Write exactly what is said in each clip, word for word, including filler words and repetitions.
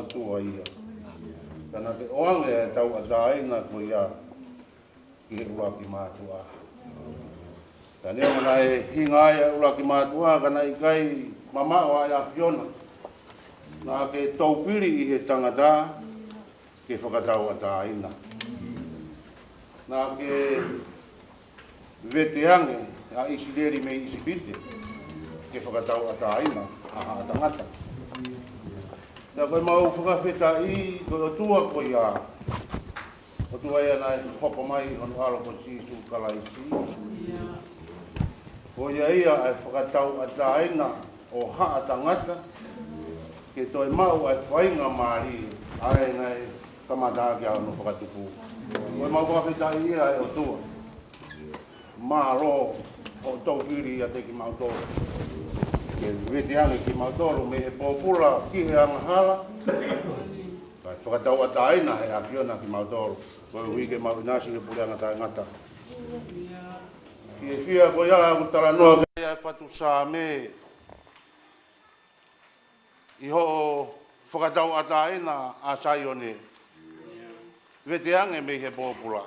ʻOtua ia. Ka naʻa ke ʻoange ʻa e tauʻatāina ko ia ki he ʻuluaki mātuʻa. Ka neongo naʻe hinga ai ʻa e ʻuluaki mātuʻa, ka naʻe ʻikai mamaʻo ʻa e ʻAfiona. Naʻa ke toupili ʻi he tangata ke fakatauʻatāina. Naʻa ke veteange ʻa ʻIsileli mei ʻIsipite ke fakatauʻatāina ʻa haʻa tangata. Naʻa ko e mau fakafetaʻi ko e ʻOtua ko ia, ʻOtua ia naʻe hoko mai hono ʻAlo ko Sīsū Kalaisi. Ko ia ia ʻa e fakatauʻatāina ʻo haʻa tangata ke toe maʻu ʻa e faingamālie ʻa ē naʻe kamata ʻaki ʻa hono fakatupu. Ko e mau fakafetaʻi ia ʻa e ʻOtua. Mālō hoʻo toupili ʻiate kimautolu ke veteange kimautolu mei he pōpula ki he angahala. Kae fakatauʻatāina ʻe he ʻAfiona kimautolu koeʻuhi ke mau ʻinasi he puleʻanga taʻengata. Fiefia ko ia ʻoku talanoa ki ai ʻa e fatu Saame, ʻi hoʻo fakatauʻatāina ʻa Saione, veteange mei he pōpula.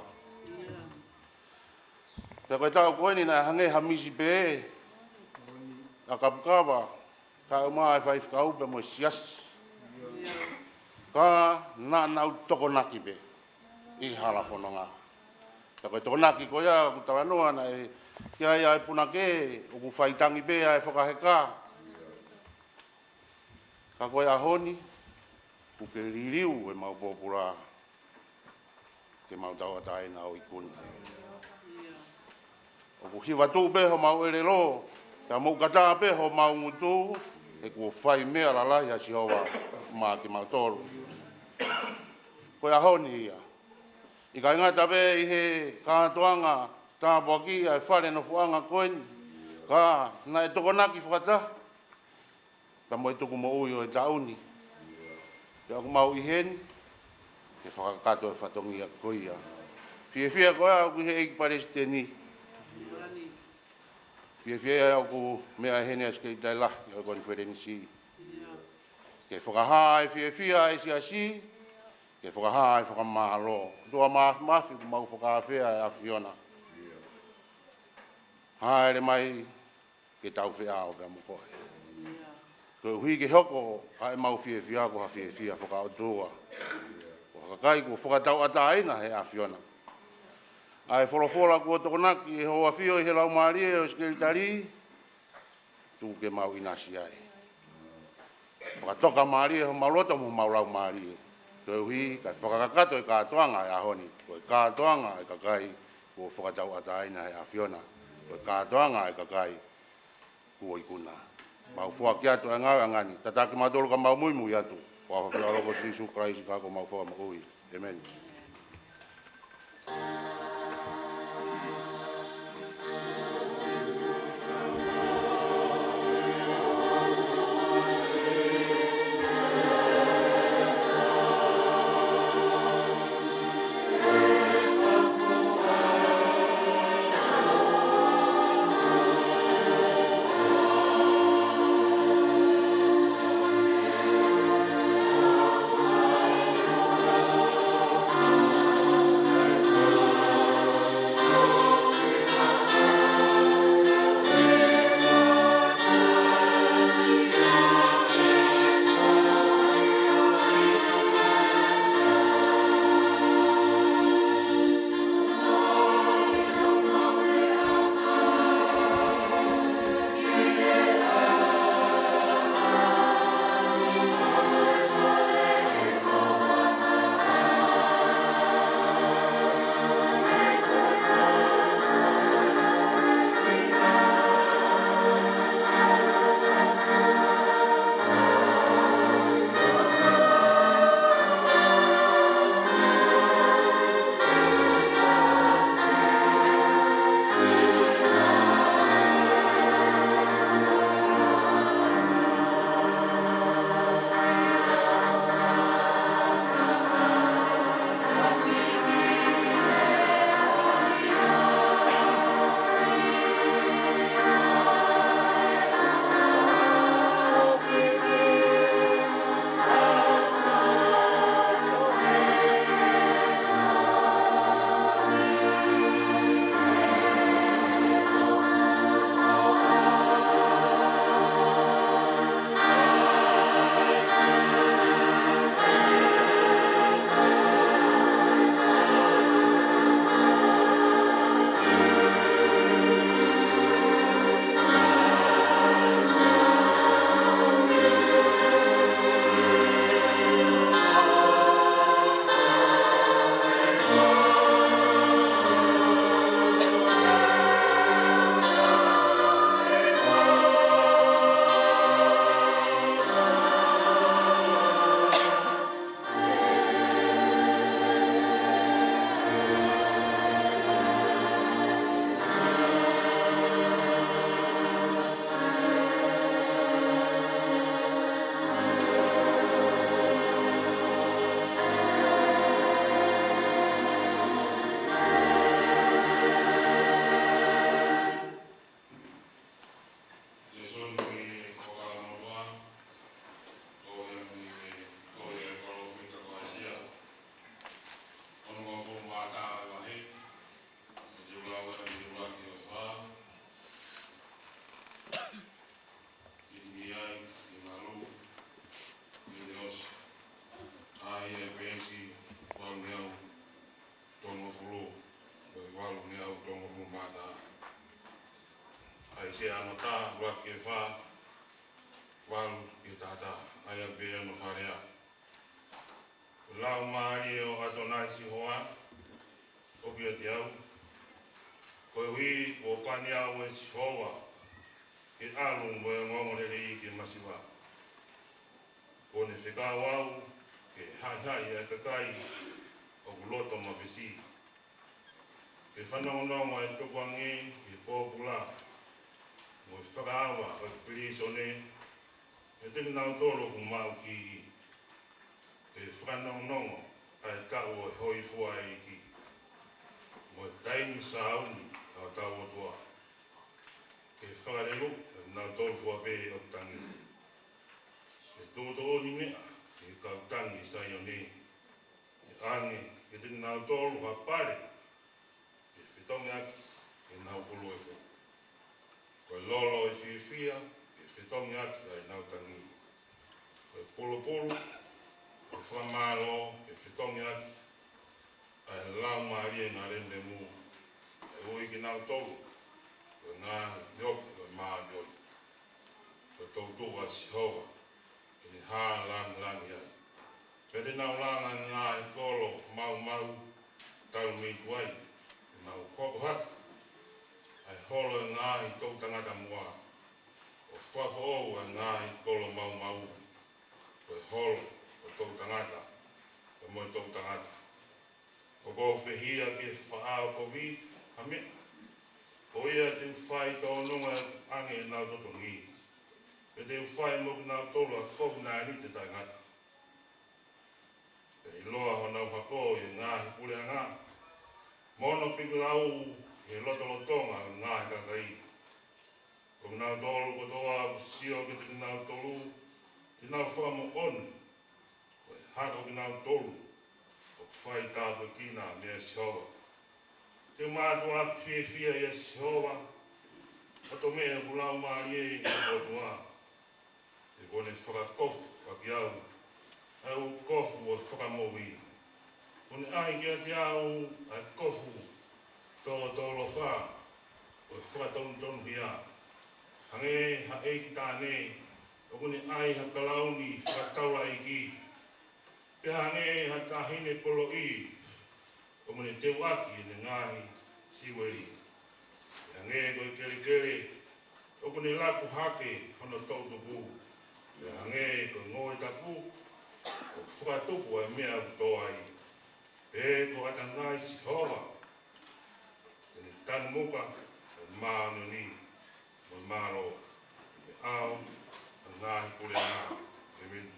Pea ko e taʻu ko eni naʻe hangē ha misi pē ʻa Kapukava, kae ʻumaʻā ʻa e faifekau pea mo e siasi. Ka naʻa nau tokonaki pē ʻi hala fononga. Ka ko e tokonaki ko ia ʻoku talanoa naʻe ʻi ai ʻa e punake ʻoku faitangi pē ʻa e fakaheka. Ka ko e ʻaho ni, kuo ke liliu ʻemau pōpula ke mau tauʻatāina ʻo ikuna. ʻOku hiva tuʻu pē homau ʻelelo, pea moʻukata pē homau ngutu, he kuo fai meʻa lalahi ʻa Sihova maʻa kimautolu. Ko e ʻaho ni ia, ʻikai ngata pē ʻi he kātoanga tāpuaki ʻa e fale nofoʻanga ko eni, ka naʻe tokonaki fakataha pea mo e tuku moʻui ʻo e taʻu ni. Pea ʻoku mau ʻi heni ke fakakakato e fatongia ko ia. Fiefia ko ia ʻoku ʻi he ʻEiki Palesiteni. Fiefia ia ʻoku meʻa heni ʻa e Sekelitali Lahi ʻo e konifelenisi. Ke fakahā e fiefia ʻa e siasi, ke fakahā e fakamālō. ʻOtua Māfimafi, ʻoku mau fakaafeʻi ʻa e ʻAfiona. Hāʻele mai ke tau feʻao pea mo koe. Koeʻuhi ke hoko ʻa ʻemau fiefia ko ha fiefia fakaʻotua. Ko ha kakai kuo fakatauʻatāina ʻe he ʻAfiona. ʻA e folofola kuo tokonaki ʻe Hoʻo ʻAfio ʻi he Laumālie ʻo e Sekelitali, tuku ke mau ʻinasi ai. Fakatoka mālie homau loto mo homau laumālie. Koeʻuhi kae fakakakato e kātoanga ʻo e ʻaho ni. Ko e kātoanga ʻo e kakai kuo fakatauʻatāina ʻe he ʻAfiona. Ko e kātoanga ʻo e kakai kuo ikuna. Mau foaki atu ʻa e ngāue ʻa e ʻaho ni. Tataki kimautolu ka mau muimui atu. Ko e huafa ʻo e ʻAlo ko Sīsū Kalaisi ko homau Fakamoʻui. ʻĒmeni. ʻAmosa, ʻuluaki ki he fā, valu ki he taha taha. ʻA ia pē ʻa e faleʻi. Laumālie ʻo ʻAtonai Sihova, ʻoku ʻiate au, koeʻuhi kuo pani au ʻe Sihova ke ʻalu mo e ongoongolelei ki he masiva. Kuo ne fekau au ke haʻihaʻi ʻa e kakai ʻoku loto mafesi, ke fanongonongo ʻa e tukuange ki he pōpula, mo e fakaava ʻo e pilīsone, ʻiate kinautolu ʻoku maʻu kiʻi, ke fanongonongo ʻa e taʻu ʻo e hōifua ʻa e ʻEiki, mo e taimi sāuni ʻa hotau ʻOtua, ke fakaleluʻi ʻa kinautolu fua pē ʻoku tangi. Ke tuʻutuʻuni meʻa ki he kau tangi ʻi Saione, ke ʻange kiate kinautolu ha pale ke fetongi ʻaki ʻenau kolo e fo. Ko e lolo ʻo e fiefia ke fetongi ʻaki ʻa ʻenau tangi. Ko e pulupulu ʻo e fakamālō ke fetongi ʻaki ʻa e laumālie ngalemlemu, ʻe ui kinautolu ko e ngaahi nioke ʻo e māʻoniʻoni. Ko e toʻutupu ʻa Sihova, ke ne hā langilangi ai. Pea te nau langa e ngaahi kolo maumau talu mei tuai, te nau hoko hake ʻa e holo ʻo e ngaahi toʻutangata muʻa, ʻo fakafoʻou ʻa e ngaahi kolo maumau, ko e holo ʻo e toʻutangata, pea mo e toʻutangata. ʻOku ou fehiʻa ki he faʻa kovi ha meʻa, ko ia te u fai tōnunga ʻange ʻenau totongi. Pea te u fai mo kinautolu ʻa e kovinānite taʻengata. Pea ʻiloa honau hako ʻi he ngaahi puleʻanga, mo hono pikilau ʻi he lotolotonga ʻo e ngaahi kakai. Ko kinautolu kotoa ʻoku sio kiate kinautolu, te nau fakamoʻoni ko e hako kinautolu ʻoku fai tāpuekina meia Sihova. Te u mātuʻaki fiefia ʻia Sihova, ʻoku toʻo mai ʻeku laumālie ʻi he ʻOtua. He kuo ne fakakofu ʻaki au ʻa e kofu ʻo e fakamoʻui. Kuo ne ʻai kiate au ʻa e kofu tōtōlofa ʻo e fakatonutonuhia. Hangē ha ʻeiki taʻane ʻoku ne ʻai ha kalauni fakataulaʻeiki. Pea hangē ha taʻahine poloʻi ʻoku ne teuʻaki ʻene ngaahi siueli. Pea hangē ko e kelekele ʻoku ne laku hake hono toʻutupu. Pea hangē ko e ngoue tapu ʻoku fakatupu ʻa e meʻa ʻoku tō ai. Pea ko ʻAtonai Sihova te ne tanumuka ʻa e māʻoniʻoni mo e mālō ʻi he ʻao ʻo e ngaahi puleʻanga. ʻĒmeni.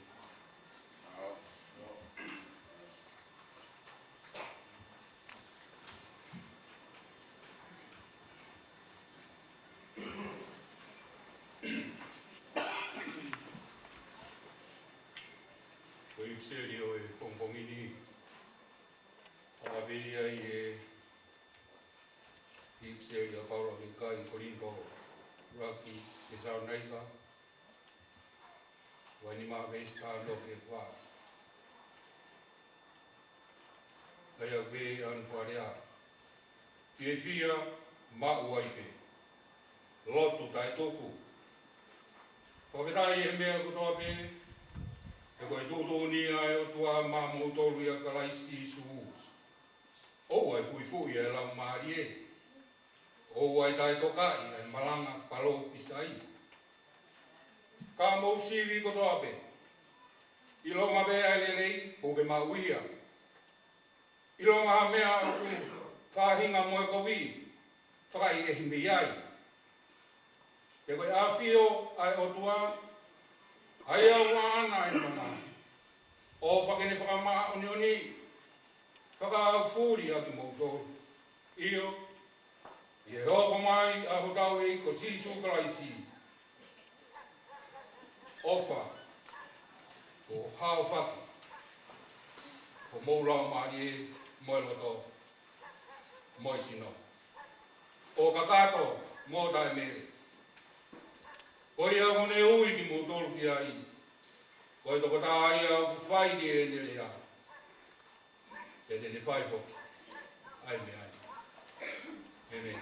Ko e ʻipiseli ʻo e pongipongi ni, ʻa ʻapē ia ʻi he ʻipiseli ʻa Paula ki he kakai Kolinitō, ʻuluaki Tesalonaika, vahe nima veesi taha noa ki he fā. ʻA ia ʻoku pehē hono fakalea: Fiefia maʻu ai pē. Lotu taʻetuku. Fakafetaʻi he meʻa kotoa pē, he ko e tuʻutuʻuni ʻa e ʻOtua maʻamoutolu ʻia Kalaisi Sīsū. ʻOua ʻe fuifui ʻa e laumālie. ʻOua ʻe taʻetokaʻi ʻa e malanga palōfisai. Ka mou sivi kotoa pē. ʻIlonga pē ʻa e lelei, ʻoku ke maʻu ia. ʻIlonga ha meʻa ʻoku faʻahinga mo e kovi, fakaʻehiʻehi mei ai. He ko e ʻafio ʻa e ʻOtua, ʻa ia ʻoku ʻaʻana ʻa e mana, ʻo fakaʻene fakamāʻoniʻoniʻi, fakaʻaufuli ʻa kimoutolu. ʻIo, ʻi he hoko mai ʻa hotau ʻEiki ko Sīsū Kalaisi, ʻofa, ʻo haofaki homou laumālie mo e loto mo e sino, ʻo kakato mo taʻemele. Ko ia ʻoku ne ui kimoutolu ki ai, ko e tokotaha ia ʻoku fai ki ai ʻene lea, pea te ne fai foki ʻa e meʻa ni. ʻĒmeni.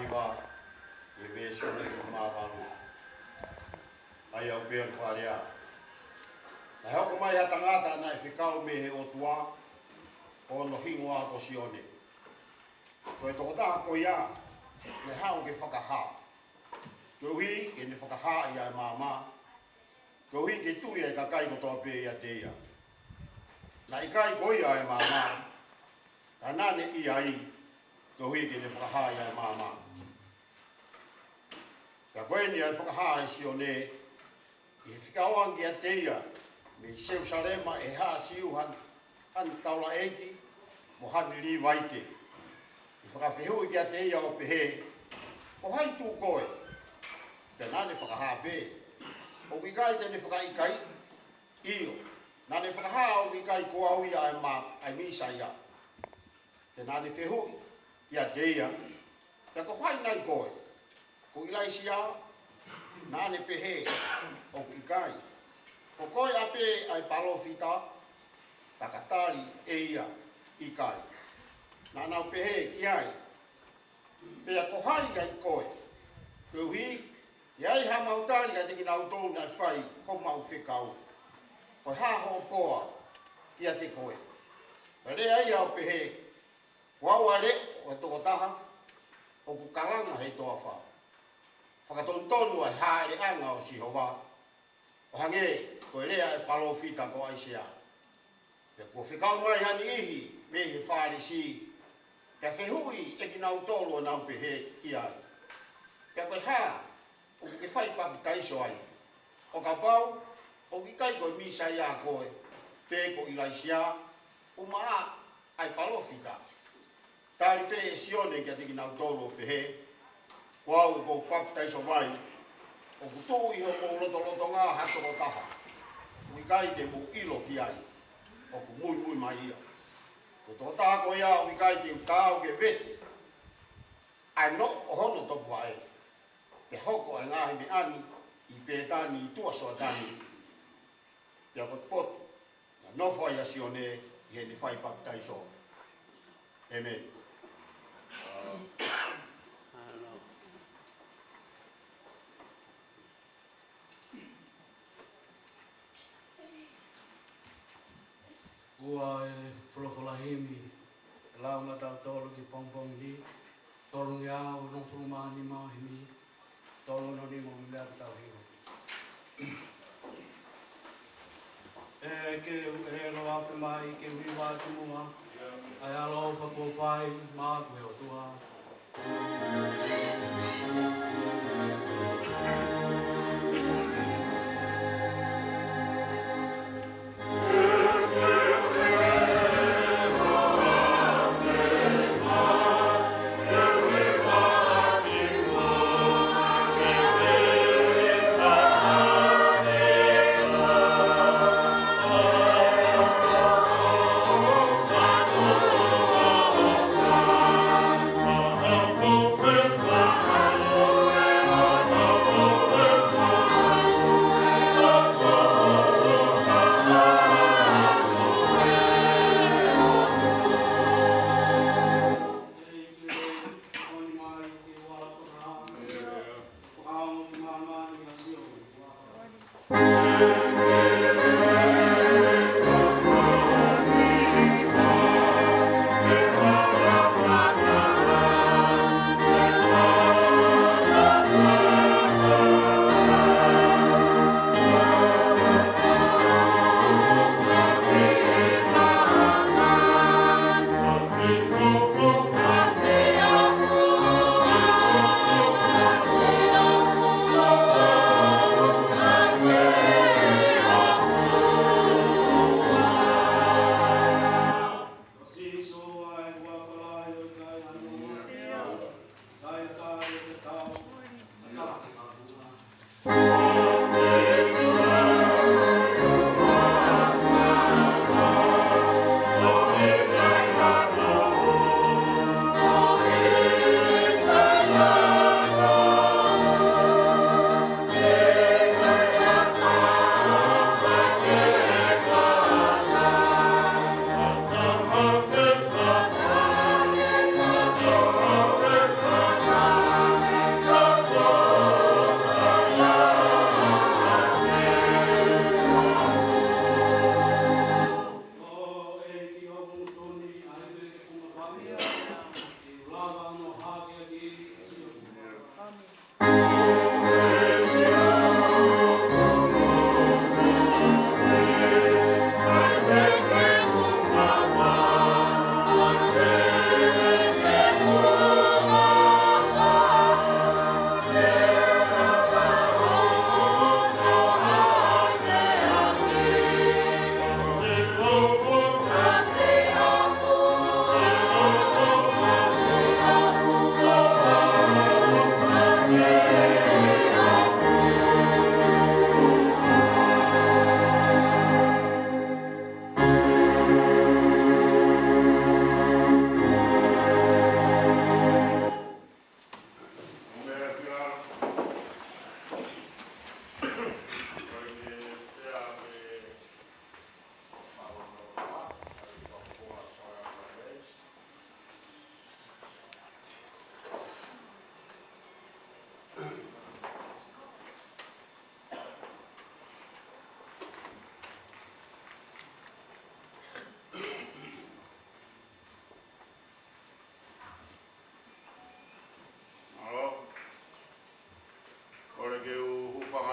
Hiva, ʻi he veesi ʻe uofulu mā valu. ʻA ia ʻoku pehē hono fakalea: Naʻe hoko mai ha tangata naʻe fekau mei he ʻOtua, ko hono hingoa ko Sione. Ko e tokotaha ko ia naʻe haʻu ke fakahā, koeʻuhi ke ne fakahā ʻa e maama, koeʻuhi ke tui ʻa e kakai kotoa pē ʻiate ia. Naʻe ʻikai ko ia ʻa e maama, ka naʻa ne ʻi ai, koeʻuhi ke ne fakahā ʻa e maama. Pea ko eni ʻa e fakahā ʻe Sione, ʻi he fekau ange kiate ia mei Selusalema ʻe he haʻa Siu ha, ha taulaʻeiki mo ha Līvaite, ʻi he fakafehuʻi kiate ia ʻo pehē, Ko hai tū koe? Pea naʻa ne fakahā pē, ʻOku ʻikai te ne fakaʻikaiʻi. ʻIo, naʻa ne fakahā ʻoku ʻikai ko au ia ʻa e ma-, ʻa e Mīsaia. Pea naʻa ne fehuʻi kiate ia, Pea ko hai nai koe? Ko ʻIlaisiā? Naʻa ne pehē, ʻOku ʻikai. Ko koe ʻapē ʻa e palōfita? Pea ka tali ʻe ia, ʻIkai. Naʻa nau pehē ki ai, Pea ko hai ai koe? Koeʻuhi ʻe ʻi ai haʻamau tali kiate kinautolu naʻe fai homau fekau, Ko e hā hoʻo poa kiate koe? Pea lea ia ʻo pehē, Ko au ʻa e leʻo ʻo e tokotaha ʻoku kalanga he toafa, Fakatonutonu ʻa e hāʻeleʻanga ʻo Sihova, ʻo hangē ko e lea ʻa e palōfita ko ʻAisea. Pea kuo fekau mai ha niʻihi mei he Fālesi, pea fehuʻi ʻe kinautolu ʻo nau pehē ki ai, Pea ko e hā ʻoku ke fai papitaiso ai, ʻo kapau ʻoku ʻikai ko e Mīsaia koe, pe ko ʻIlaisiā, pe maʻa ʻa e palōfita? Tali pē ʻe Sione kiate kinautolu ʻo pehē, Ko au ʻoku ou papitaiso mai, ʻoku tuʻu ʻi homou lotolotonga ha tokotaha ʻoku ʻikai te mou ʻilo ki ai, ʻoku muimui mai ia. Ko e tokotaha ko ia ʻoku ʻikai te u taau ke vete ʻa e noʻo ʻo hono topuvaʻe, pea hoko ʻa e ngaahi meʻa ni ʻi Pētani ʻi tuʻa Soatani. Pea ko e potu naʻe nofo ai ʻa Sione ʻi heʻene fai papitaiso. ʻĒmeni. Ua e folofola himi ʻe lau maʻatautolu ki he pongipongi ni, tolungeau onongofulu mā nima himi, tolungeau nima mo e meʻa ke tau hiva. ʻE ke u ʻelelo afe mai ke u hiva atu muʻa ʻa e ʻaloʻofa kuo fai maʻaku ʻe he ʻOtua.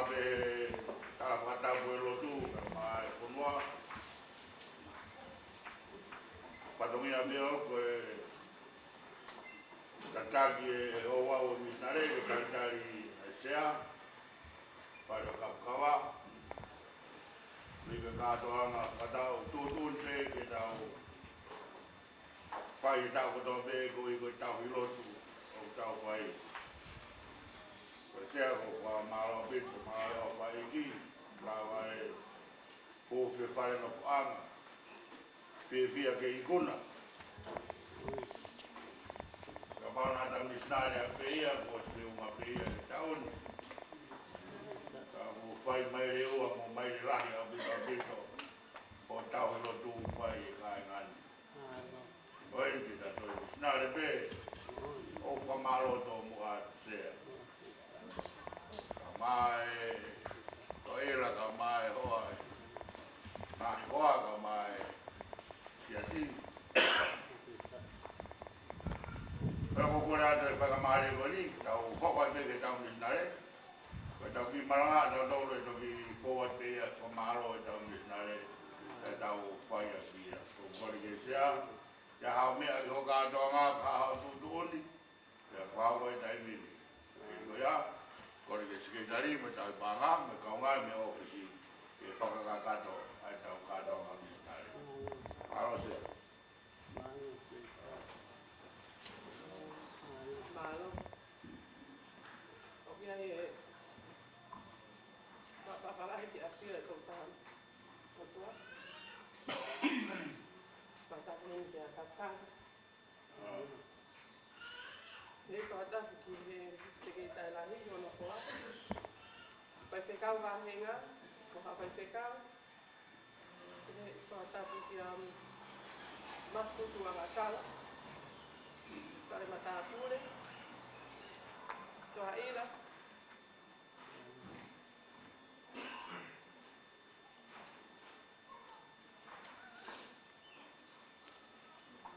Pea tala fakatapu e lotu, kae ʻumaʻā e fonua. Fatongia pē ʻoku tataki e ouau ʻo e misinale ke talitali ʻa e sea, Fale ʻo Kapukava. Mei he kātoanga fakatau tuʻutuʻuni pē ke tau fai ʻi he taʻu kotoa pē, ko e, ko e tauhi lotu ʻoku tau fai. Ko e sea, ʻoku ou fakamālō ʻaupito, mālō ʻaupito, lava e fuofua fale nofoʻanga, fiefia ke ikuna. Kapau naʻa tau misinale pē ia, kuo ʻosi feʻunga pē ia he taʻu ni. Ka mou fai maile ua, mo maile lahi ʻaupito ʻaupito ʻo tauhi lotu ʻoku fai ʻe he kāinga ni. Ko eni ke tau toe misinale pē, ʻoku fakamālō tōmuʻa sea. Kae ʻumaʻā e toʻela, kae ʻumaʻā e hoa, ngaahi hoa, kae ʻumaʻā e siasi. Pea ʻoku ou kole atu e fakamālō ko eni, tau hoko atu ki he taʻu misinale. Ko ʻetau kiʻi malanga, tau tau le toki forward pē ia, fakamālō ʻetau misinale, ʻetau fai ʻaki ia. ʻOku ou kole ki he sea, ʻi ai haʻo meʻa ki hoʻo kātoanga, ka haʻo tuʻutuʻuni, pea fakahoko e taimi ni. Ko ia, kole ki he sekelitali mo e tauhi paʻanga, mo e kaungā mei he ʻōfisi, ke fakakakato ʻa ʻetau kātoanga misinale. Mālō sea. Mālō. ʻOku ʻi ai e fakafalala ki he ʻafio ʻa e Tokotaha ʻOtua. Fakatapu eni kia Kapukava. Pea fakatapu ki he Sekelitali Lahi, Honokoa. Faifekau Vāhenga, mo ha faifekau. Pea fakatapu kia Matutu Angatala, Tale Matāpule, Toaila.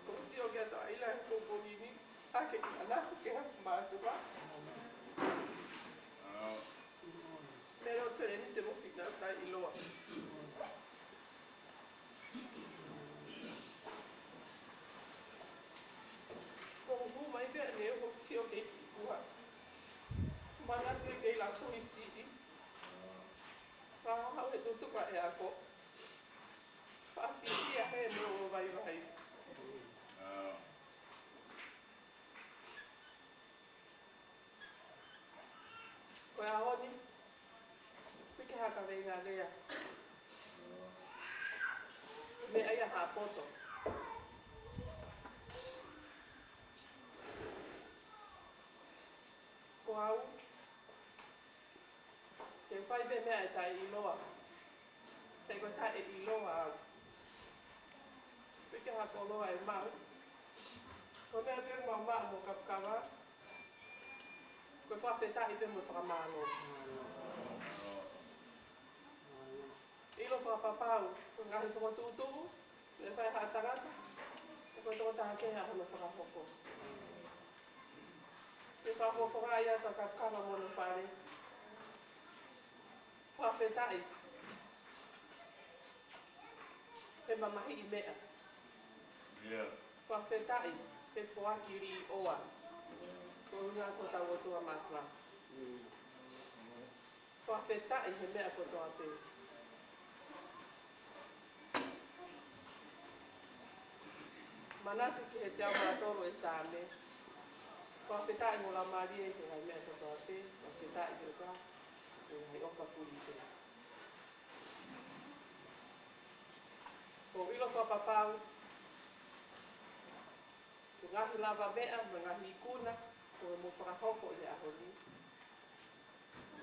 ʻOku ou sio kia Toaila he pongipongi ni, ʻa ke ʻi hana ke ha mātuʻa. Melo tele ni te mo fina tai iloa. Ko u hū mai pea ne ʻoku ou sio ke ki kua. Mana ke ke la ko i siʻi. Fakahau he tutuka e ako. Fakafihia he melo ʻo vaivai. Ko e ʻaho ni, ʻikai ke haka veinga lea. Meʻa ia ha poto. Ko au, te u fai pē meʻa ʻe taʻeʻiloa. He ko e taʻeʻiloa au. Pea ke hako loa e maʻu. Ko e meʻa pē mau maʻu mo Kapukava, ko e fakafetaʻi pē mo e fakamālō. ʻIlo fakapapau, ko e ngaahi fokotuʻutuʻu, ʻe fai ha tangata, ʻe ko e tokotaha kehe ʻa hono fakahoko. Ke fakafofongaʻi atu ʻa Kapukava mo hono fale. Fakafetaʻi he mamahiʻi meʻa. Fakafetaʻi he foaki līʻoa. Ko e ʻuhinga ko hotau ʻOtua mātuʻa. Fakafetaʻi he meʻa kotoa pē. Manatu ki he teau mā tolu ʻo e Saame. Fakafetaʻi mo laumālie he ngaahi meʻa kotoa pē. Fakafetaʻi ki he ʻOtua he ngaahi ʻofa fuli pē. ʻOku ou ʻilo fakapapau ko e ngaahi lavameʻa mo e ngaahi ikuna kuo mou fakahoko ʻi he ʻaho ni.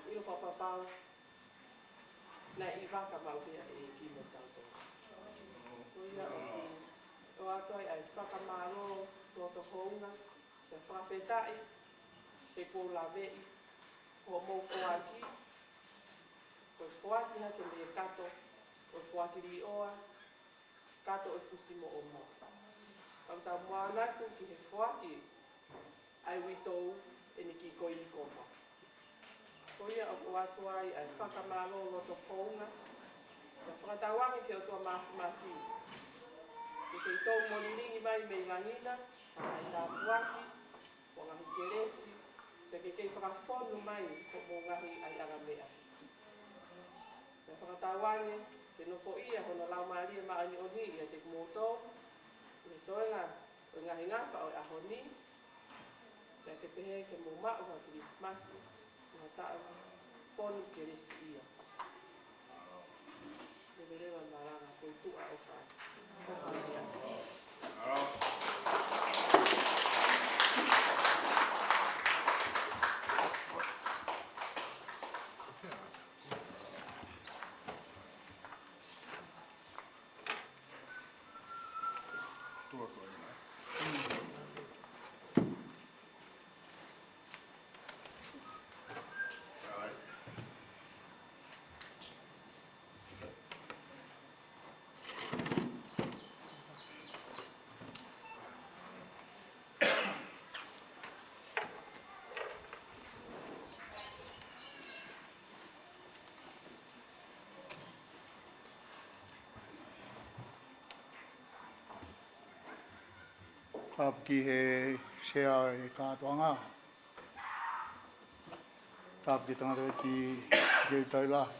ʻIlo fakapapau naʻe ʻi vaka maʻu pē ʻa e ʻEiki mo tautolu. Ko ia ʻoku ou ʻoatu ai ʻa e fakamālō loto hounga, pea fakafetaʻi he kuo u laveʻi hoʻomou foaki, ko e foaki hake mei he kato, ko e foaki līʻoa, kato ʻo e fusi moʻomoʻo. Ka u tau manatu ki he foaki ʻa e uitou ʻene kiʻi koini kopa. Ko ia ʻoku atu ai ʻa e fakamālō loto kounga. Pea fakatauange ki he ʻOtua Māfimafi ke kei tau molilingi mai mei langi na ʻa e tāpuaki mo e ngaahi kelesi, pea ke kei fakafonu mai hoʻomou ngaahi ʻaiʻanga meʻa. Pea fakatauange ke nofoʻia hono Laumālie Māʻoniʻoni ʻiate kimoutolu ʻi he toenga ʻo e ngaahi ngafa ʻo e ʻaho ni, pea ke pehē ke mou maʻu ha Kilisimasi mo ha taʻu fonu kelesiʻia. Leveleva malanga ko e tuʻa ʻofa. ʻOfa ia. Tapu ki he sea ʻo e kātoanga. Tapu ki he tangataʻeiki Sekelitai Lahi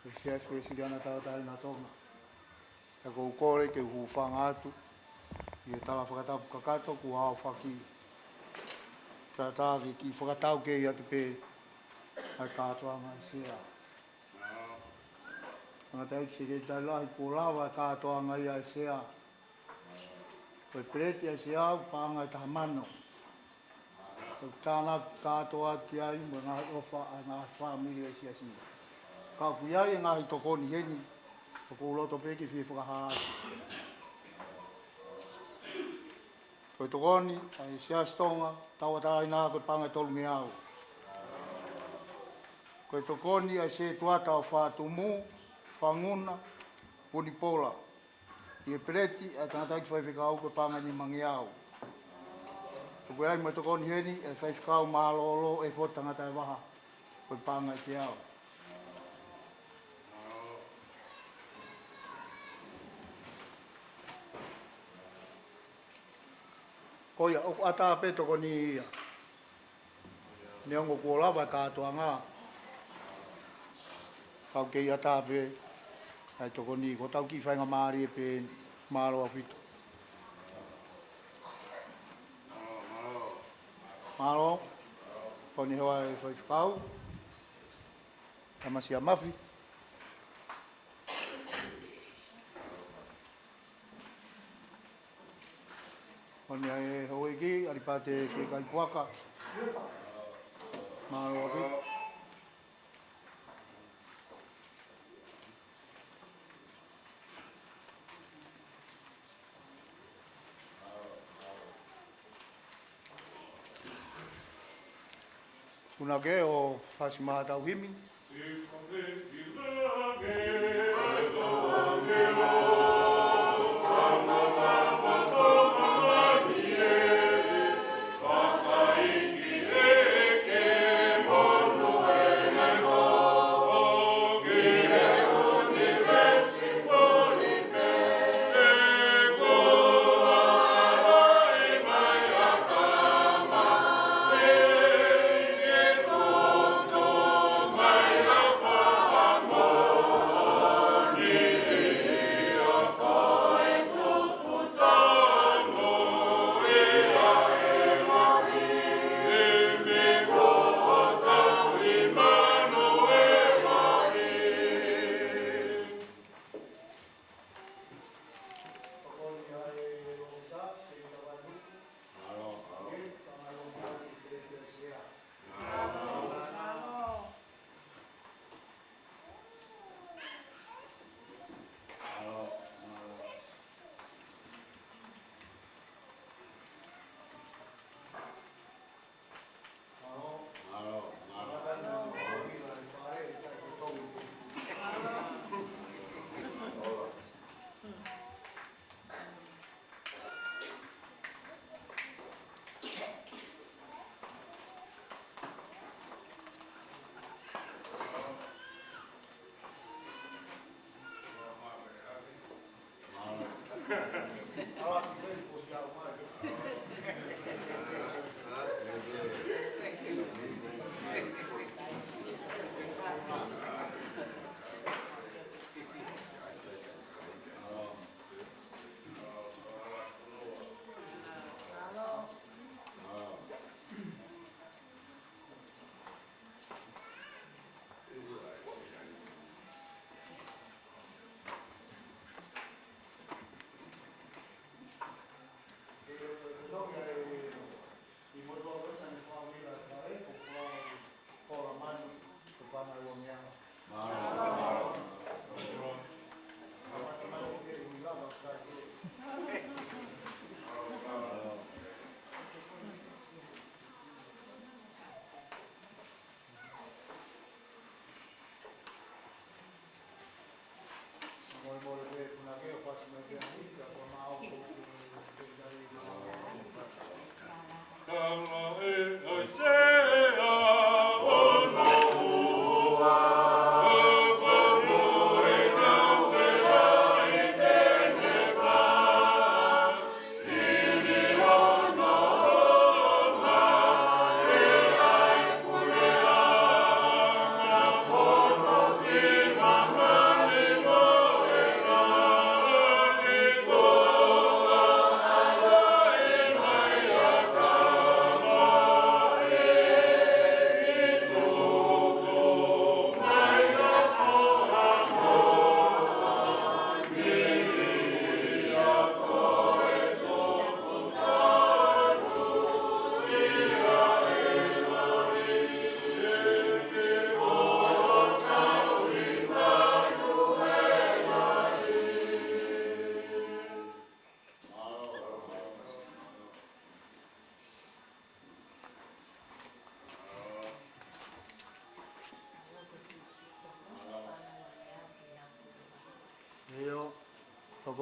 ʻo e Siasi Uēsiliana Tauʻatāina ʻo Tonga. Pea ʻoku ou kole ke u hūfanga atu ʻi he tala fakatapu kakato kuo aofaki. Kae ʻatā ke kiʻi fakatau kei atu pē ʻa e kātoanga ʻa e sea. Tangataʻeiki Sekelitai Lahi, kuo lava e kātoanga ia ʻa e sea. Ko e peleti ʻa e sea ʻoku paʻanga ʻe taha mano. ʻOku tānaki kātoa ki ai mo e ngaahi ʻofa ʻa e ngaahi fāmili ʻo e siasi. Ka ʻoku ʻi ai e ngaahi tokoni heni, ʻoku ou loto pē ke fie fakahā atu. Ko e tokoni ʻa e Siasi Tonga Tauʻatāina ko e paʻanga ʻe tolungeau. Ko e tokoni ʻa e setuata ʻo Fatumu, Fanguna, Punipola. ʻI he peleti ʻa e tangataʻeiki faifekau ko e paʻanga ʻe nimangeau. ʻOku ʻi ai mo e tokoni heni ʻa e faifekau mālōlō ʻe fo tangata ʻe vaha ko e paʻanga ʻe teau. Ko ia, ʻoku ʻatā pē tokoni ia. Neongo kuo lava e kātoanga, ka ʻoku kei ʻatā pē ʻa e tokoni, ko ʻetau kiʻi faingamālie pē eni. Mālō ʻaupito. Mālō. Ko eni hoa e faifekau. Tamasia Mafi. Ko eni e houʻeiki, ʻAlipate Fiekaipuaka. Mālō ʻaupito. Punake ʻo Fasi Mātau Himi.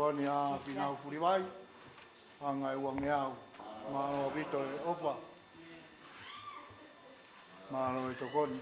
Tokoni ʻa Pinau Fulivai, anga e uangeau. Mālō ʻaupito e ʻofa. Mālō e tokoni.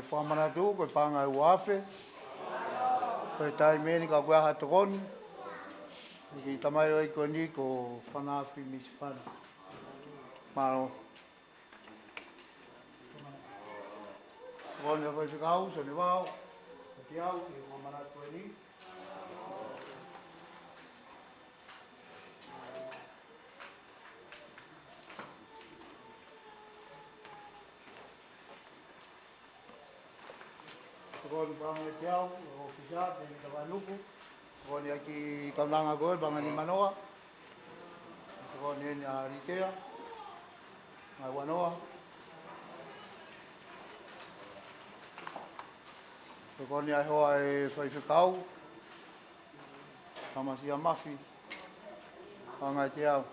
Fakamanatu, ko e paʻanga ʻe ua afe. Ko e taimi eni ka ʻoku ʻi ai ha tokoni. Ki he tamai ʻo e ʻaho ni ko Fanafi Misifana. Mālō. Tokoni ʻa e faifekau, Sione Vao. Kiate au, ki he fakamanatu eni. Tokoni paʻanga kiate au, ʻofisa, Teni Tavanuku. Tokoni ʻaki e kaunanga ko e paʻanga ʻe nima noa. Tokoni eni ʻa Litea, paʻanga ʻe ua noa. Tokoni ʻa e hoa ʻo e faifekau, Tamasia Mafi, paʻanga kiate au.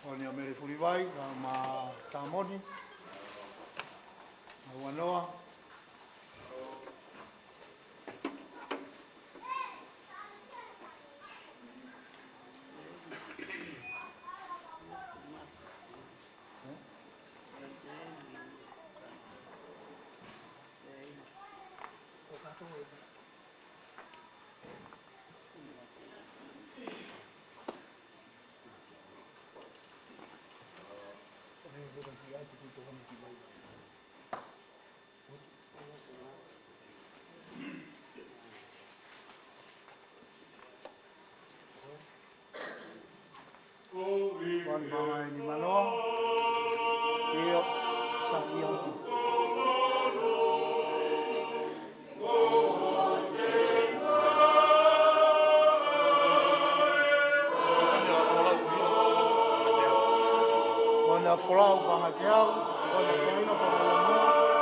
Tokoni ʻa Mele Fulivai, kae ʻumaʻā Tamoni, paʻanga ʻe ua noa. Tokoni paʻanga ʻe nima noa. ʻIo, sa ia atu. Tokoni ʻa Folau, paʻanga kiate au. Tokoni ʻa Folau, paʻanga ʻe ua noa.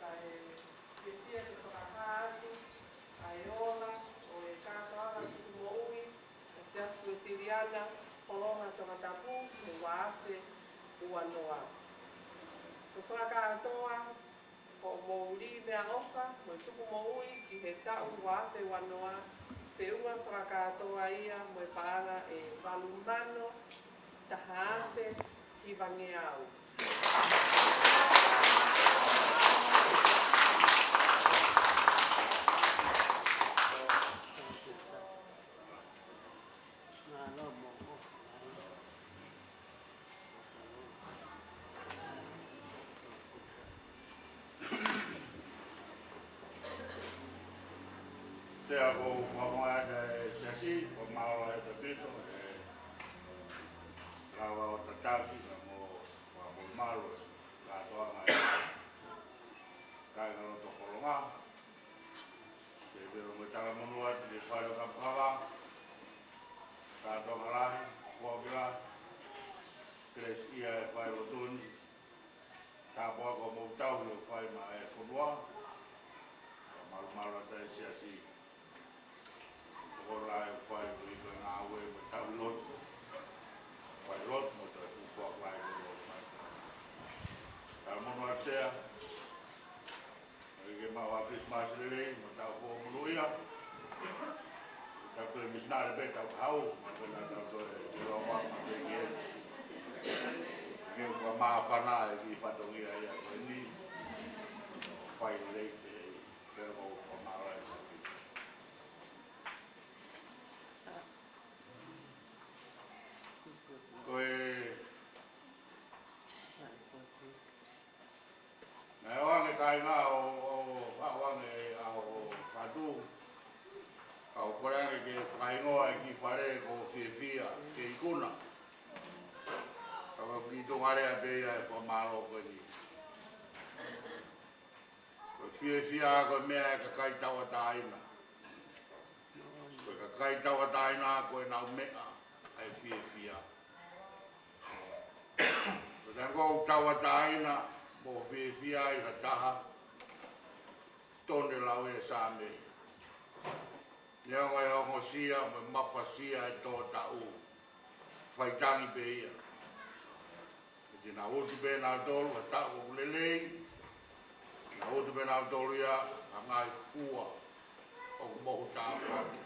Kae fiefia ke fakahā atu ʻa e ola ʻo e kātoanga tukumoʻui ʻo e Siasi Uēsiliana Koloa Tongatapu he ua afe ua noa. Ko e fakakātoa hoʻomou lī meʻaʻofa mo e tukumoʻui ki he taʻu ua afe ua noa, feʻunga fakakātoa ia mo e paʻanga ʻe valu mano taha afe Pangeau. Sea ko u fakamālō atu e siasi, ko mālō ʻaupito, ʻe lava ʻo tataki na mo, mo mālō, kātoanga e kāingalotu Kolonga. Ke pehē mo e talamonū atu ki he fale ʻo Kapakava, kātoanga lahi, foaki lahi, kelesi ia e fai lotu ni, tāpuaki ʻoku mou tauhi ʻo fai maʻa e fonua, ka malumalu atu e siasi. Ko e lahi ʻoku fai ko e ngāue mo e tauhi lotu. Fai lotu mo e tauhi foaki lahi ko e lotu mai. Talamonū atu Sea. Ke maʻu ha Christmas lelei, mo e taʻu foʻou monūʻia. Tau toe misinale pē tau hau, mo e pehē tau toe ʻilo ʻa e meʻa pē ki he. Ke ʻoua māfana e kiʻi fatongia ia ko eni. Fai lelei pē, pea mo e fakamālō atu. Ko e Naʻe ʻoange kāinga ʻo, ʻo, ʻa, ʻoange ʻa ʻo Fatu. Ka ʻoku kole ange ke fakahingoa e kiʻi fale ko Fiefia, ke ikuna. Ka ko e kiʻi tuʻunga lea pē ia e fakamālō ko eni. Ko e fiefia ko e meʻa e kakai tauʻatāina. Ko e kakai tauʻatāina ko ʻenau meʻa ʻa e fiefia. Ko e taimi ʻoku tauʻatāina mo fiefia ai ha taha, tonu e lau e Saame. Neongo e ongosia mo e mafasia e tō taʻu, faitangi pē ia. He te nau utu pē nautolu ha taʻu ʻoku lelei, nau utu pē nautolu ia ha ngaahi fua ʻoku mohu tāpuaki.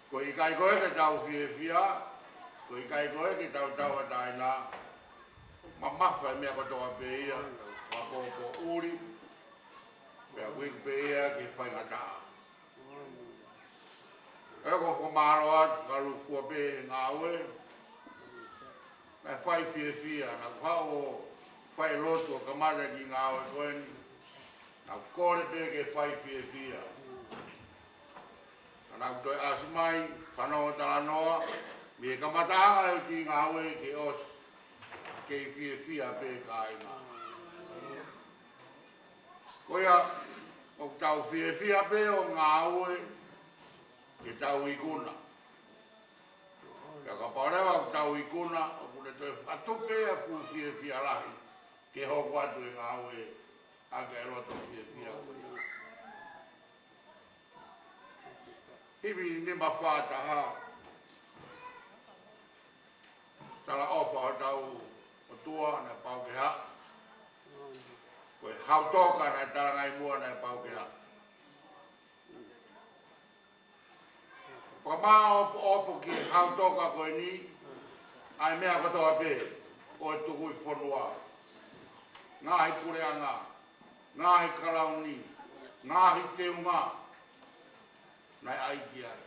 Ko e ʻikai ko ē ke tau fiefia, ko e ʻikai ko ē ke tau tauʻatāina, mamafa e meʻa kotoa pē ia, fakapōpōʻuli, pea ui pē ia ke faingataʻa. ʻE ko e fakamālō atu, fakalūkufua pē he ngāue, naʻe fai fiefia, naʻa ku haʻu ʻo fai lotu ʻo kamata e kiʻi ngāue ko eni, naʻa ku kole pē ke fai fiefia. Naʻa ku toe ʻasi mai, fanongo talanoa, mei he kamataʻanga e kiʻi ngāue ke ʻosi, kei fiefia pē kāinga. Ko ia, ʻoku tau fiefia pē ʻo ngāue ke tau ikuna. Pea kapau leva ʻoku tau ikuna, ʻoku ne toe fakatupu pē ʻa e fuʻu fiefia lahi ke hoko atu e ngāue ʻaki e loto fiefia ko ia. Hivi nima fā taha. Talaʻofa hotau ʻOtua naʻe pau ke haʻu. Ko e hautoka naʻe talangai muʻa naʻe pau ke haʻu. Fakamāʻopoʻopo ki he hautoka ko eni, ʻa e meʻa kotoa pē, ʻo e tukui fonua. Ngaahi puleʻanga, ngaahi kalauni, ngaahi teunga, naʻe ʻai ki ai.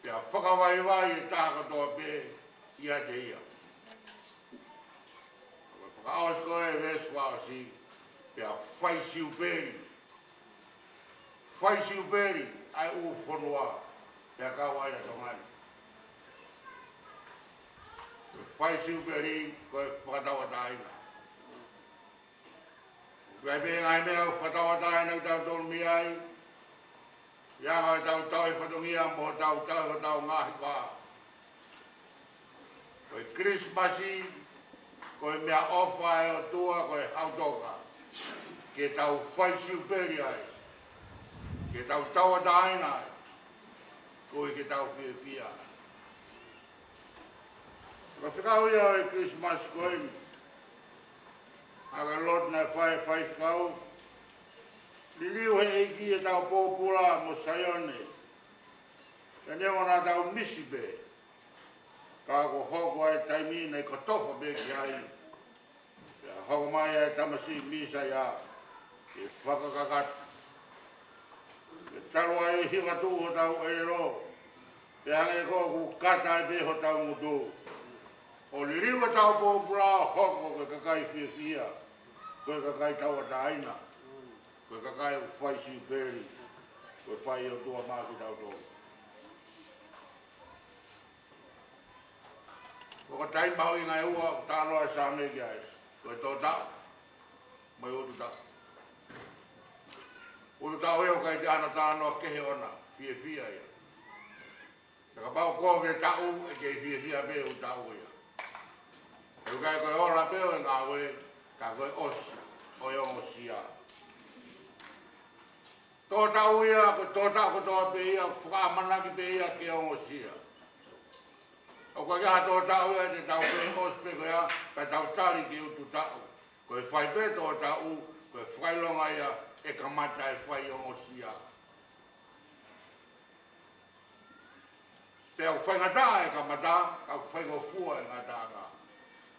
Pea fakavaivai e taha kotoa pē ʻiate ia. Ko e fakaʻosi ko ē veesi twelufu, pea fai siupeli. Fai siupeli ʻa e ʻū fonua, pea kau ai ʻa Tonga ni. Fai siupeli ko e fakatauʻatāina. Ko e pē ngaahi meʻa ʻoku fakatauʻatāina kitautolu mei ai, ʻi he anga ʻetau tauhi fatongia mo hotau tauhi hotau ngaahi vā. Ko e Kilisimasi, ko e meʻaʻofa ʻa e ʻOtua, ko e hautoka. Ke tau fai siupeli ai. Ke tau tauʻatāina ai. Koeʻuhi ke tau fiefia ai. Ko e fekau ia ʻo e Kilisimasi ko eni. ʻA e lotu naʻe fai, faifekau. Liliu he ʻEiki ʻetau pōpula mo Saione. Pea neongo naʻa tau misi pē. Ka kuo hoko ʻa e taimi naʻe kotofa pē ki ai, pea hoko mai ʻa e tamasiʻi Mīsaia ke fakakakato, ke talu ai ʻa e hikatuʻu hotau ʻelelo, pea hangē ko ʻoku kata ai pē hotau ngutu. ʻO liliu ʻetau pōpula ʻo hoko ko e kakai fiefia, ko e kakai tauʻatāina, ko e kakai ʻoku fai siupeli, ko e fai ʻOtua maʻa kitautolu. Ko e taimi mahuʻinga ʻe ua ʻoku talanoa ʻa e Saame ki ai, ko e tō taʻu mo e utu taʻu. Utu taʻu ia ʻoku ʻikai te ne talanoa kehe ʻona, fiefia ia. Pea kapau ko e taʻu, ʻe kei fiefia pē utu taʻu ia. ʻE ʻikai ko e ola pē ʻo e ngāue, ka ko e ʻosi ʻo e ongosia. Tō taʻu ia, ko e tō taʻu kotoa pē ia, fakaʻamanaki pē ia ke ongosia. ʻOku ʻikai ha tō taʻu ia te tau pehē ʻosi pē ko ia, pea tau tali ki he utu taʻu. Ko e fai pē tō taʻu, ko e fakaʻilonga ia ʻe kamata e fai ongosia. Pea ʻoku faingataʻa e kamata, ka ʻoku faingofua e ngataʻanga.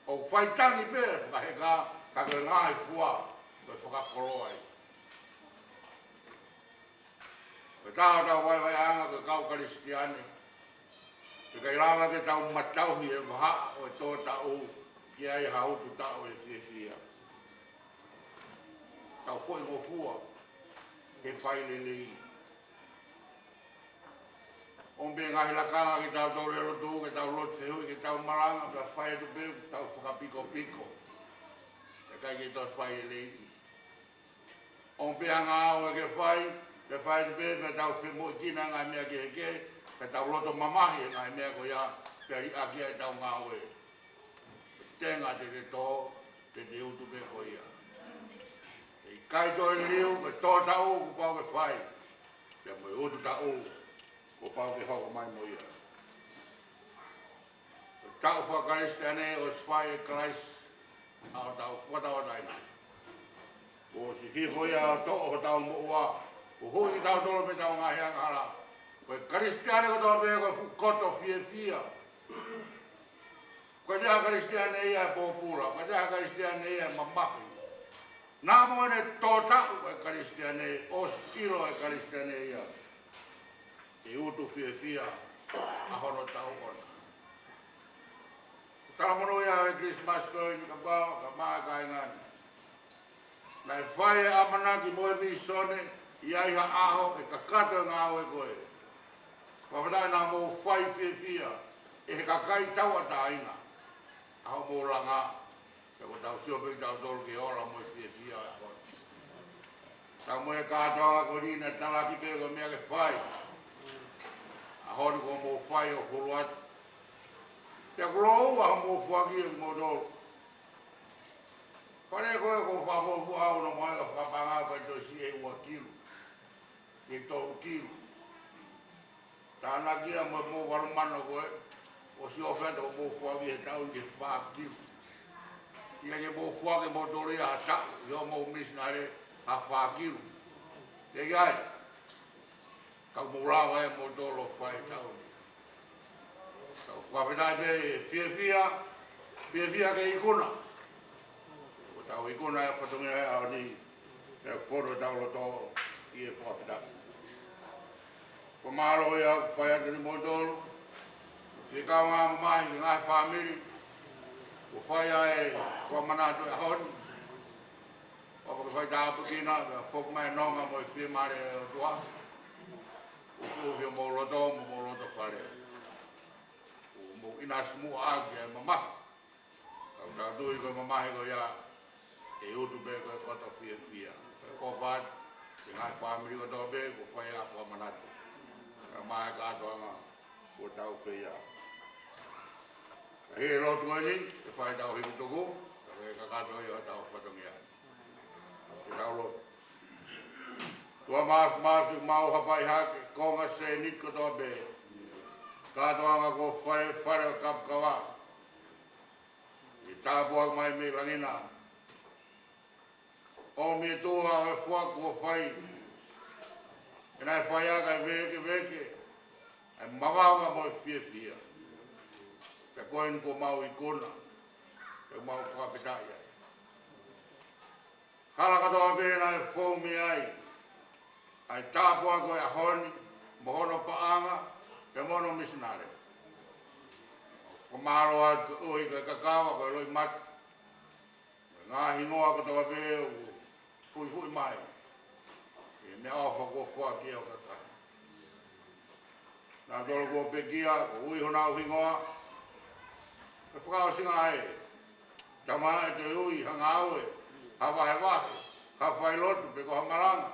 ʻOku faitangi pē e fakaheka, ka ko e ngaahi fua, ko e fakakoloa ia. Ko e taha hotau vaivaiʻanga ko e kau Kalisitiane, ʻe ʻikai lava ke tau matauhi e vahaʻa ʻo e tō taʻu ki ai ha utu taʻu ʻe fiefia. Tau foʻi ngofua he fai lelei. ʻOmi pē ngaahi lakanga ke tau tau lea lotu, ke tau lotu fehuʻi, ke tau malanga, pea fai atu pē, tau fakapikopiko. ʻE ʻikai ke tau fai lelei. ʻOmi pē ngāue ke fai, ke fai atu pē, pea tau femoʻuekina ngaahi meʻa kehekehe, pea tau loto mamahi e ngaahi meʻa ko ia, pea liʻaki ai ʻetau ngāue. Tenga te te tō, te te utu pē ko ia. ʻE ʻikai toe liliu, ko e tō taʻu kuo pau ke fai. Pea mo e utu taʻu, kuo pau ke hoko mai mo ia. Ko e taʻu faka-Kalisitiane ʻosi fai ʻe Kalaisi ʻa hotau fakatauʻatāina. Kuo ʻosi hifo ia ʻo toʻo hotau moʻua, kuo huʻi kitautolu mei heʻetau ngaahi angahala. Ko e Kalisitiane kotoa pē ko e fuʻu koto fiefia. Ko e taha Kalisitiane ia ʻe pōpula, ko e taha Kalisitiane ia ʻe mamahi. Naʻa mo ʻene tō taʻu e Kalisitiane, ʻosi ʻilo e Kalisitiane ia ʻe utu fiefia ʻa hono taʻu ʻona. Talamonū ia he Kilisimasi ko eni kapau, ka mai kāinga ni. Naʻe fai e ʻamanaki mo e vīsone, ʻi ai ha ʻaho ʻe kakato e ngāue ko ē. Fakafetaʻi naʻa mou fai fiefia ʻe he kakai tauʻatāina ʻa hoʻomou langa, pea kuo tau sio pē kitautolu ki he ola mo e fiefia ʻo e ʻaho ni. Tau mo e kātoanga ko eni naʻe talaki pē ko e meʻa ke fai. ʻAho ni kuo mou fai ʻo hulu atu. Pea kuo lōua hoʻomou foaki ʻe kimoutolu. Fale ko ē kuo fakafuofua ʻo nau mai ka fakapaʻanga pea toe siʻi ʻe ua kilu, ʻe tolu kilu. Tānaki ia mo e mou valu mano ko ē, ʻosi ʻofa atu hoʻomou foaki he taʻu ni ke fā kilu. ʻIkai ke mou foaki ʻe moutolu ia ha taʻu, ʻi hoʻomou misinale ha fā kilu. ʻIkai. Ka mou lava ʻe moutolu ʻo fai e taʻu ni. Tau fakafetaʻi pē, fiefia, fiefia ke ikuna. Ko ʻetau ikuna e fatongia he ʻaho ni, ʻe fonu ʻetau loto ʻi he fakafetaʻi. Ko e mālō ia kuo fai atu ni moutolu, fekau ngā mamahi, ngaahi fāmili, kuo fai ai e fakamanatu e ʻaho ni. ʻOfa ke fai tāpuekina, pea foki mai e nonga mo e fiemālie ʻa e ʻOtua. ʻUkuʻufi homou loto, mo homou loto fale. ʻO mou ʻinasi muʻa ʻaki e mamahi. Ka ʻoku tau tui ko e mamahi ko ia, ʻe utu pē ko e koto fiefia. Ko e ʻofa atu ki he ngaahi fāmili kotoa pē, kuo fai ʻa e fakamanatu. Ka mai e kātoanga, kuo tau feia. Ka hili e lotu ko eni, ʻe fai ʻetau himi tuku, ka ke kakato ia ʻetau fatongia. Ke tau lotu. ʻOtua Māfimafi, mau hapai hake, konga sēniti kotoa pē. Kātoanga kuo fai, fale ʻo kapukava. ʻI he tāpuaki mai mei langi na. ʻOmi e tuha ʻo e foaki kuo fai. ʻE naʻe fai ʻaki ʻa e vēkeveke, ʻa e mavava mo e fiefia. Pea Ko eni kuo mau ikuna, ʻoku mau fakafetaʻi ai. Hala kātoa pē naʻe fou mei ai ʻa e tāpuaki ʻo e ʻaho ni, mo hono paʻanga, pea mo hono misinale. Fakamālō atu koeʻuhi ko e kakava, ko e loʻimata, mo e ngaahi hingoa kotoa pē ʻoku fuifui mai ʻi he meʻaʻofa kuo foaki ʻe ho kakai. Nautolu kuo pekia, kuo ui honau hingoa, ʻe fakaʻosinga ai. Tama ʻe toe ui ha ngāue, ha vahevahe, ha failotu, pe ko ha malanga.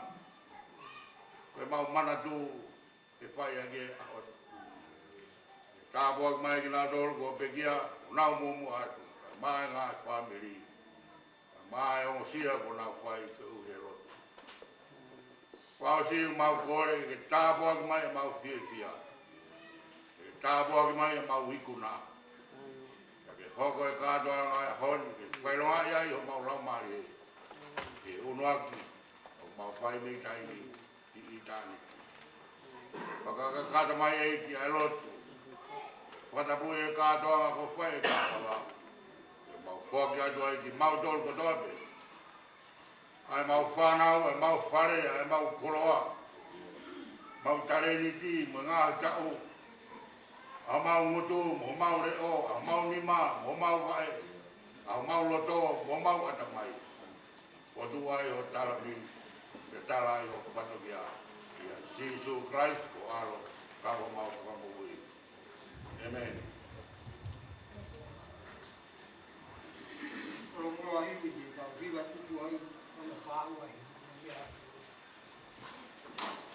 Ko ʻemau manatu ʻe fai ʻaki ʻa e ʻaho ni. Tāpuaki mai kinautolu kuo pekia, ʻo nau muʻomuʻa atu, kae ʻumaʻā e ngaahi fāmili, kae ʻumaʻā e ongosia kuo nau fai koeʻuhi he lotu. Fakaʻosi ʻoku mau kole ke tāpuaki mai ʻemau fiefia, ke tāpuaki mai ʻemau ikuna, pea ke hoko e kātoanga ʻo e ʻaho ni ke fakaʻilongaʻi ai homau laumālie, ke ʻunuaki ʻoku mau fai mei taimi ki ʻitāniti. Fakakakato mai ʻEiki ʻa e lotu, fakatapui e kātoanga kuo fai ʻe he kākava, ke mau foaki atu ai kimautolu kotoa pē, ʻa ʻemau fānau, ʻa ʻemau fale, ʻa ʻemau koloa, ʻemau talēniti mo e ngaahi taʻu, ʻa homau ngutu mo homau leʻo, ʻa homau nima mo homau vaʻe, ʻa homau loto mo homau ʻatamai. Fotu ai ho tala mei, ke tala ai ho fatongia. ʻIa Sīsū Kalaisi ko ho ʻAlo, ka ko homau Fakamoʻui. ʻĒmeni. ʻOlongoa hiva ni, kau hiva tuku ai, ʻo na fāua ai.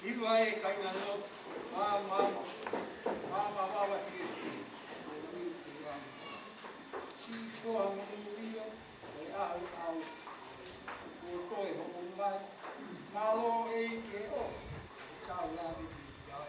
Hiva e kāinga no, mā, mā, mā, mā, mā, mā, si ko a mo ni ia, e au, au, ko toe ho mai, mālō e ke o, kau la mi, kau.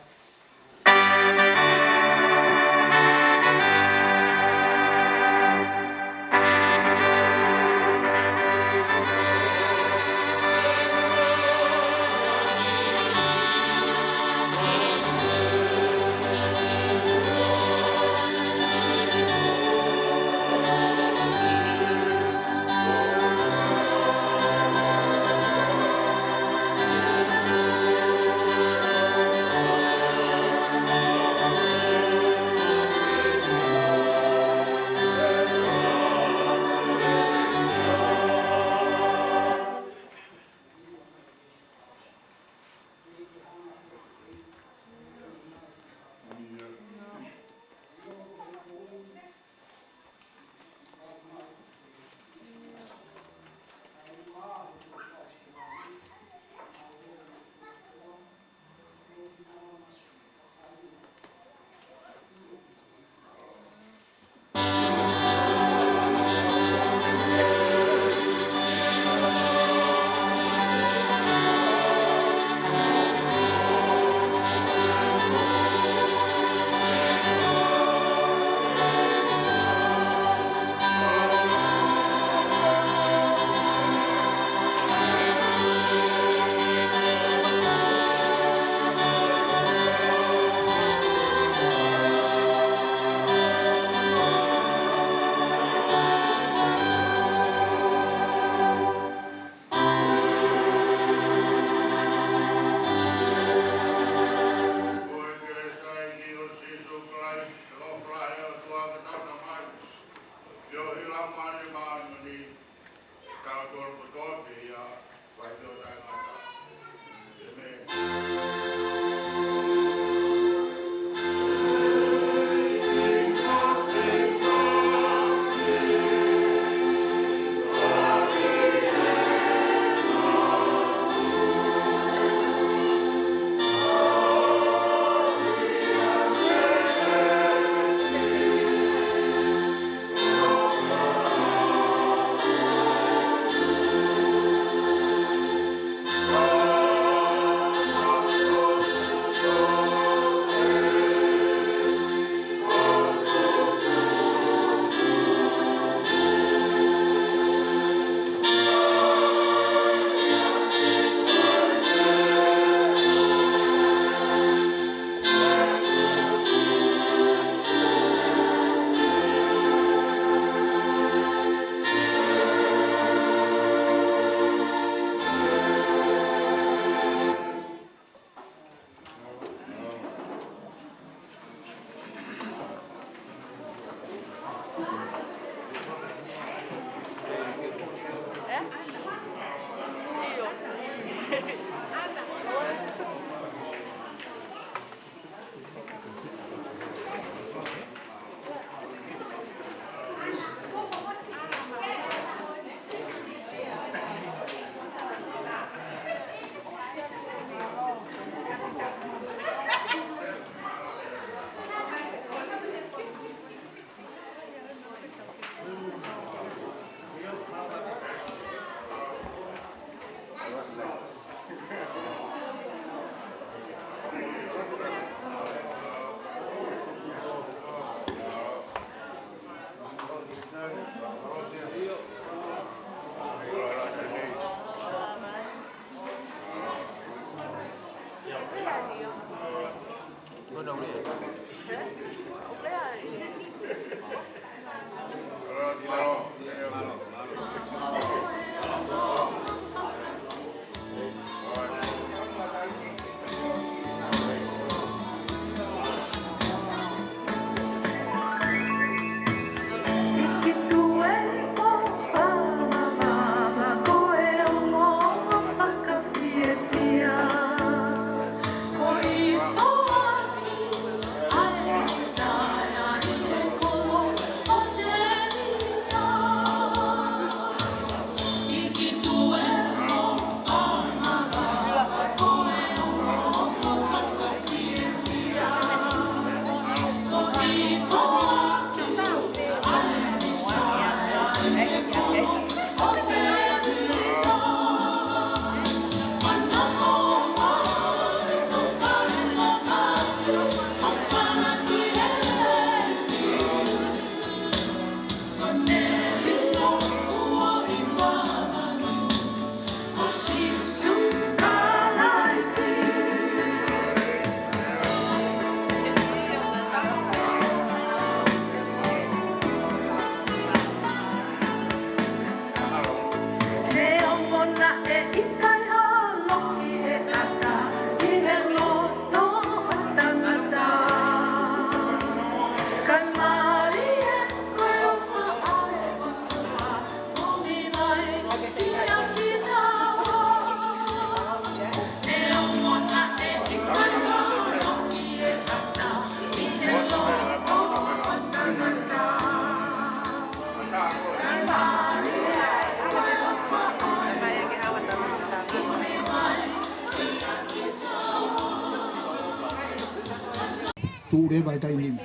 tuʻu leva he taimi ni.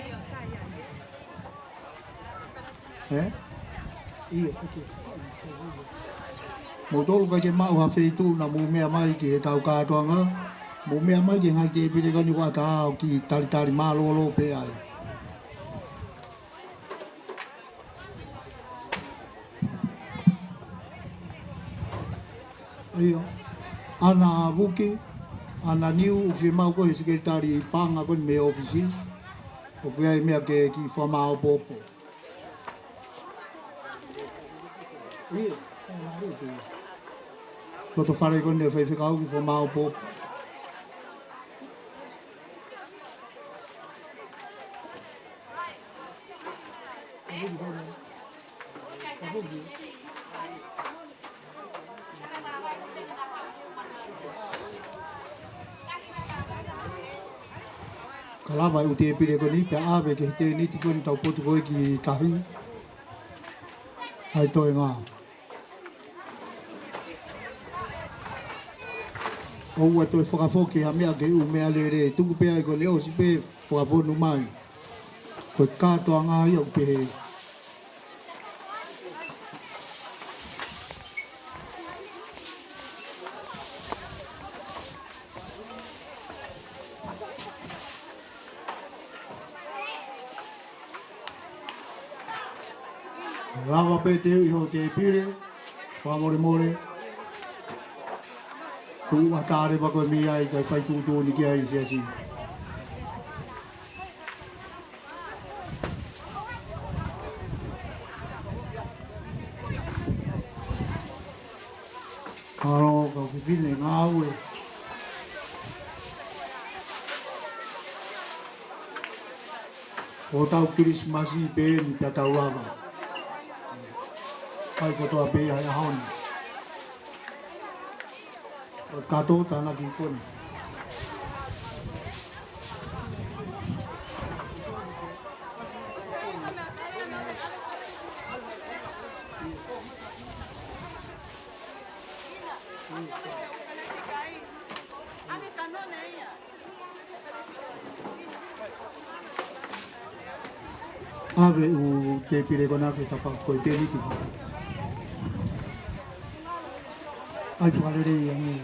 Ē? ʻIo, ʻoku. Mou tolu ʻikai ke maʻu ha feituʻu, naʻa mou meʻa mai ki heʻetau kātoanga. Mou meʻa mai ki he ngaahi tēpile ko eni ʻoku ʻatā ʻo kiʻi talitali mālōlō pē ai. ʻIo. ʻAna Vuki, ʻAna Niu, ʻoku fiemaʻu ko e sekelitali paʻanga ko eni mei he ʻōfisi. ʻOku ʻi ai e meʻa ke kiʻi fakamāopoopo. ʻIo. Loto fale ko eni ʻo e faifekau kiʻi fakamāopoopo. Ka lava e ʻū tēpile ko eni pea ʻave ki he tēniti ko eni ʻetau potu ko ē ki tahi. ʻAi toenga. ʻOua toe fakafoki ha meʻa ki he ʻū meʻalele. Tuku pē ai ko eni ʻosi pē fakafonu mai. Ko e kātoanga ia ʻoku pehē. Lava pē te u ʻi hoʻo tēpile, fakamolemole. Tuʻu ʻatā leva koe mei ai, kae fai tuʻutuʻuni ki ai, siasi. Mālō, kau fefine, ngāue. ʻO tau Kilisimasi pē eni pea tau lava. Kai kotoa pē ia he ʻaho ni. ʻO kato tānaki ko eni. ʻAve ʻū tēpile ko ena ki he tafaʻaki ko e tēniti. ʻAi fakalelei ange.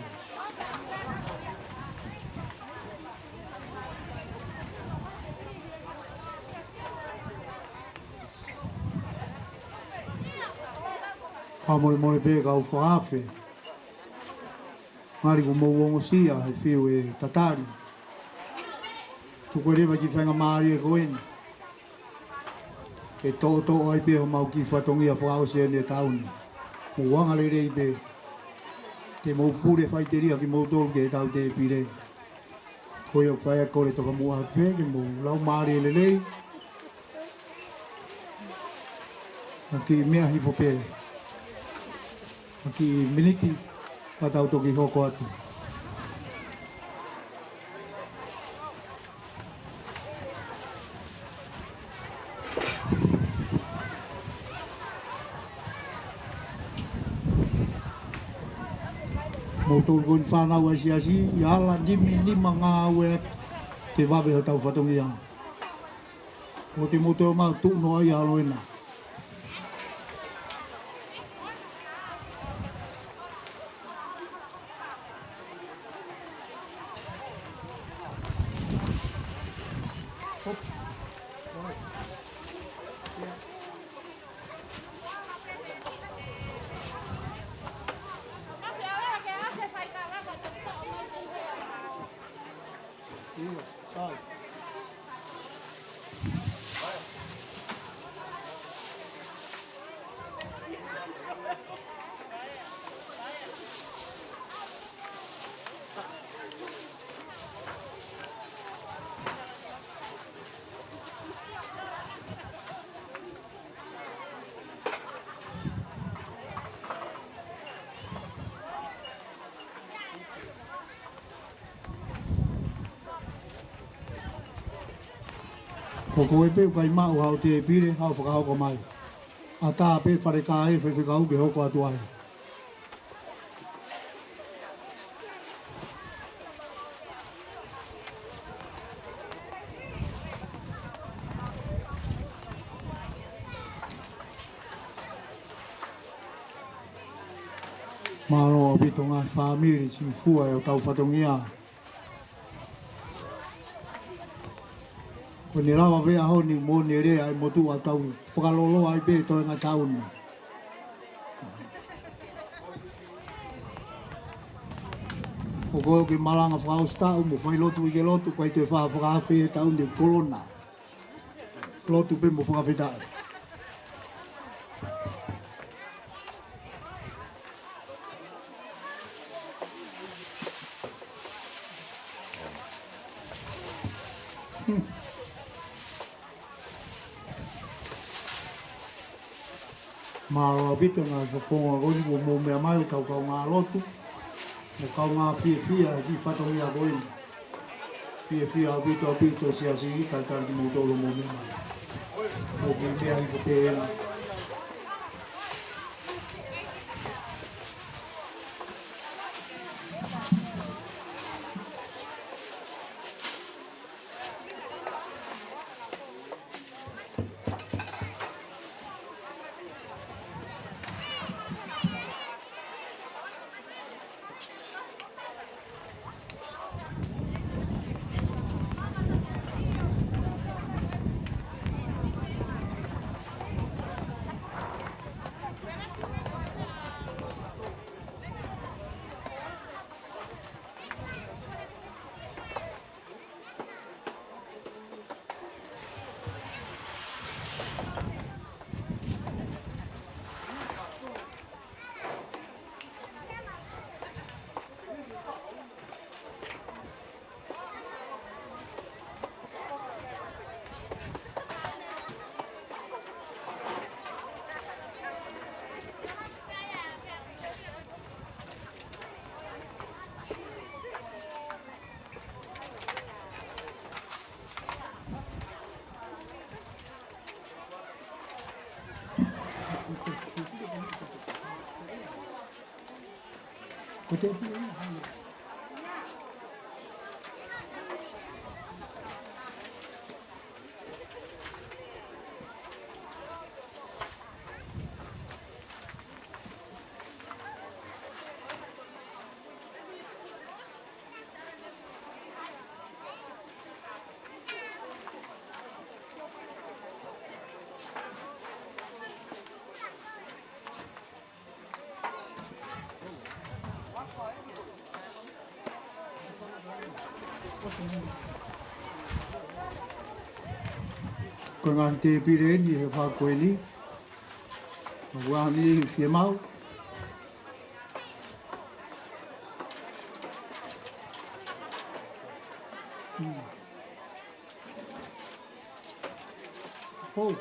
Fakamolemole pē kau fakaafe. Ngali kuo mou ongosia he fiu e tatali. Tuku leva kiʻi faingamālie ko eni ke toʻotoʻo ai pē homau kiʻi fatongia fakaʻosi eni e taʻu ni. Mou anga lelei pē. Te mou pule faʻiteliha kimoutolu ki heʻetau tēpile. Ko ia ʻoku fai ʻa e kole tokamuʻa pē ke mou laumālie lelei. ʻA e kiʻi meʻa hifo pē. ʻA e kiʻi miniti, ka tau toki hoko atu. Moutolu ko eni fānau ʻa e siasi, ʻi ala nima nima ngāue atu ke vave hotau fatongia. ʻO te mou toe ō mai ʻo tuʻu noa ʻi ʻAlo ena. Ko koe pē ʻoku ʻikai maʻu haʻo tēpile, haʻu ʻo fakahoko mai. ʻAtā pē fale kā ʻe faifekau ke hoko atu ai. Mālō ʻaupito ngaahi fāmili, sifua ʻo e tau fatongia. Ko ʻene lava pē ʻaho ni mo ʻene lea ʻa e motuʻa tau fakaloloa ai pē toenga taʻu ni. ʻOku ou ke malanga fakaʻosi taʻu mo fai lotu ʻi he lotu, ʻikai toe faʻa fakaafe he taʻu ni kolona. Lotu pē mo fakafetaʻi. Mālō ʻaupito ngaahi fofonga ko eni kuo mou meʻa mai ʻo tau kaungā lotu, mo kaungā fiefia he kiʻi fatongia ko eni. Fiefia ʻaupito ʻaupito siasi, talitali kimoutolu mou meʻa mai. Mou kiʻi meʻa hifo pē ena. Ko e ngaahi tēpile eni he fā ko eni. Ko e ngaahi fiemaʻu. Mm. Oh.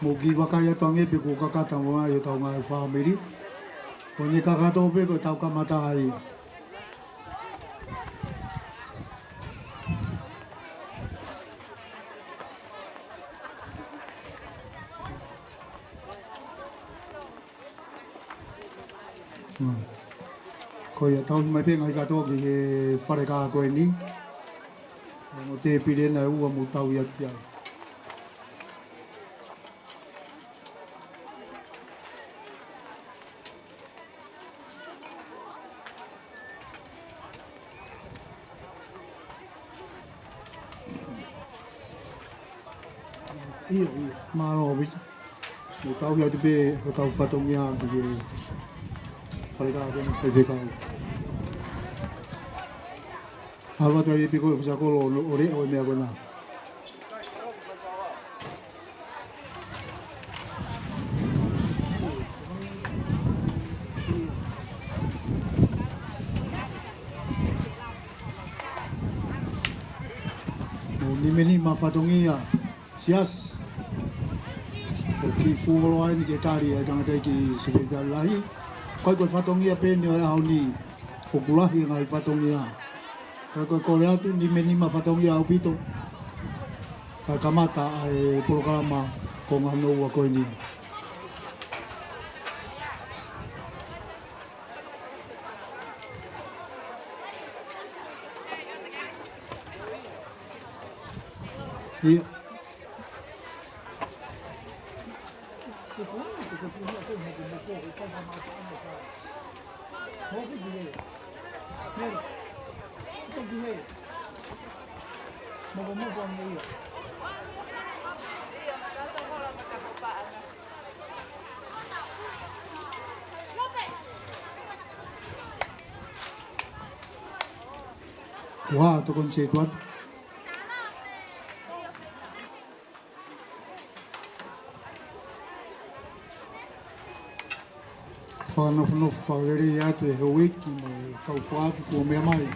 Mou kiʻi vakai atu ange pe kuo kakata mo ai ʻetau ngaahi fāmili. Ko ʻene kakato pē ko ʻetau kamata ai. Mm. Ko ia, tau mai pē ngaahi kātoa ki he fale kā ko eni. Mo e tēpile ena ʻe ua mou tau ʻi atu ki ai. ʻIo, ʻio. Mālō, Viti. Mou tau ʻi atu pē, ko ʻetau fatongia ki he fale kā ko eni, faifekau. Haʻu atu ai pē ko e fusakolo ʻo, ʻo leʻo e meʻa ko ena. Mou nimeni maʻa fatongia siasi. Kiʻi fuoloa eni ke tali ʻe he tangataʻeiki sekelitali lahi. Ko e, ko e fatongia pē eni ʻo e ʻaho ni, ʻoku lahi e ngaahi fatongia. Ka ko e kole atu, nimenima fatongia ʻaupito. Kae kamata ʻa e polokalama konga hono ua ko eni. ʻIo. Kuo hā, tokoni setuata. Fakanofonofo fakalelei atu ʻe he houʻeiki mo e kau fakaafe kuo meʻa mai.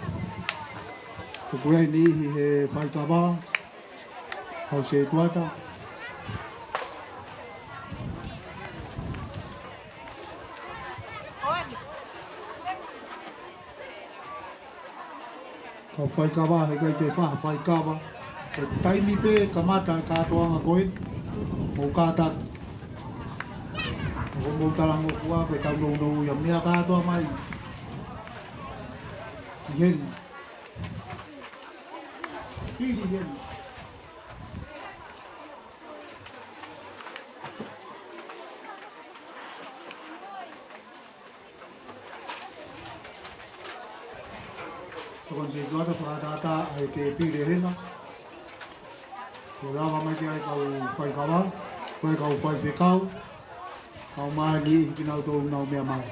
ʻOku ʻi ai e niʻihi he faikava, kau setuata. Kau faikava, heʻikai ke fai ha faikava. Ko e taimi pē kamata e kātoanga ko ē, mou kātaki. Ko hoʻomou talangofua, ko ʻetau nounou ia, meʻa kātoa mai ki heni. Pili heni. Tokoni setuata, fakatātā ʻa e kepile hena. Kuo lava mai ki ai e kau faikava, ko e kau faifekau, kau mai ni kinautolu nau meʻa mai.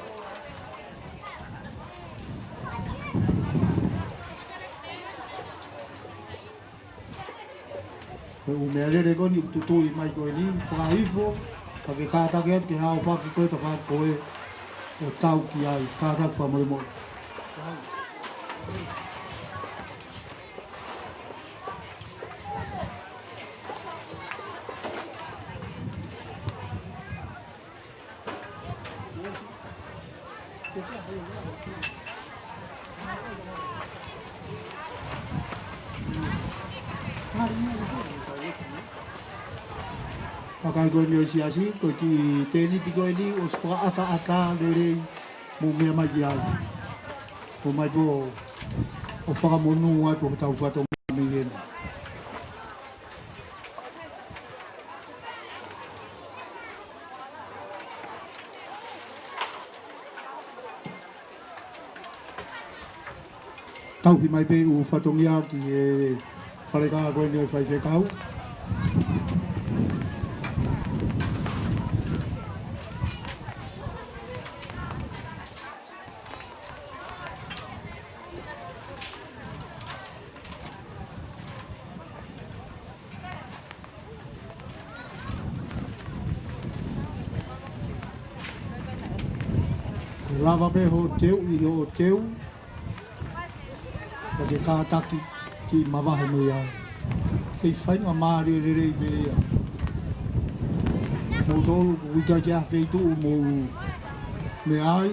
Ko e ʻū meʻalele ko eni ʻoku tutuʻi mai ko eni, fakahifo, ka ke kātaki atu ki he haofaki ko ē, tafaʻaki ko ē ʻoku tau ki ai, kātaki fakamolemole. Kakai ko eni ʻo e siasi, ko e kiʻi tēniti ko eni, ʻosi fakaʻataʻatā lelei, mou meʻa mai ki ai. Mou mai pē ʻo fakamonū atu hotau fatongia mei heni. Tauhi mai pē ʻū fatongia ki he fale kā ko eni ʻo e faifekau. Ke lava pē hoʻo teu ʻi hoʻo teu, ka ke kātaki kiʻi mavahe mei ai. Kei faingamālie lelei pē ia. Moutolu ʻoku ʻikai ke ʻi ai ha feituʻu mou meʻa ai,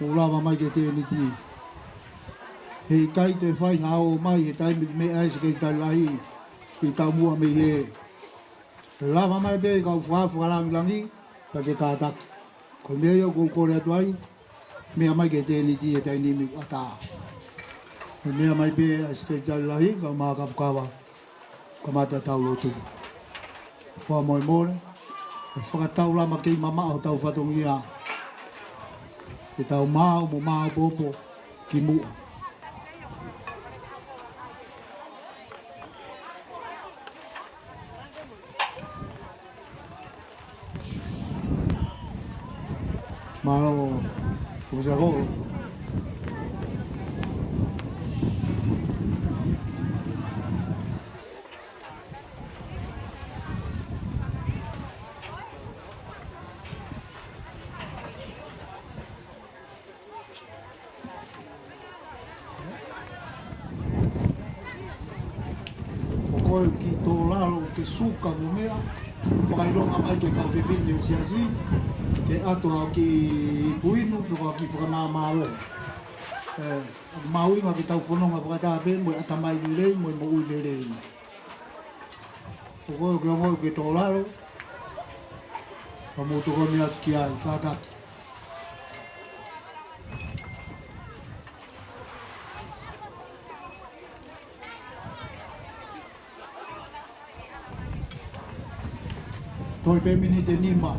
mou lava mai ki he tēniti. Heʻikai toe fai ha ō mai he taimi meʻa ai e sekelitali lahi ʻi taumuʻa mei hē. Ke lava mai pē kau fakalangilangi, ka ke kātaki. Ko e meʻa ia ʻoku ou kole atu ai, meʻa mai ki he tēniti he taimi ni ʻoku ʻatā. Ke meʻa mai pē ʻa e sekelitali lahi, kau maʻu kapukava, kamata tau lotu. Fakamolemole, ʻe fakataulama kei mamaʻo hotau fatongia. Ke tau maʻu mo maopoopo ki muʻa. Mālō, ʻoku sa ko. Ko koe ʻoku kiʻi tō lalo ke suka mo meʻa, Fakaʻilonga mai ki he kau fefine ʻo e siasi, ke ʻatu ha kiʻi puinu, pe ko ha kiʻi fakamāmālohi. ʻE, mahuʻinga ke tau fononga fakataha pē mo e ʻatamai lelei, mo e moʻui lelei. Ko koe ʻoku ke ongoʻi ʻoku ke tō lalo, ka mou tokoni atu ki ai, kātaki. Toe pē miniti ʻe nima,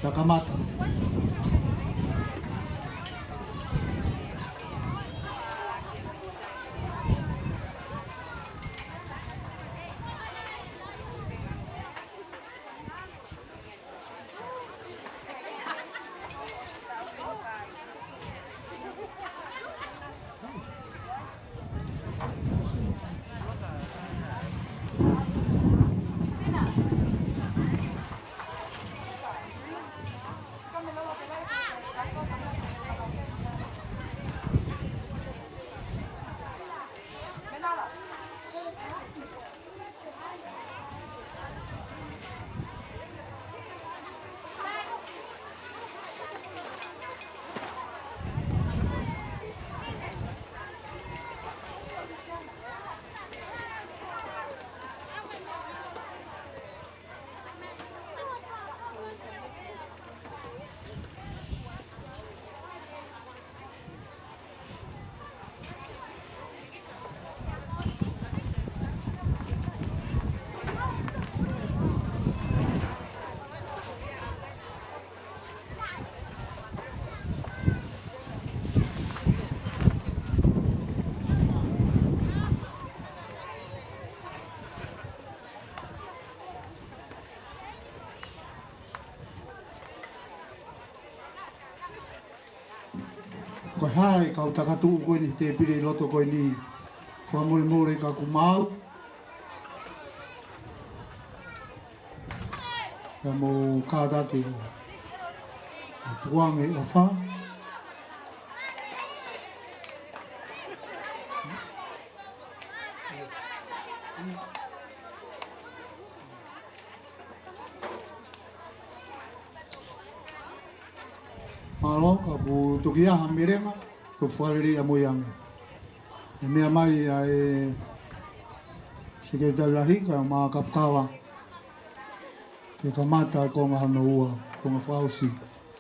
ta kamata. Ko e hā e kau takatuʻu ko eni he tēpile ʻi loto ko eni, fakamolemole ka ʻoku mau. Ka mou kātaki ʻo tukuange ʻofa. Mālō, ka ʻoku toki ʻi ai ha melenga, toki fakalelei ʻamui ange. ʻE meʻa mai ʻa e Sekelitali Lahi, kae ʻumaʻā Kapukava, ke kamata e konga hono ua, konga fakaʻosi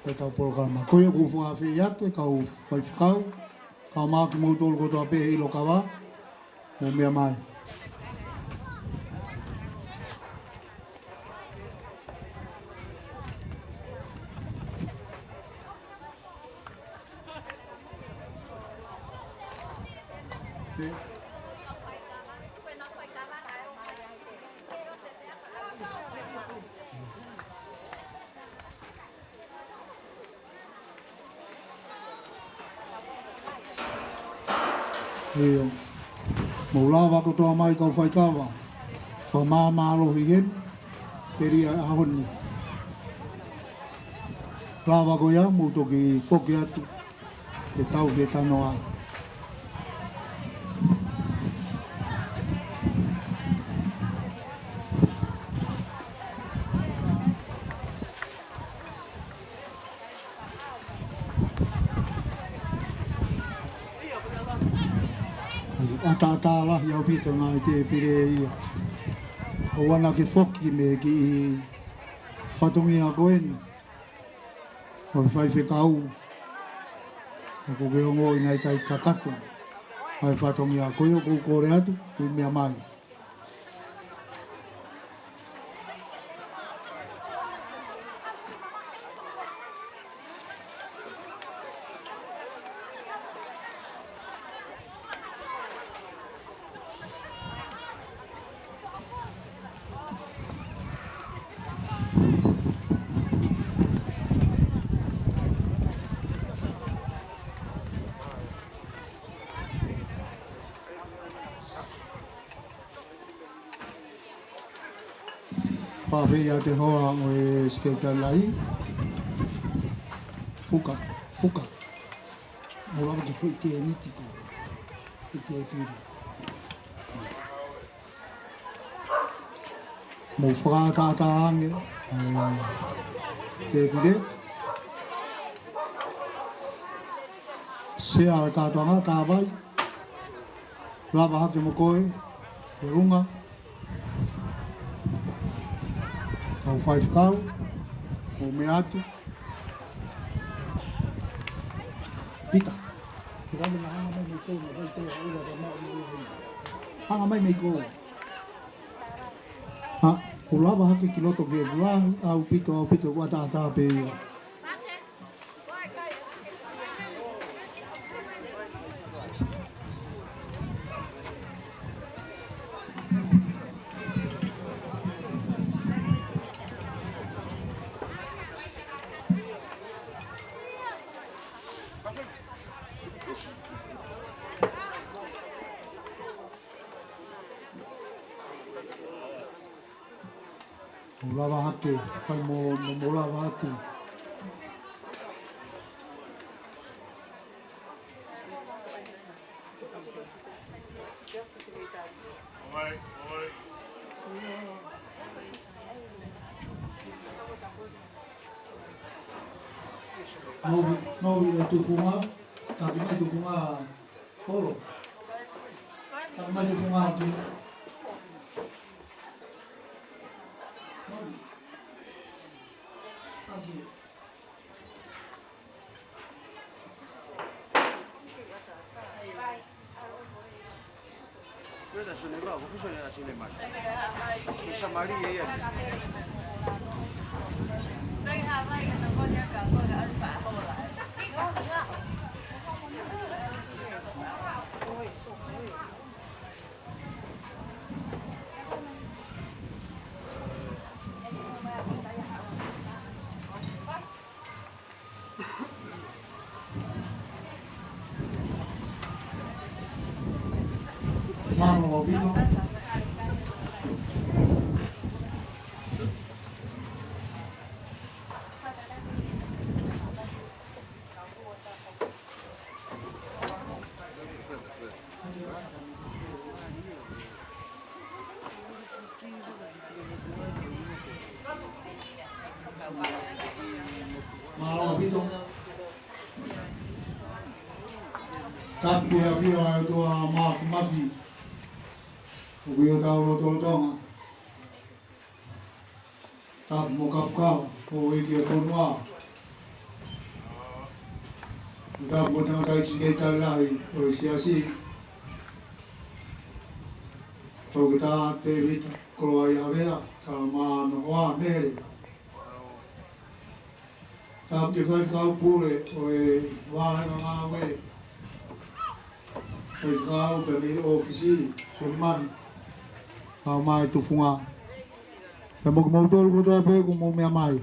ʻetau polokalama. Ko ia ʻoku ou fakaafeʻi atu e kau faifekau, kae ʻumaʻā kimoutolu kotoa pē he ʻilo kava, mou meʻa mai. ʻIo. Mou lava kotoa mai kau faikava. Fakamāmālohi heni, telia e ʻaho ni. Lava ko ia, mou toki foki atu. Ke tau ke tano ai. ʻAtātā lahi ʻaupito ngaahi tēpile ia. ʻOua naʻa ke foki mei he kiʻi fatongia ko eni. Ko e faifekau, ʻoku ke ongoʻi naʻe ʻikai kakato ʻa e fatongia ko ia, ʻoku ou kole atu, mou meʻa mai. Pāfeia te hoa ʻo e Sekelitali Lahi. Fuka, fuka. Mo lava ke foʻi tēniti ko e tēpile. Mou fakaʻataʻatā ange, ē, tēpile. Sea ʻo e kātoanga, tā vai. Lava hake mo koe, ʻi ruʻunga. Kau faifekau, ʻo meʻa atu. Pita. Hanga mai mei koe, hanga mai mei koe. Ha, ʻo lava hake ki loto ke ʻaupito, ʻaupito, ʻaupito, ʻoku ʻataʻatā pē ia. Mou lava hake, fai mo, mo, mou lava atu. Novi, novi e tufunga, taki mai tufunga. Polo. Taka mai tufunga ki. Aki. Kuo ta sone rau, kuo sone rau sone mai. Kuo sa mari ia ia. Mālō ʻaupito. Mālō ʻaupito. Kapu ʻa e ʻAfio ʻa e ʻOtua Māfimafi. ʻOku ʻi hotau lotolotonga. Tapu mo Kapukava, ʻo e ʻEiki ʻo e fonua. Tapu mo e tangataʻeiki kei tali lahi ʻo e siasi. Toketā Tēvita Koloaʻia Havea, Talamanoa Mele. Tapu ki he faifekau pule ʻo e vāhenga ngāue. Faifekau pea mei he ʻōfisi, Solimani. Kau mai tufunga. Pea mo kimoutolu kotoa pē kuo mou meʻa mai.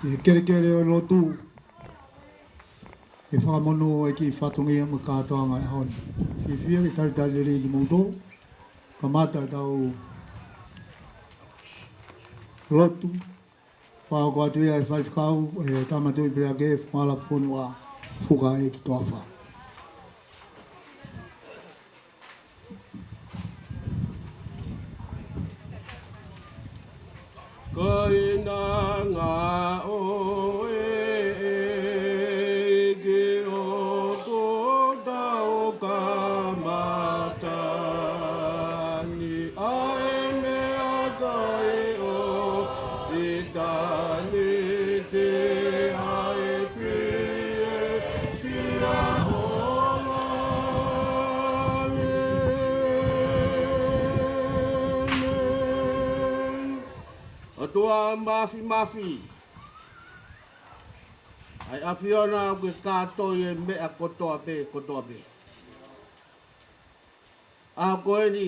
Ki he kelekele ʻo e lotu. ʻE fakamonū e kiʻi fatongia mo e kātoanga ʻo e ʻaho ni. Fiefia ke talitali lelei kimoutolu. Kamata ʻetau lotu. Fakahoko atu ia ʻe he faifekau, ʻe Tama Tuʻi Peleake, Fualaʻā Fonua, Fuka ʻEiki Toafa. Kainanga ʻo e ʻEiki ʻoku tau kamata ni ʻa e meʻa kai ʻo ʻitāniti ʻa e fiefia ʻo langi. ʻOtua Māfimafi, ʻa e ʻAfiona ʻoku ke kātoi e meʻa kotoa pē, kotoa pē. ʻAho ko eni,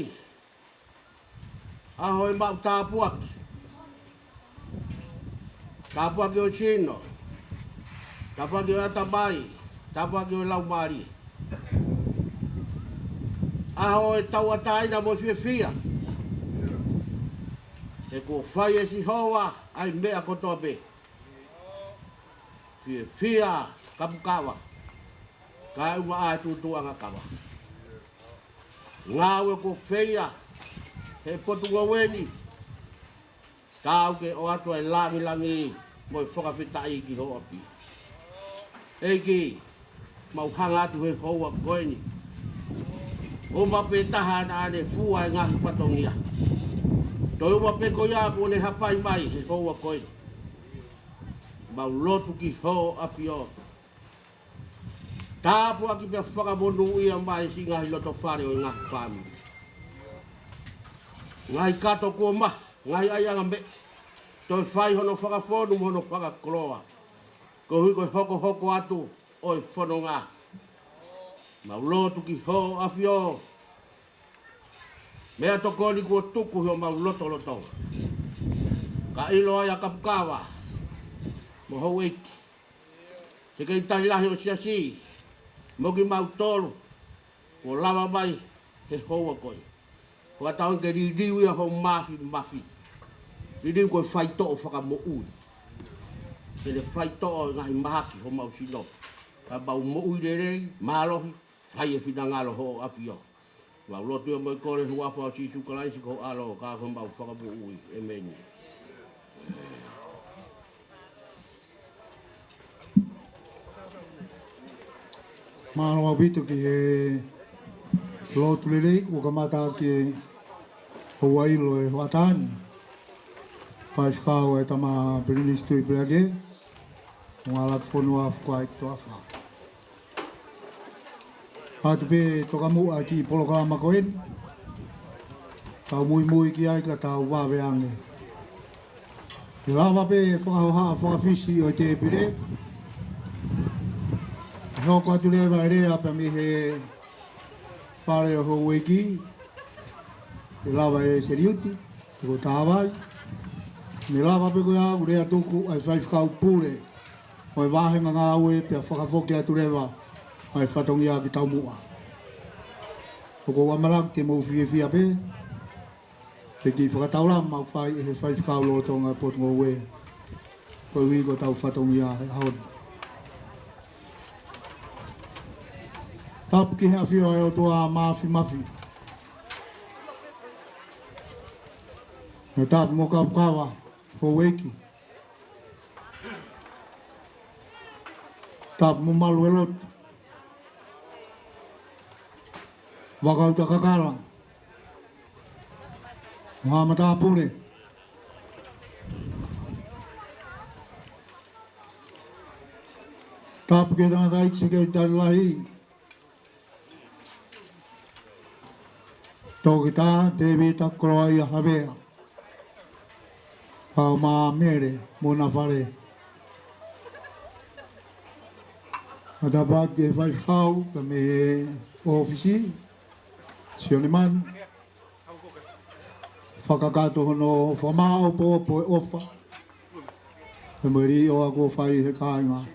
ʻaho ʻe maʻu tāpuaki. Tāpuaki ʻo e sino, tāpuaki ʻo e ʻatamai, tāpuaki ʻo e laumālie. ʻAho ʻe tauʻatāina mo fiefia. He kuo fai ʻe Sihova ʻa e meʻa kotoa pē. Fiefia Kapukava, kae ʻumaʻā e tuʻutuʻuni ʻa Kapukava. Ngāue kuo feia ʻe he potungāue ni, Taau ke ʻoatu ʻa e langilangi mo e fakafetaʻi ki ho ʻapi. ʻEiki, mau hanga atu he houa ko eni. ʻUma pē taha naʻa ne fua e ngaahi fatongia. Toe ʻuma pē ko ia kuo ne hapai mai he houa ko eni. Mau lotu ki ho ʻapi. Tāpuaki pea fakamonūʻia mai siʻi ngaahi loto fale ʻo e ngaahi fāmili. Ngaahi kato kuo maha, ngaahi ʻaiʻanga meʻa. Toe fai hono fakafonu mo hono fakakoloa. Koeʻuhi ko e hokohoko atu ʻo e fononga. Mau lotu ki ho ʻapi. Meʻatokoni kuo tuku ʻi homau lotolotonga. Ka ʻilo ai ʻa Kapukava mo houʻeiki, Sekelitali Lahi ʻo e Siasi, mo kimautolu kuo lava mai he houa ko eni. Fakatauange ke liliu ia ho mafimafi. Liliu ko e faitoʻo fakamoʻui. Ke ne faitoʻo e ngaahi mahaki homau sino. Ka mau moʻui lelei, mālohi, fai e finangalo ho ʻapi. Mau lotu ia mo e kole huafa ʻo Sīsū Kalaisi ko ho ʻAlo, ka ko homau Fakamoʻui. ʻĒmeni. Mālō ʻaupito ki he lotu lelei, kuo kamata ʻaki e houa ʻilo e hoʻatā ni. Faifekau e tama Pilinisi Tuʻipulelake, Ngālatu Fonua Fukaiki Toafa. ʻAtu pē tokamuʻa ki he polokalama ko eni. Tau muimui ki ai ka tau vave ange. Ke lava pē fakahohaʻa fakafisi ʻo e tēpile. ʻE hoko atu leva e lea pē mei he fale ʻo houʻeiki. Ke lava e seliuti, ko Tavai. Ke lava pē ko ia ʻoku lea tuku ʻa e faifekau pule ʻo e vāhenga ngāue pea fakafoki atu leva ʻa e fatongia ki taumuʻa. ʻOku ou ʻamanaki ke mou fiefia pē he kiʻi fakataulama ʻoku fai ʻe he faifekau lolotonga e potungāue. Koeʻuhi ko ʻetau fatongia he ʻaho ni. Tapu ki he ʻafio ʻa e ʻOtua Mafimafi. Mo e tapu mo Kapukava, houʻeiki. Tapu mo Maluelotu. Vakauta Kakala. Mo Haʻa Matāpule. Tapu ki he tangataʻeiki Sekelitali Lahi. Toketā Tēvita Koloaʻia Havea. Kau mo Mele mo Nafale. Ka tapu atu ki he faifekau, ka mei he ʻōfisi, Sione Manu. Fakakakato hono fakamaʻopoʻopo e ʻofa. He meli o ako fai he kāinga.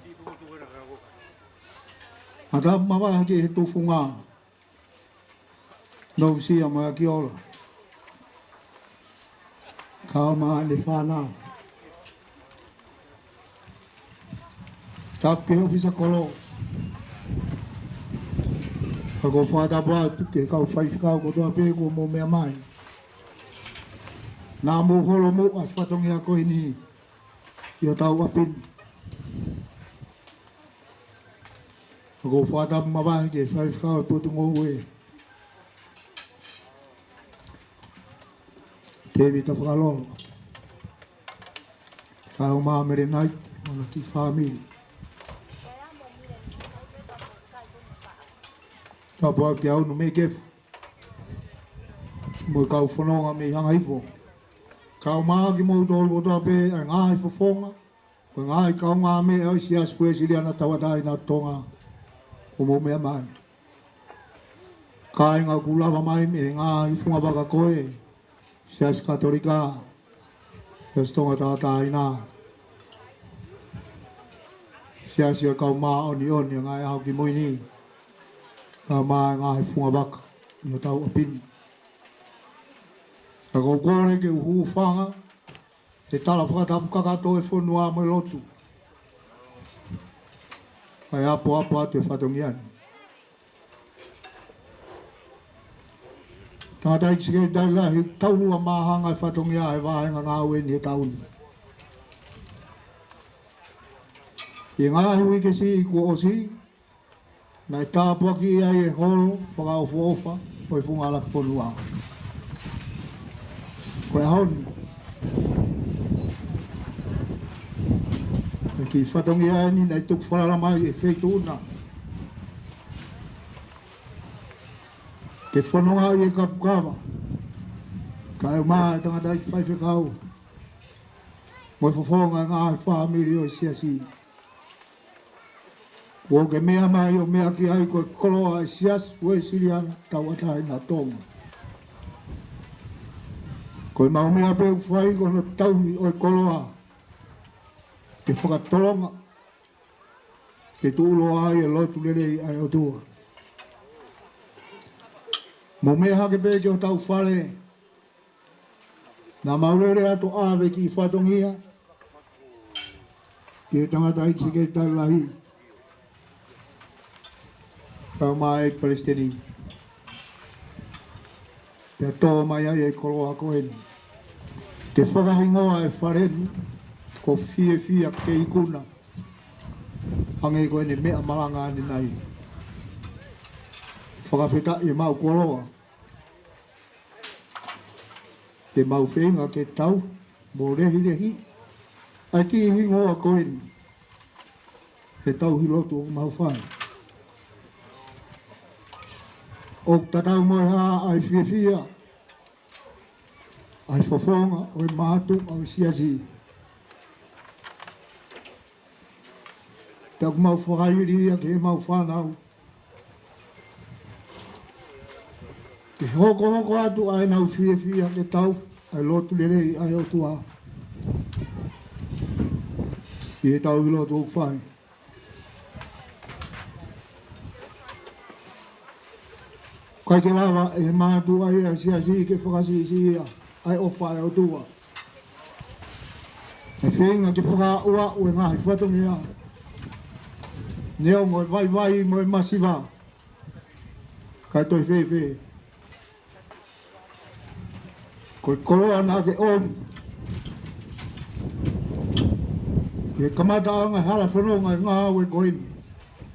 Ka tapu mavahe ki he tufunga. Nousia mo Akiola. Kau mo ʻene fānau. Tapu ki he ʻōfisa kolo. Ka ʻoku ou fakatapu atu ki he kau faifekau kotoa pē kuo mou meʻa mai. Naʻa mou holo muʻa fatongia ko eni ʻi hotau ʻapi ni. Ka ʻoku ou fakatapu mavahe ki he faifekau e potungāue. Tēvita Fakalolo. Kau mo Mele Naite, mo hono kiʻi fāmili. Tapu atu ki he ʻAunu mei Kefu. Mo e kau fononga mei Hangahifo. Kau mo kimoutolu kotoa pē, ʻa e ngaahi fofonga. Ko e ngaahi kaungāmeʻa ʻo e Siasi Uēsiliana Tauʻatāina ʻo Tonga. ʻOku mou meʻa mai. Kāinga ʻoku lava mai mei he ngaahi fungavaka ko ē, Siasi Katolika, Siasi Tonga Tauʻatāina, Siasi ʻo e Kau Māʻoniʻoni ʻo e Ngaahi ʻAho Kimui ni, kau mo e ngaahi fungavaka ʻi hotau ʻapi ni. Ka ʻoku ou kole ke u hūfanga he tala fakatapu kakato e fonua mo e lotu. Kae ʻapoʻapo atu e fatongia ni. Tangataʻeiki Sekelitali Lahi, taulua māhanga e fatongia e vāhenga ngāue ni he taʻu ni. ʻI he ngaahi uike siʻi kuo ʻosi, naʻe tāpuakiʻi ai e holo fakaʻofoʻofa ʻo e Funga Halafifonua. Ko e ʻaho ni, ko e kiʻi fatongia eni naʻe tuku falala mai ʻe he Feituʻu na ke fononga ʻi he kapukava, kae ʻumaʻā e tangataʻeiki faifekau mo e fofonga e ngaahi fāmili ʻo e siasi. Kuo ke meʻa mai ʻo meʻa ki ai ko e koloa e Siasi Uēsiliana Tauʻatāina ʻo Tonga. Ko e mau meʻa pē ʻoku fai ko hono tauhi ʻo e koloa ke fakatolonga, ke tuʻuloa ai e lotu lelei ʻa e ʻOtua. Mou meʻa hake pē ki hotau fale. Naʻa mau lele atu ʻo ʻave e kiʻi fatongia ki he tangataʻeiki Sekelitali Lahi, kae ʻumaʻā e Palesiteni, pea tō mai ai e koloa ko eni ke fakahingoa e fale ni ko Fiefia Kei Kuna. Hangē ko ʻene meʻa malanga ʻanenai. Fakafetaʻi e mau koloa te mau feinga ke tauhi mo lehilehiʻi ʻa e kiʻi hingoa ko eni he tauhi lotu ʻoku mau fai. ʻOku tatau mo e hā ʻa e fiefia ʻa e fofonga ʻo e mātuʻa ʻo e siasi, pea ʻoku mau fakaili ia ki heʻemau fānau ke hokohoko atu ʻa ʻenau fiefia ke tauhi ʻa e lotu lelei ʻa e ʻOtua ʻi he tauhi lotu ʻoku fai. ʻIkai ke lava ʻe he mātuʻa ia ʻo e siasi ke fakasiʻisiʻi ia ʻa e ʻofa ʻa e ʻOtua. ʻE feinga ke fakaaʻuaʻu e ngaahi fatongia, neongo e vaivai mo e masiva, kae toe fēfē, ko e koloa naʻa ke ʻomi ʻi he kamataʻanga e hala fononga e ngāue ko eni,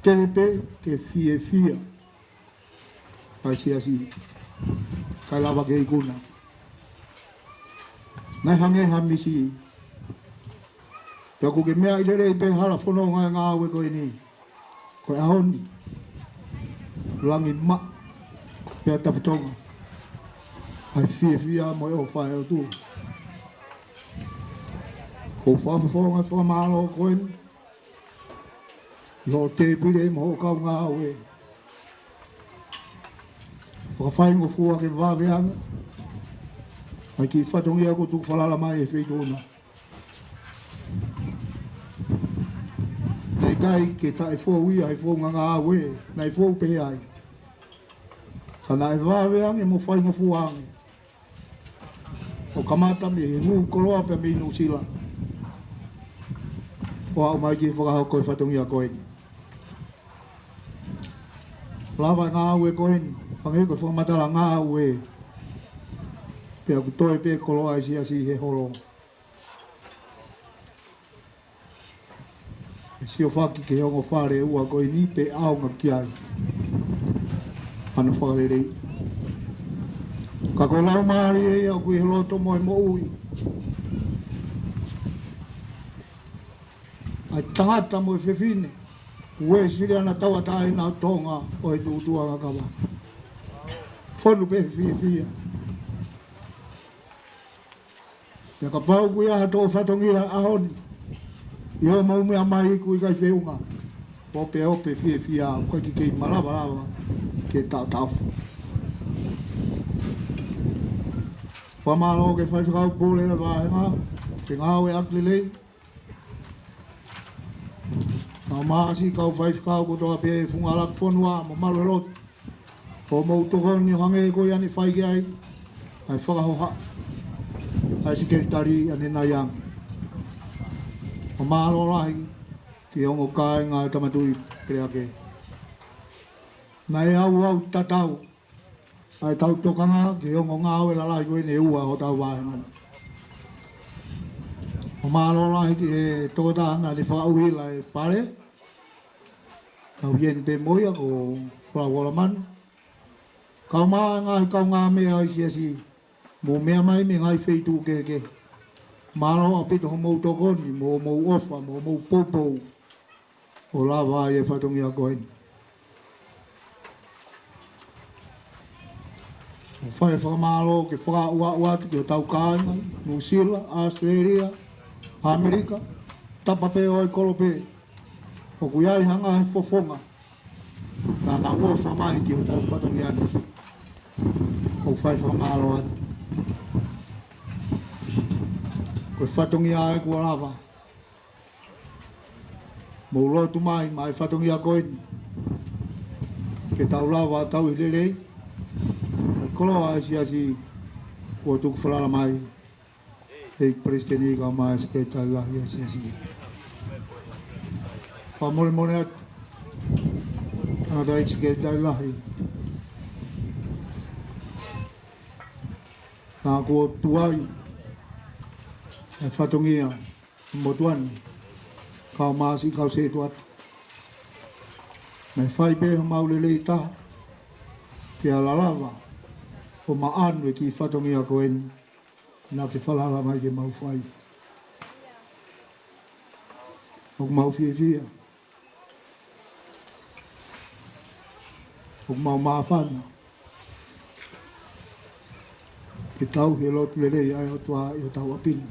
ke pē ke fiefia ʻa e siasi, kae lava ke ikuna. Naʻe hangē ha misi, pea ʻoku ke meaʻi lelei pē hala fononga e ngāue ko eni. Ko e ʻaho ni, langi maʻa pea tapu Tonga ʻa e fiefia mo e ʻofa ʻa e ʻOtua. Ko e fakafofonga e fakamālō ko eni ʻi hoʻo tēpile mo hoʻo kaungāue. Fakafaingofua ke vave ange ʻa e kiʻi fatongia kuo tuku falala mai ʻe he Feituʻu na. Naʻe ʻikai ke taʻefou ia he founga ngāue naʻe fou pehē ai, ka naʻe vave ange mo faingofua ange ʻo kamata mei he hū koloa pea mei Nuʻusila ʻo aʻu mai ki he fakahoko e fatongia ko eni. Lava e ngāue ko eni, hangē ko e fakamatala ngāue, pea ʻoku toe pē koloa e siasi he holo. ʻE siofaki ki he ongo fale ʻe ua ko eni pea ʻaonga ki ai hano fakaleleiʻi. Ka ko e laumālie ia ʻoku ʻi he loto mo e moʻui ʻa e tangata mo e fefine Uēsiliana Tauʻatāina ʻo Tonga ʻo e Tuʻutuʻuni Kava. Fonu pē fiefia. Pea kapau ʻoku ʻi ai ha tō fatongia he ʻaho ni ʻi hoʻomou meʻa mai, ʻoku ʻikai feʻunga. Opeope fiefia, ʻoku ʻikai ke kei malavalava ke taʻotaʻofi. Fakamālō ki he faifekau pule ʻo e vāhenga, ke ngāueʻaki lelei. Kae ʻumaʻā siʻi kau faifekau kotoa pē he Funga Halafifonua mo malu he lotu. Ko hoʻomou tokoni ʻo hangē ko ia naʻe fai ki ai ʻa e fakahoha ʻa e Sekelitali ʻanenai ange. Fakamālō lahi ki he ongo kāinga ʻo e Tama Tuʻi Peleake. Naʻe ʻauʻau tatau ʻa e tau tokanga ki he ongo ngāue lalahi ko eni ʻe ua ʻo hotau vāhenga ni. ʻOku mālō lahi ki he tokotaha naʻa ne fakaʻuhila e fale. Tau hia ni pē mo ia ko Flau Holamanu. Kau mai ngaahi kaungāmeʻa ʻa e siasi, mou meʻa mai mei he ngaahi feituʻu kehekehe. Mālō ʻaupito hoʻomou tokoni, mo hoʻomou ʻofa, mo hoʻomou poupou ʻo lava ai e fatongia ko eni. ʻOku fai e fakamālō ke fakaaʻu atu ki hotau kāinga, Nuʻusila, ʻAositelēlia, ʻAmelika, tapa pē ʻo e kolope. ʻOku ʻi ai ha ngaahi fofonga naʻa nau ʻofa mai ki hotau fatongia ni. ʻOku fai e fakamālō atu. Ko e fatongia ē kuo lava. Mou lotu mai maʻa e fatongia ko eni ke tau lava ʻo tauhi lelei e koloa ʻa e siasi kuo tuku falala mai ʻe he Palesiteni kae ʻumaʻā e Sekelitali Lahi ʻo e siasi. Fakamolemole atu, tangataʻeiki Sekelitali Lahi, naʻa kuo tuai e fatongia motuʻa ni, kae ʻumaʻā siʻi kau setuata. Naʻe fai pē homau lelei taha ke ala lava ʻo maʻanu e kiʻi fatongia ko eni naʻa ke falala mai ke mau fai. ʻOku mau fiefia. ʻOku mau māfana ke tauhi e lotu lelei ʻa e ʻOtua ʻi hotau ʻapi ni.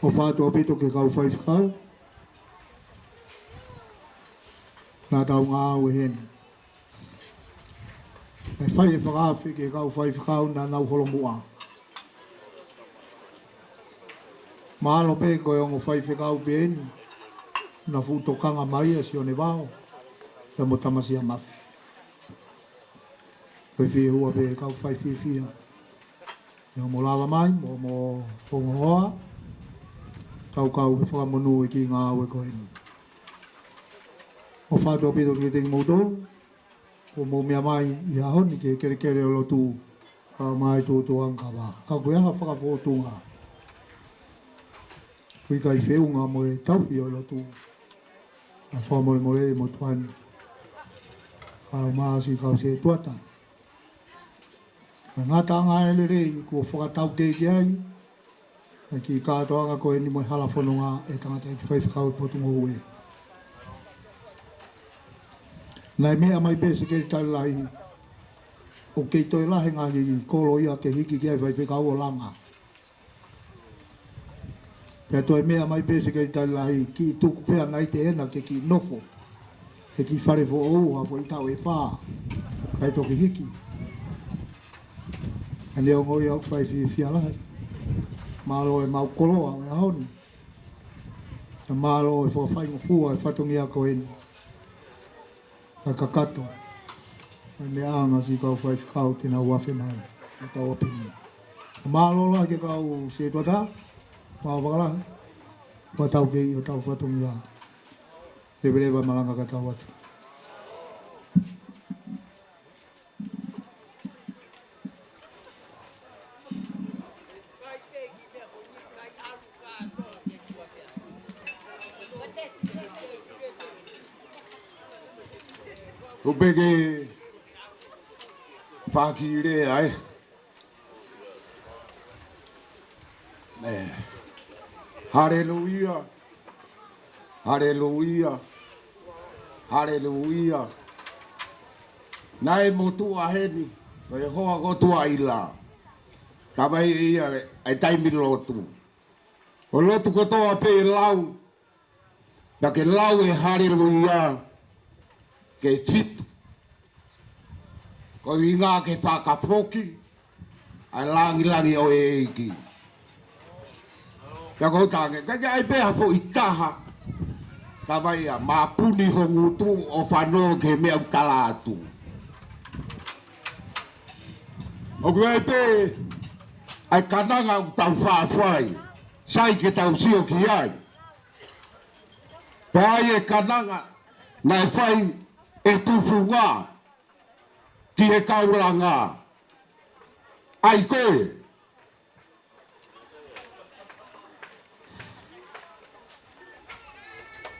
ʻOfa atu ʻaupito ki he kau faifekau naʻa tau ngāue heni. Naʻe fai e fakaafe ki he kau faifekau naʻa nau holomuʻa. Mahalo pē ko e ongo faifekau pē eni naʻa fuʻu tokanga mai ʻa Sione Vao pea mo Tamasia Mafi. Ko e fiefia pē kau fai fiefia ʻi hoʻomo lava mai mo hoʻomo ongo hoa, tau kau he fakamonū e kiʻi ngāue ko eni. ʻOfa atu ʻaupito kiate kimoutolu ʻoku mou meʻa mai ʻi he ʻaho ni ki he kelekele ʻo e lotu, kae ʻumaʻā e tuʻutuʻuni kava. Ka ko e ʻaho fakafōtunga, ʻoku ʻikai feʻunga mo e tauhi ʻo e lotu. Naʻa fakamolemole e motuʻa ni kae ʻumaʻā siʻi kau setuata. Ka ngataʻanga e lelei kuo fakataukei ki ai e kiʻi kātoanga ko eni mo e hala fononga ʻa e tangataʻeiki faifekau ʻo e potungāue. Naʻe meʻa mai pē Sekelitali Lahi ʻoku kei toe lahi e ngaahi kolo ia ke hiki ki ai e faifekau ʻo langa. Pea toe meʻa mai pē Sekelitali Lahi, kiʻi tuku pē ʻa Naite ena ke kiʻi nofo he kiʻi fale foʻou ha foʻi taʻu ʻe fā kae toki hiki. Ka neongo ia ʻoku fai fiefia lahi. Mālō e maʻu koloa ʻo e ʻaho ni. Pea mālō e fakafaingofua e fatongia ko eni. Ka kakato ʻa e meʻaʻanga siʻi kau faifekau te nau afe mai ʻi hotau ʻapi ni. Mālō lahi ki he kau setuata, mau fakalahi, ʻoku tau kei ʻi hotau fatongia. Leveleva e malanga kae tau ō atu. Kuo pehē ke fakakile ai. ʻĒ. Haleluia. Haleluia. Haleluia. Naʻe motuʻa heni, ko e hoa ko Tuʻaila. Ka mai ia e taimi lotu. ʻO lotu kotoa pē ʻe lau. Naʻa ke lau e haleluia ke fitu. Ko e ʻuhinga ke fakafoki ʻa e langilangi ʻo e ʻEiki. Pea ko e tangi, ka ke ʻai pē ha foʻi taha, ka vaia, mapuni ho ngutu ʻo fanongo ki he meʻa ʻoku tala atu. ʻOku ʻi ai pē ʻa e kananga ʻoku tau faʻa fai, sai ke tau sio ki ai. Pea ʻi ai e kananga naʻe fai ʻe tufunga ki he kaulanga. ʻAi koe.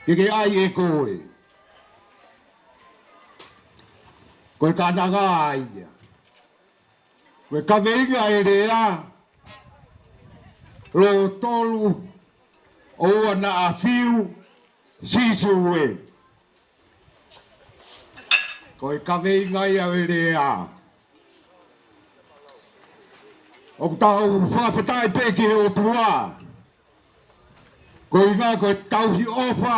Ke ke ʻai ʻe koe. Ko e kananga ia. Ko e kaveinga e lea, lōtolu ʻoua naʻa fiu, Sīsū ē. Ko e kaveinga ia e lea. ʻOku tau fakafetaʻi pē ki he ʻOtua. Koeʻuhinga ko e tauhi ʻofa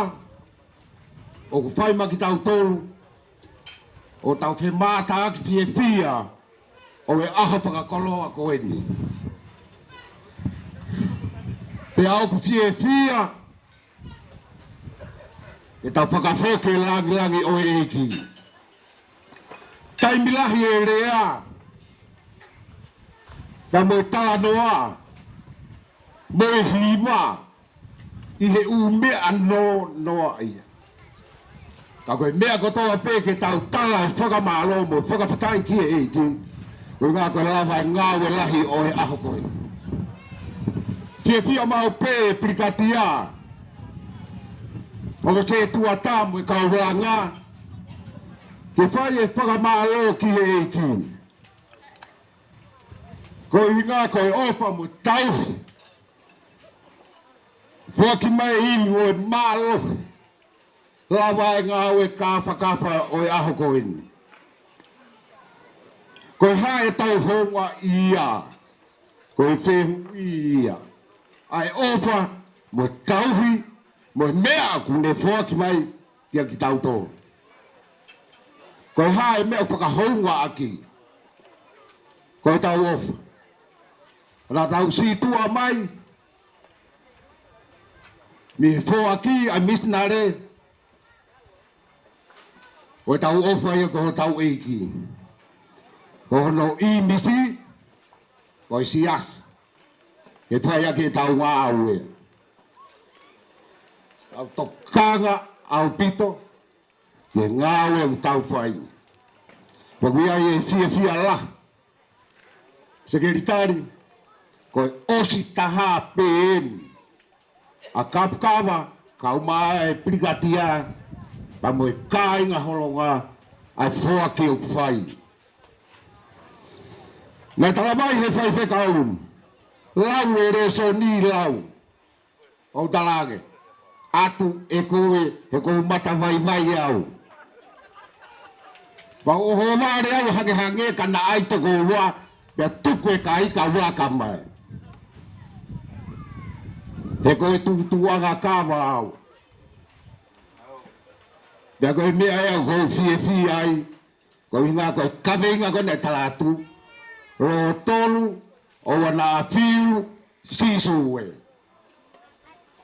ʻoku fai maʻa kitautolu, ʻo tau femātaaki fiefia ʻo e ʻaho fakakoloa ko eni. Pea ʻoku fiefia ke tau fakafoki e langilangi ʻo e ʻEiki. Taimi lahi e lea, pea mo e talanoa, mo e hiva, ʻi he ʻū meʻa noa noa ia. Ka ko e meʻa kotoa pē ke tau tala e fakamālō mo fakafetaʻi ki he ʻEiki, koeʻuhinga ko e lava e ngāue lahi ʻo e ʻaho ko eni. Fiefia maʻu pē e pilikatia, ʻo e setuata mo e kaulanga, ke fai e fakamālō ki he ʻEiki. Koeʻuhinga ko e ʻofa mo e tauhi, foaki mai e ivi mo e mālohi, lava e ngāue kāfakafa ʻo e ʻaho ko eni. Ko e hā ʻetau hounga ia, ko e fehuʻi ia, ʻa e ʻofa mo e tauhi mo e meʻa ʻoku ne foaki mai kia kitautolu. Ko e hā e meʻa ʻoku fakahoungaʻaki? Ko ʻetau ʻofa. Naʻa tau sītuʻa mai mei he foaki ʻa e misinale, ko ʻetau ʻofa ia ko hotau ʻEiki. Ko hono ʻīmisi, ko e siasi, ke fai ʻaki ʻetau ngāue. Tau tokanga ʻaupito ki he ngāue ʻoku tau fai. Pea ʻoku ʻi ai e fiefia lahi, Sekelitali, ko e ʻosi taha pē eni ʻa Kapukava, kae ʻumaʻā e pilikatia, pea mo e kāinga Holonga, ʻa e foaki ʻoku fai. Naʻe tala mai he faifekau, lau e lēsoni lau. ʻOu tala ange atu ʻe koe, he ʻoku ou mata vaivai au. Pea u ʻohovale au hangehangē ka naʻa ʻi ai toko ua, pea tuku e kai ka ua ka mai. He ko e tuʻutuʻunga kava au. Pea ko e meʻa ia ʻoku ou fiefia ai, koeʻuhinga ko e kaveinga ko ē naʻe tala atu, lōtolu ʻoua naʻa fiu, Sīsū ē.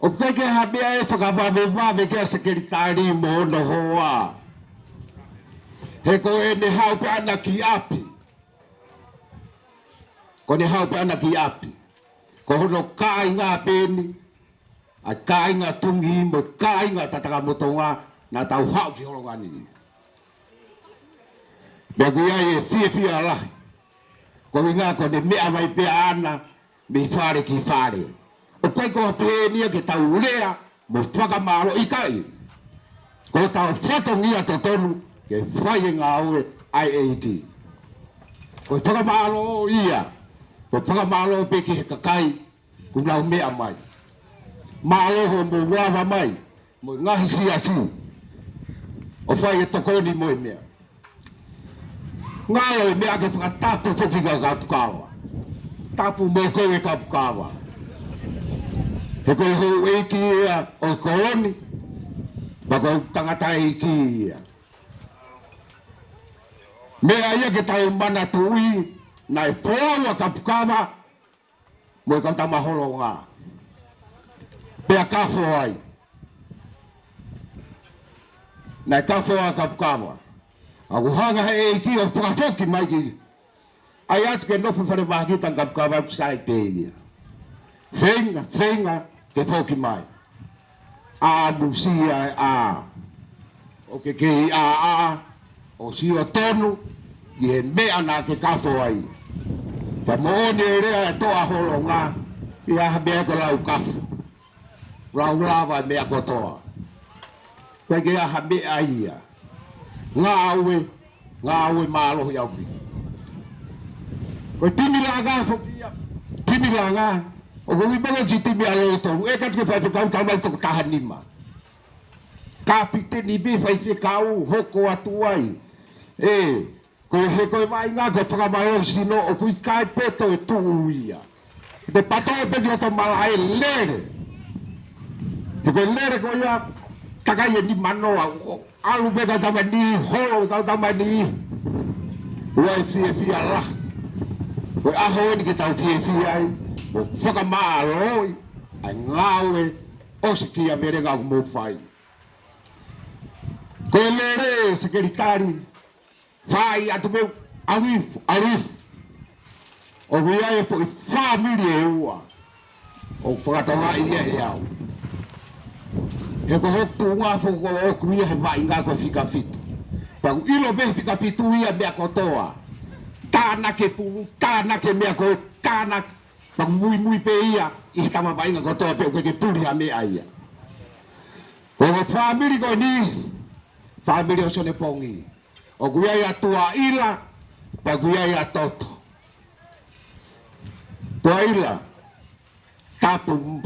ʻOku ʻikai ke ha meʻa ʻe fakavavevave kia Sekelitali mo hono hoa. He ko ʻene haʻu pē ʻana ki ʻapi, ko ʻene haʻu pē ʻana ki ʻapi, ko hono kāinga pē eni, ʻa e kāinga Tongi mo e kāinga Tatakamotonga naʻa tau haʻu ki Holonga ni. Pea ʻoku ʻi ai e fiefia lahi, koeʻuhinga ko ʻene meʻa mai pē ʻana mei fale ki fale. ʻOku ʻikai ko ha pehē ni ia ke tau lea mo fakamālō, ʻikai. Ko hotau fatongia totonu ke fai e ngāue ʻa e ʻEiki. Ko e fakamālō ia, ko e fakamālō pē ki he kakai kuo nau meʻa mai. Mālō hoʻomou lava mai mo e ngaahi siasi ʻo fai e tokoni mo e meʻa. Ngalo e meʻa ke fakatapu foki kia Kapukava. Tapu mo koe Kapukava. He ko e houʻeiki ia ʻo e kolo ni, pea ko e tangataʻeiki ia. Meʻa ia ke tau manatuʻi, naʻe folau ʻa Kapukava mo e kau tama Holonga. Pea kafo ai. Naʻe kafo ʻa Kapukava. ʻOku hanga he ʻEiki ʻo fakafoki mai ki, ʻai atu ke nofo falemahaki ʻa Kapukava, ʻoku sai pē ia. Feinga, feinga ke foki mai. ʻĀmusia e ʻā. ʻOku kei ʻā, ʻā, ʻo sio tonu ʻi he meʻa naʻa ke kafo ai. Ka moʻoni e lea ʻa e Toa Holonga, ʻi ha meʻa ko e lau kafo, lau lava e meʻa kotoa. Ko e ke aha meʻa ia. Ngāue, ngāue mālohi ʻaupito. Ko e Timi Langa foki ia. Timi Langa, ʻoku ui pē ko e kiʻi timi ʻa Lotolu. ʻEke atu ki he faifekau, talamai toko taha nima. Kapiteni pē faifekau, hoko atu ai. ʻE, ko e he ko e vaʻinga ko e fakamālohisino, ʻoku ʻikai pē toe tuʻu ia. Te patoe pē ki hoto malaʻe lele. He ko e lele ko ia, takai e nimanoa, ʻo ʻalu pē kau tama ni, holo kau tama ni. ʻOua ʻe fiefia lahi. Ko e ʻaho eni ke tau fiefia ai, mo fakamālō ai, ʻa e ngāue ʻosikiavelenga ʻoku mou fai. Ko e lele, Sekelitali, fai atu pē, ʻalu hifo, ʻalu hifo. ʻOku ʻi ai e foʻi fāmili ʻe ua ʻoku fakatokangaʻi ia ʻe au. He ko hoku tuʻunga foki ʻoku ʻi ai he vaʻinga ko e fika fitu. Pea ʻoku ʻilo pē he fika fitu ia meʻa kotoa. Tānaki e pulu, tānaki e meʻa ko ē, tānaki, pea ʻoku muimui pē ia ʻi he tama vaʻinga kotoa pea ʻoku ʻikai ke puli ha meʻa ia. Ko e fāmili ko eni, fāmili ʻo Sione Pongi. ʻOku ʻi ai ʻa Tuʻaila, pea ʻoku ʻi ai ʻa Toto. Tuʻaila, tapu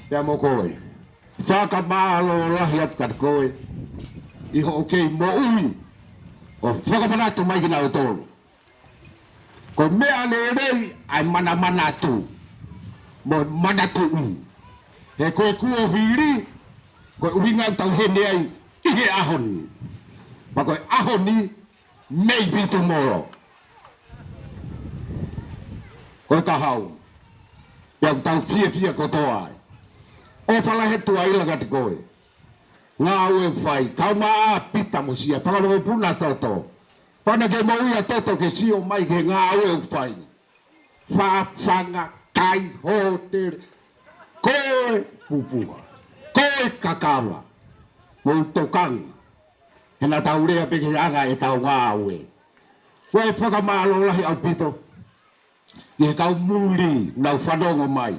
pea mo koe. Fakamālō lahi atu kiate koe ʻi hoʻo kei moʻui ʻo fakamanatu mai kinautolu. Ko e meʻa lelei ʻa e manamanatu mo e manatuʻi. He ko e kuo hili, ko e ʻuhinga ʻoku tau heni ai ʻi he ʻaho ni. Pea ko e ʻaho ni, maybe tomorrow. Ko e kahaʻu. Pea ʻoku tau fiefia kotoa ai. ʻOfa lahi Tuʻaila kiate koe. Ngāue ʻoku fai, kau mai ʻa Pita mo Sia, fakamokopuna Toto. Pea naʻa ke moʻui ʻa Toto ke sio mai ki he ngāue ʻoku fai. Fafanga, kai, hōtele, ko e pupuha, ko e kakava, mou tokanga. He naʻa tau lea pē ki he anga ʻetau ngāue. Ko e fakamālō lahi ʻaupito ʻi he kau muli naʻa nau fanongo mai.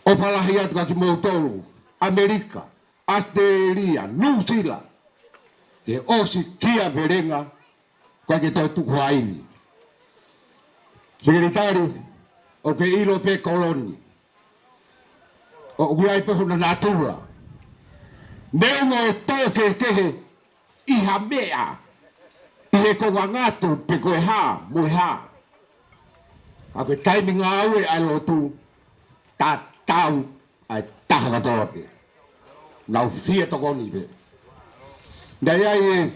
ʻOfa lahi atu kiate kimoutolu, ʻAmelika, ʻAositelēlia, Nuʻusila, ke ʻosikiavelenga, ʻoku ʻikai ke toe tuku ha ivi. Sekelitali, ʻoku ke ʻilo pē Koloni. ʻOku ʻi ai pē hono natula. Neongo e tō kehekehe ʻi ha meʻa, ʻi he konga ngatu pe ko e hā, mo e hā. Ka ko e taimi ngāue ʻa e lotu, tatau ʻa e taha kotoa pē. Nau fie tokoni pē. Naʻe ʻi ai e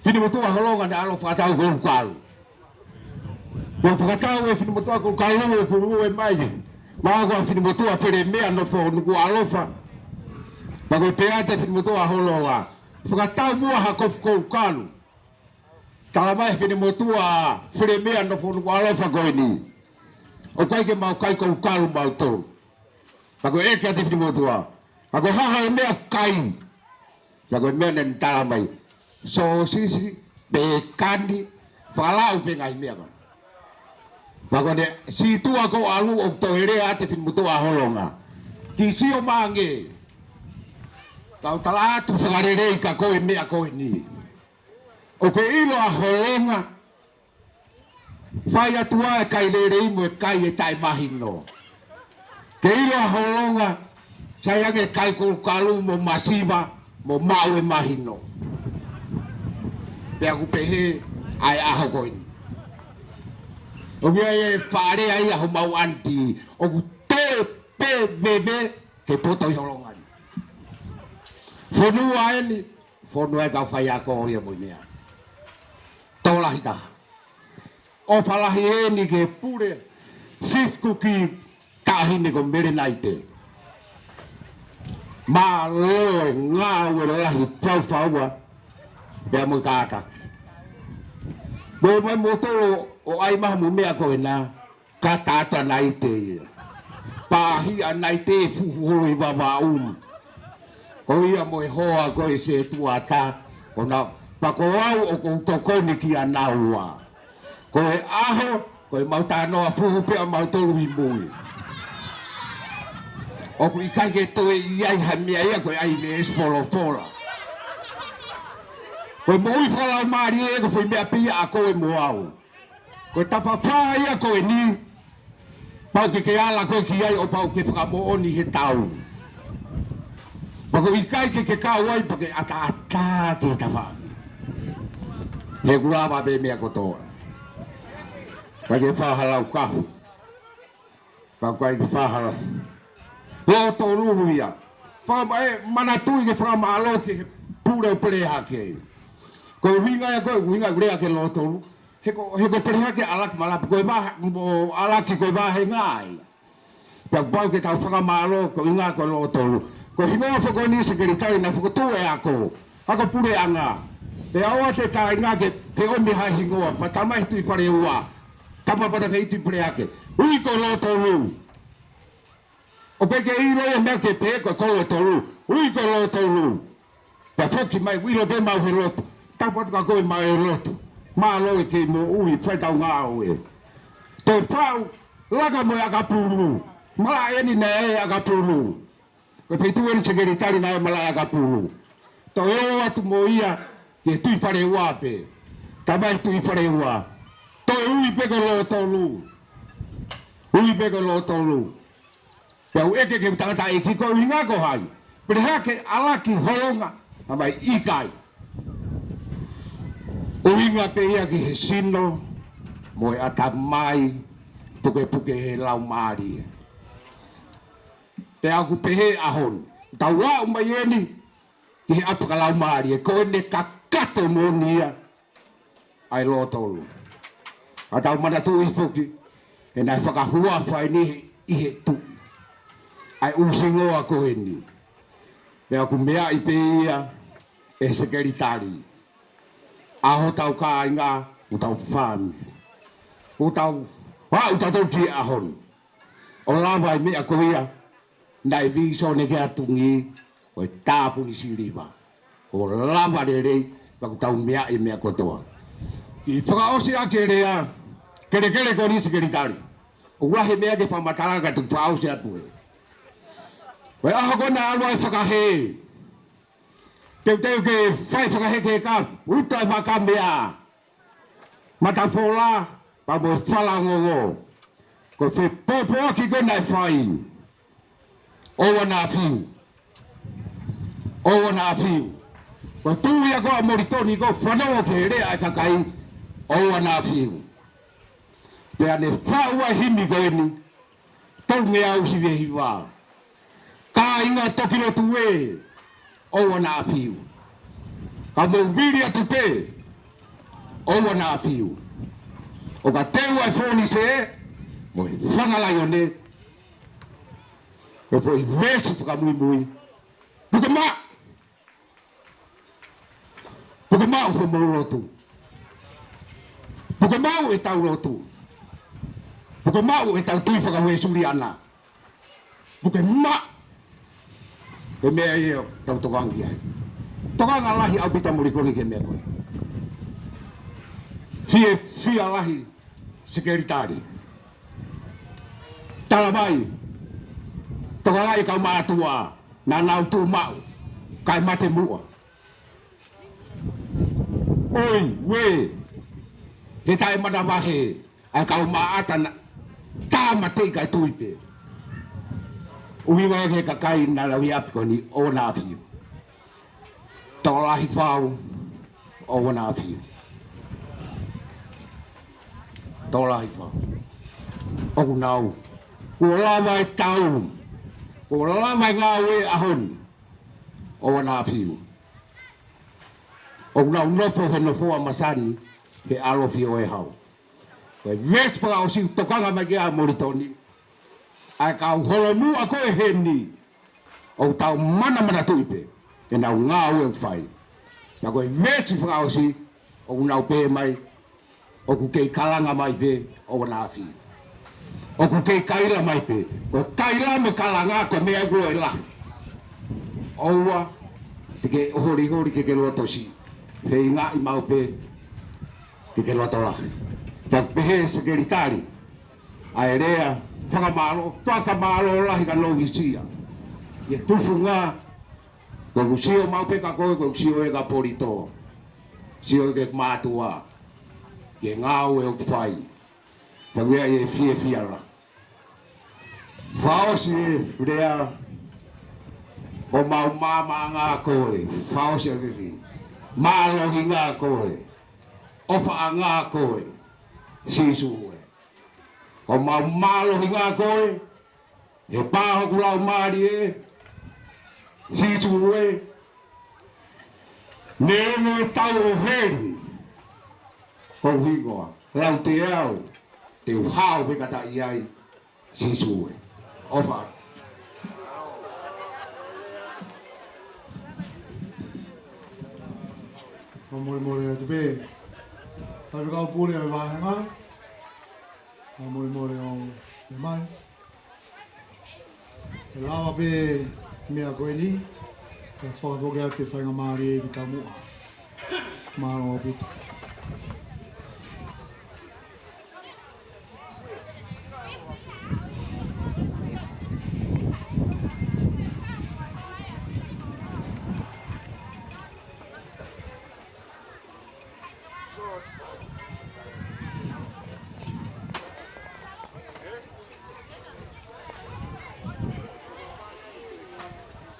finemotuʻa Holonga naʻe ʻalu ʻo fakatau Kolukalu. Naʻe fakatau e finemotuʻa Kolukalu ʻo kulue mai. Maʻa ko e finemotuʻa Felemea nofo Nukuʻalofa. Pea ko e pehē atu e finemotuʻa Holonga, fakatau muʻa ha kofu Kolukalu. Talamai e finemotuʻa Felemea nofo Nukuʻalofa ko eni, ʻoku ʻikai ke mau kai Kolukalu mautolu. Pea ko e ʻeke atu e finemotuʻa, ka ko e hā ha meʻa ʻoku kai? Pea ko e meʻa naʻe talamai, sōsisi, pekani, falau pē ngaahi meʻa ko ē. Pea ko ʻene sītuʻa ko ē ʻalu ʻo toe lea atu e finemotuʻa Holonga, kiʻi sio mai ange. Kau tala atu fakalelei kia koe e meʻa ko eni. ʻOku ke ʻilo ʻa Holonga, fai atu ʻa e kai lelei mo e kai ʻe taʻemahino. Ke ʻilo ʻa Holonga, sai ange kai Kolukalu mo masiva, mo maʻu e mahino. Pea ʻoku pehē ʻa e ʻaho ko eni. ʻOku ʻi ai e fale ai ʻa homau ʻaniti, ʻoku toe pē veve ke poto ʻi Holonga ni. Fonua eni, fonua e kau faiako ia mo e meʻa. Tō lahi taha. ʻOfa lahi eni ki he pule, Chief Kuki, taʻahine ko Mele Naite. Mālō e ngāue lahi faufaua, pea mo e kātaki. Mo mai moutolu ʻo ʻai mai mo e meʻa ko ena, ka tata Naite ia. Pāhia Naite fuhu holo ʻi Vavaʻu. Ko ia mo e hoa ko ē Setuata, Ko nau, pea ko au ʻoku ou tokoni kia naua. Ko e ʻaho, ko e mau talanoa fuhu pē ʻa mautolu ʻi mui. ʻOku ʻikai ke toe ʻi ai ha meʻa ia ko e ʻai veesi folofola. Ko e moʻui fakalaumālie ko e foʻi meʻa pē ia ʻa koe mo au. Ko e tapafā ia ko eni, pau ke ke ala koe ki ai ʻo pau ke fakamoʻoni he tau. Pea ʻoku ʻikai ke ke kau ai pea ke ʻataʻatā ki he tafaʻaki. He ʻoku lava pē meʻa kotoa. Pea ke fāhala ukafu. Pea ʻoku ʻikai ke fāhala. Lotolu ia. Fakama-, ʻe, manatuʻi ke fakamālō ki he pule ʻo Pelehake. Ko e ʻuhinga ia ko e ʻuhinga ʻeku lea ki he lotolu. He ko, he ko Pelehake ʻAlaki Malapu, ko e vahe, mo ʻAlaki ko e vāhenga ia. Pea pau ke tau fakamālō, ko e ʻuhinga ko e lotolu. Ko e hingoa foki eni sekelitali naʻe fokotuʻu ʻe he ako. Ako puleʻanga. Pea ʻoua te ta inga ke, ke ʻomi ha hingoa, pea tamai Tuʻifaleua. Tama fata kei Tuʻi Pelehake. Ui ko e lotolu. ʻOku ʻikai ke ʻilo ia meʻa ke pehē ko e kolo ʻe tolu. Ui ko e lotolu. Pea foki mai, ʻilo pē mau he lotu. Tapu atu kia koe mau he lotu. Mālō e kei moʻui, fai tau ngāue. Toe faʻu, laka mo e ʻakapulu. Malaʻe eni naʻe ʻakapulu. Ko e feituʻu eni sekelitali naʻe malaʻe ʻakapulu. Toe ō atu mo ia, ki he Tuʻifaleua pē. Tamai Tuʻifaleua. Toe ui pē ko e lotolu. Ui pē ko e lotolu. Pea u ʻeke ki he tangataʻeiki ko e ʻuhinga ko hai. Pelehake, ʻAlaki, Holonga, tamai ʻikai. ʻUhinga pē ia ki he sino, mo e ʻatamai, pukepuke he laumālie. Pea ʻoku pehē ʻaho ni. Tau aʻu mai eni, ki he ʻapi fakalaumālie, ko ʻene kakato moʻoni ia, ʻa e lotolu. ʻA tau manatuʻi foki, he naʻe fakahuafa eni ʻi he tuʻi. ʻA e ʻū hingoa ko eni. Pea ʻoku meaʻi pē ia, ʻe sekelitali. ʻA hotau kāinga, hotau fāmili. Hotau, ʻa, hotau tau ki ʻaho ni. ʻO lava e meʻa ko ia, naʻe vīsone ki he ʻatungi, ko e tāpuni siliva. ʻO lava lelei, pea ʻoku tau meaʻi e meʻa kotoa. ʻI he fakaʻosi ʻaki e lea, kelekele ko eni sekelitali. ʻOku lahi e meʻa ke fakamatala ka tuku fakaʻosi atu ē. Ko e ʻaho ko ē naʻe ʻalu ai e fakahē. Teuteu ke fai fakahē ke ka, uta e vakamea. Matafola, pea mo e falangongo. Ko e fepōpoaki ko ē naʻe fai. ʻOua naʻa fiu. ʻOua naʻa fiu. Ko e tui ia ko ē ʻa Molitoni ko e fanongo ki he lea ʻa e kakai. ʻOua naʻa fiu. Pea ne faʻu ʻa e himi ko eni. Tolungeau hiva hiva. Kāinga toki lotu ē, ʻoua naʻa fiu. Ka mou vili atu pē, ʻoua naʻa fiu. ʻO ka teu ʻa e fōnise, mo e fanga laione, ʻo e foʻi veesi fakamuimui. Puke maʻu, puke maʻu homou lotu. Puke maʻu ʻetau lotu. Puke maʻu ʻetau tui faka-Uēsiliana. Puke maʻu. Ko e meʻa ia ʻoku tau tokanga ki ai. Tokanga lahi ʻaupito Molitoni ki he meʻa ko ē. Fiefia lahi sekelitali. Tala mai. Tokanga e kau mātuʻa. Naʻa nau tuʻu maʻu, kae mate muʻa. ʻOi, uē, he taʻemanavahē, ʻa e kau maʻata naʻa tāmateʻi kae tui pē. ʻUhinga ia ki he kakai naʻa nau ʻi ʻapi ko eni ʻoua naʻa fiu. Tokolahi fau, ʻoua naʻa fiu. Tokolahi fau. ʻOku nau. Kuo lava e tau. Kuo lava e ngāue ʻaho ni. ʻOua naʻa fiu. ʻOku nau nofo he nofoʻa masani he ʻalofi ʻo e hau. Ko e veesi fakaʻosi ʻoku tokanga mai ki ai ʻa Molitoni. ʻA e kau holomuʻa ko ē heni. ʻOku tau manamanatuʻi pē. ʻEnau ngāue ʻoku fai. Pea ko e veesi fakaʻosi ʻoku nau pehē mai. ʻOku kei kalanga mai pē, ʻoua naʻa fiu. ʻOku kei kaila mai pē, ko e kaila mo e kalanga ko e meʻa ʻoku ʻi ai e lahi. ʻOua te ke ʻohorihori ke ke loto siʻi. feingaʻi maʻu pē ke ke loto lahi. Pea pehē ʻe he sekelitali ʻa e lea fakamālō, fakamālō lahi ka nofo ʻi he sia. ʻI he tufunga, ko ʻeku sio maʻu pē kia koe, ko ʻeku sio ē kia Polito. Sio ē ki he mātuʻa. ʻI he ngāue ʻoku fai. Ka ʻoku ʻi ai e fiefia lahi. Fakaʻosi e lea, ʻoku mau maama ange koe, fakaʻosi e fiefia. Mālohi ange koe, ʻofa ange koe, Sīsū ē. ʻOku mau mālohi ange koe, he pā hoku laumālie, Sīsū ē. Neongo e tau ʻo heli, ko hingoa, lau te au, te u hao pē kata ʻi ai, Sīsū ē. ʻOfa. Mau molemole atu pē. Faifekau pule ʻo e vāhenga. Mau molemole ʻo e mai. ʻE lava pē meʻa ko eni, ke fakafoki atu e faingamālie ki taumuʻa. Mālō ʻaupito.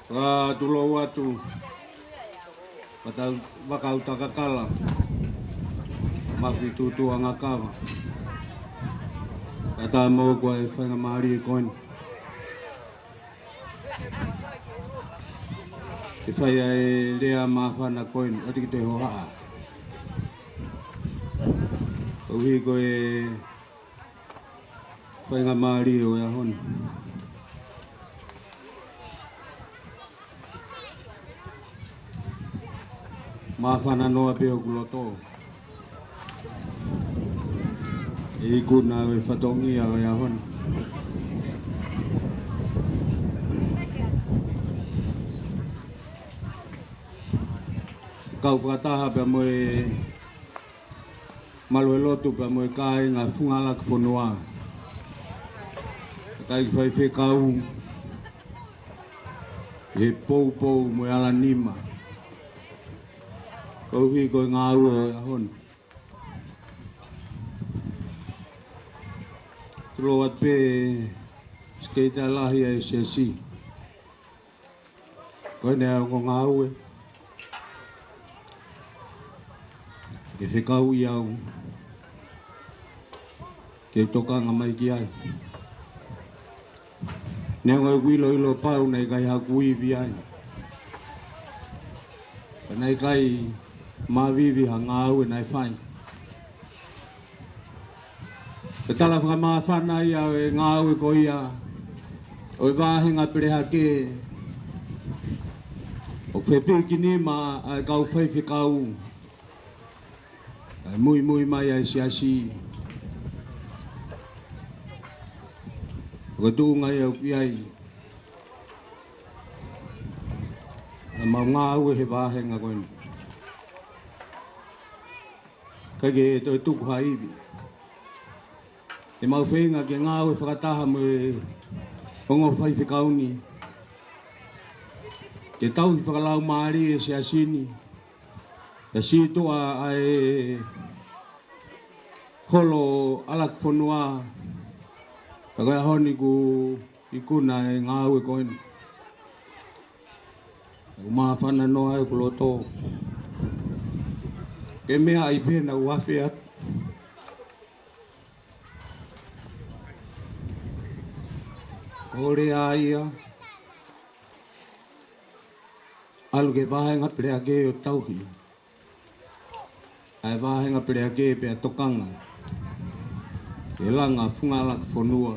Ka tulou atu, ka tau vakau takakala, mafi tutu angakava. Ka tā mo ko e faingamālie ko eni. Ke fai ai e lea māfana ko eni, ʻoua te ke toe hohaʻa. Koeʻuhi ko e faingamālie ʻo e ʻaho ni. Māfana noa pē hoku loto. ʻE ikuna ʻa e fatongia ʻo e ʻaho ni. Kau fakataha pea mo e malu e lotu pea mo e kāinga Funga Laki Fonua. Kakai faifekau, he poupou mo e ala nima. Koeʻuhi ko e ngāue ʻo e ʻaho ni. Tulou atu pē sekelitali lahi ʻa e siasi. Ko ʻene ongo ngāue. Ke fekauʻi au. Ke u tokanga mai ki ai. Neongo ʻeku ʻiloʻilo pau naʻe ʻikai haʻaku ivi ai. Naʻe ʻikai mavivi ha ngāue naʻe fai. Ko e tala fakamāfana ia ʻo e ngāue ko ia ʻo e vāhenga Pelehake. ʻOku fepiki nima ʻa e kau faifekau. ʻA e muimui mai ʻa e siasi. Ko e tuʻunga ia ʻoku ʻi ai ʻa e mau ngāue he vāhenga ko eni. ʻIkai ke toe tuku ha ivi. ʻE mau feinga ke ngāue fakataha mo e ongo faifekau ni. Ke tauhi fakalaumālie e siasi ni. Ke sītuʻa ʻa e holo ʻa Laki Fonua. Ka ko e ʻaho ni kuo ikuna e ngāue ko eni. ʻOku māfana noa ʻeku loto. Ke meaʻi pē naʻa ku afe atu. Ko e lea ia. ʻAlu ki he vāhenga Pelehake ʻo tauhi ʻa e vāhenga Pelehake pea tokanga ki he langa Funga Laki Fonua,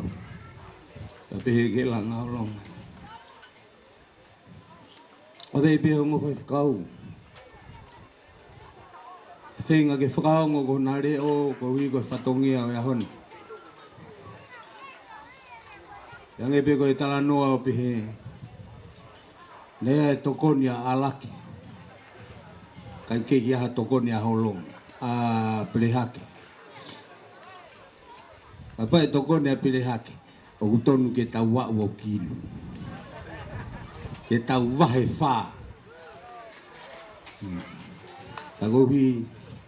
pea pehē ki he langa ʻo Longa. ʻA e pehē pē ongo faifekau. ʻE feinga ke fakaongo ko hona leʻo, koeʻuhi ko e fatongia ʻo e ʻaho ni. ʻE hangē pē ko e talanoa ʻo pehē, naʻe ʻi ai e tokoni ʻa ʻAlaki. Ka ʻoku ʻikai ke ʻi ai ha tokoni ʻa Holongi, ʻa Pelehake. Kapau ʻe tokoni ʻa Pelehake, ʻoku tonu ke tau aʻu ʻo kilu. Ke tau vahe fā. Hmm. Ka koeʻuhi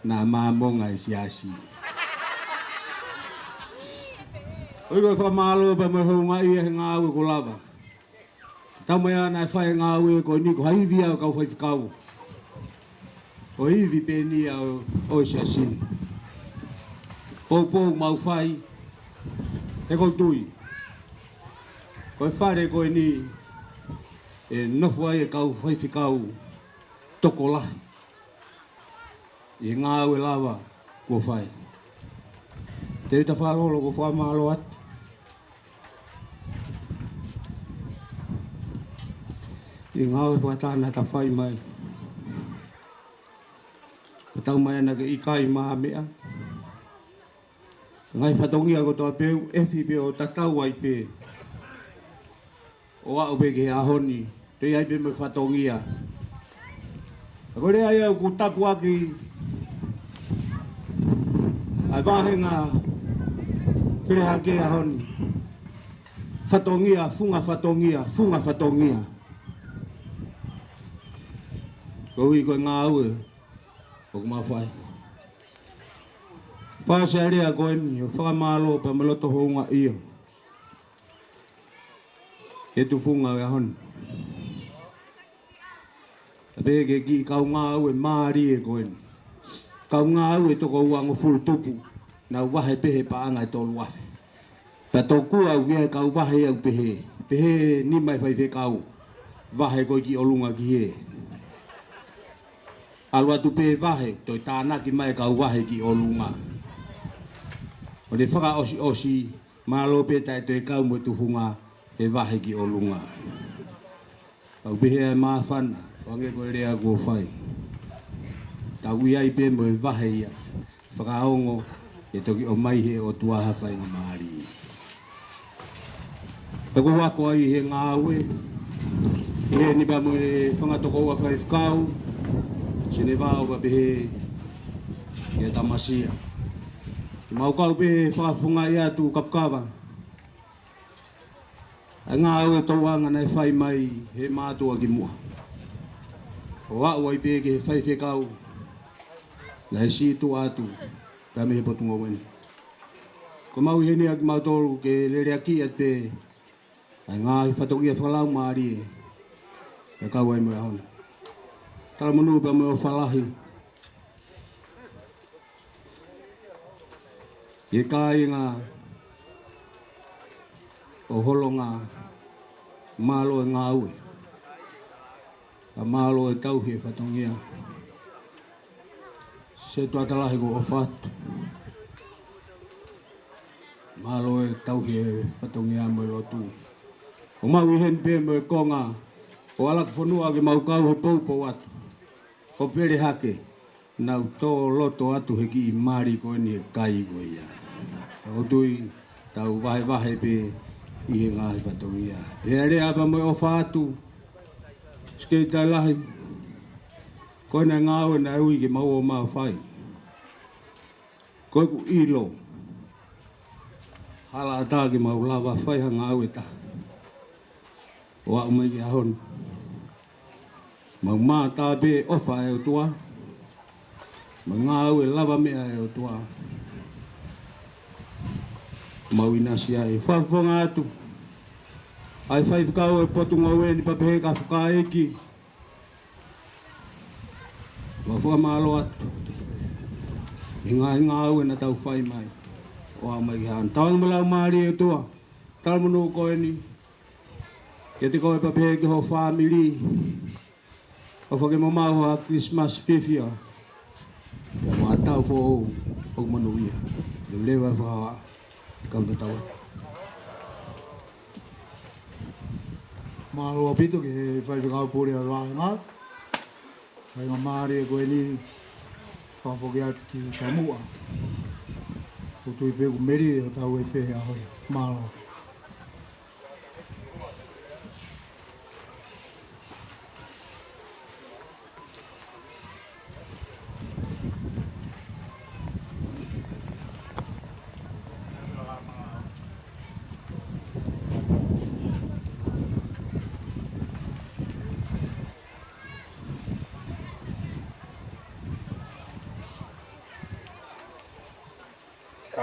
naʻa Māmonga e siasi. ʻOi, ko e fakamālō pea mo e houngaʻia he ngāue kuo lava. Tau mai ʻana e fai ngāue ko eni, ko ha ivi ʻa e kau faifekau ʻo e ivi pē eni ʻo, ʻo e siasi ni. Poupou mau fai, he ʻoku ou tui ko e fale ko eni ʻe nofo ai e kau faifekau tokolahi ʻi he ngāue lava kuo fai. Tēvita Fakalolo, ʻoku ou fakamālō atu ʻi he ngāue fakataha naʻa ta fai mai. Ko e tau mai ʻana ke ʻikai mā meʻa. Ngaahi fatongia kotoa pē ʻoku ʻefi pē ʻo tatau ai pē ʻo aʻu pē ki he ʻaho ni, toe ʻi ai pē mo e fatongia. Ka ko e lea ia ʻoku takuaki ʻa e vāhenga Pelehake ʻaho ni. Fatongia, funga fatongia, funga fatongia. Koeʻuhi ko e ngāue ʻoku mau fai. Fai ʻa e lea ko eni ʻo fakamālō pea mo e loto houngaʻia he tufunga ʻo e ʻaho ni. Pea pehē ki he kiʻi kau ngāue mālie ko eni. Kau ngāue toko uangofulu tupu, nau vahe pē he paʻanga ʻe tolu afe. Pea tokua ʻoku ʻi ai e kau vahe ʻoku pehē, pehē nima e faifekau, vahe ko ē ki ʻolunga ki hē. ʻAlu atu pē vahe, toe tānaki mai e kau vahe ki ʻolunga. ʻO ne fakaʻosiʻosi, mālō pē taʻe toe kau mo e tufunga he vahe ki ʻolunga. ʻOku pehē ʻa e māfana, ʻo hangē ko e lea kuo fai. Tau ʻi ai pē mo e vahe ia, fakaongo, ʻe toki ʻomai he ʻOtua ha faingamālie. Pea ʻoku ou ako ai he ngāue, ʻi heni pea mo e fanga tokoua faifekau, Senevao pea pehē kia Tamasia. Ke mau kau pē fakafofongaʻi atu kapukava ʻa e ngāue tauʻanga naʻe fai mai he mātuʻa kimuʻa, ʻo aʻu ai pē ki he faifekau naʻe sītuʻa atu pea mei he Potungāue ni. Ko e mau ʻi heni ʻa kimautolu ke leleakiʻi atu pē ʻa e ngaahi fatongia fakalaumālie naʻe kau ai mo e ʻaho ni. Talamonū pea mo e ʻofa lahi ki he kāinga ʻo Holonga, mālō e ngāue, pea mālō e tauhi e fatongia. Setuata lahi, ʻoku ou ʻofa atu. Mālō e tauhi e fatongia mo e lotu. ʻOku mau ʻi heni pē mo e konga ʻo ʻAlakufonua ke mau kau he poupou atu. Ko Pelehake, nau tō loto atu he kiʻi mali ko eni he kai ko ia. ʻOku ou tui tau vahevahe pē ʻi he ngaahi fatongia. Pea lea pea mo e ʻofa atu, Sekelitali Lahi, ko ena e ngāue naʻe ui ke mau ō mai ʻo fai. Ko ʻeku ʻilo, hala ʻatā ke mau lava fai ha ngāue ʻe taha ʻo aʻu mai ki he ʻaho ni. Mau mātā pē ʻofa ʻa e ʻOtua, mo e ngāue lavameʻa ʻa e ʻOtua. Mau ʻinasi ai, fakafofonga atu ʻa e faifekau ʻo e Potungāue ni pea pehē ki he kau fakaʻeiki. Mau fakamālō atu ʻi he ngaahi ngāue naʻa tau fai mai ʻo aʻu mai ki he ʻaho ni. Tauange mo e Laumālie ʻo e ʻOtua, talamonū ko eni kiate koe pea pehē ki ho fāmili. ʻOfa ke mou maʻu ha Christmas fiefia, pea mo ha taʻu foʻou ʻoku monūʻia. Leleva e fakahohaʻa, kau tatau atu. Mālō ʻaupito ki he faifekau pule ʻa e vāhenga. Faingamālie ko eni fakafoki atu ki Tamuʻa. ʻOku ou tui pē ʻoku melie hotau efe he ʻaho ni. Mālō.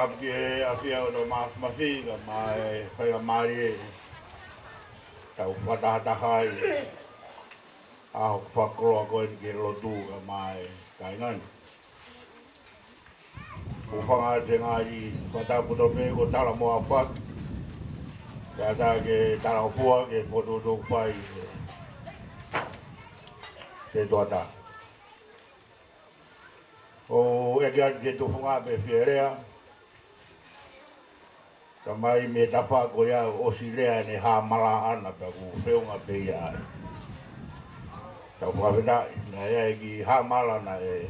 Kapu ki he ʻafio ʻo e Mafimafi, kae ʻumaʻā e faingamālie ʻetau fakatahataha ʻi he ʻaho fakakoloa ko eni ki he lotu kae ʻumaʻā e kāinga ni. Hūfanga atu he ngaahi fakatapu kotoa pē ko e tala mo e aofaki, kae ʻatā ke talaʻofa ki he fokotuʻutuʻu ʻoku fai ʻe he setuata. ʻOku ʻeke atu ki he tufunga pe fie lea. Tamai mei he tafaʻaki ko ia ʻosi lea ʻene hāmala ʻana pea ʻoku feʻunga pē ia ai. Tau fakafetaʻi, naʻe ʻi ai e kiʻi hāmala naʻe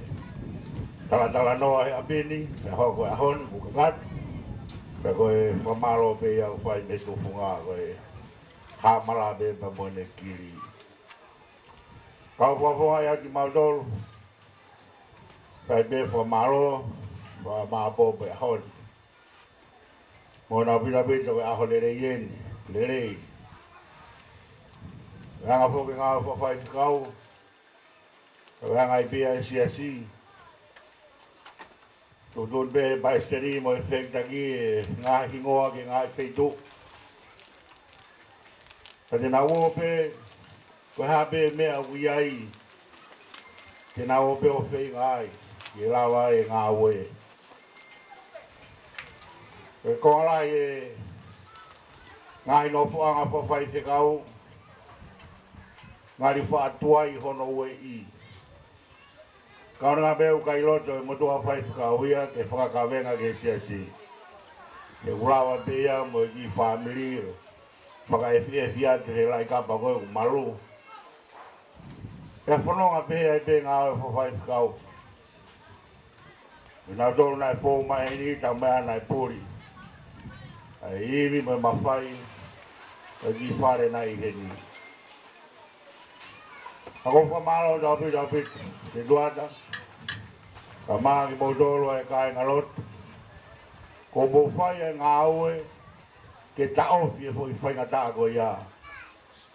talatalanoa he ʻapi ni, pea hoko e ʻaho ni, kuo kakato. Pea ko e fakamālō pē ia ʻoku fai mei he tufunga ko e hāmala pē pea mo ʻene kili. Kau fakafofonga ʻa kimautolu, fai pē fakamālō, fakamāʻopoʻopo e ʻaho ni. Mo ʻenau pitapita ko e ʻaho lelei eni, lelei. Anga foki e ngāue fakafaifekau, anga ai pē ʻa e siasi. Tuʻutuʻuni pē ʻe he palesiteni mo e fefekitākī e ngaahi hingoa ki he ngaahi feituʻu. Ka te nau ō pē, ko e hā pē meʻa ʻoku ʻi ai, te nau ō pē ʻo feinga ai, ke lava ai e ngāue. Ko e konga lahi e ngaahi nofoʻanga fakafaifekau, ngali faʻa tuai hono ueʻi. Ka ʻoku ʻikai pē ʻoku ʻikai loto e motuʻa faifekau ia ke fakakavenga ki he siasi. He ʻoku lava pē ia mo e kiʻi fāmili ʻo fakaefiefi atu he laʻi kapa ko ē ʻoku malu. Pea fononga pē ai pē ngāue fakafaifekau. Ko kinautolu naʻe fou mai eni, taimi naʻe puli ai e ivi mo e mafai ʻo e kiʻi fale naʻe ʻi heni. ʻOku ou fakamālō ʻaupito, ʻaupito, setuata, kae ʻumaʻā kimoutolu ʻa e kāingalotu. Kuo mou fai e ngāue ke taʻofi e foʻi faingataʻa ko ia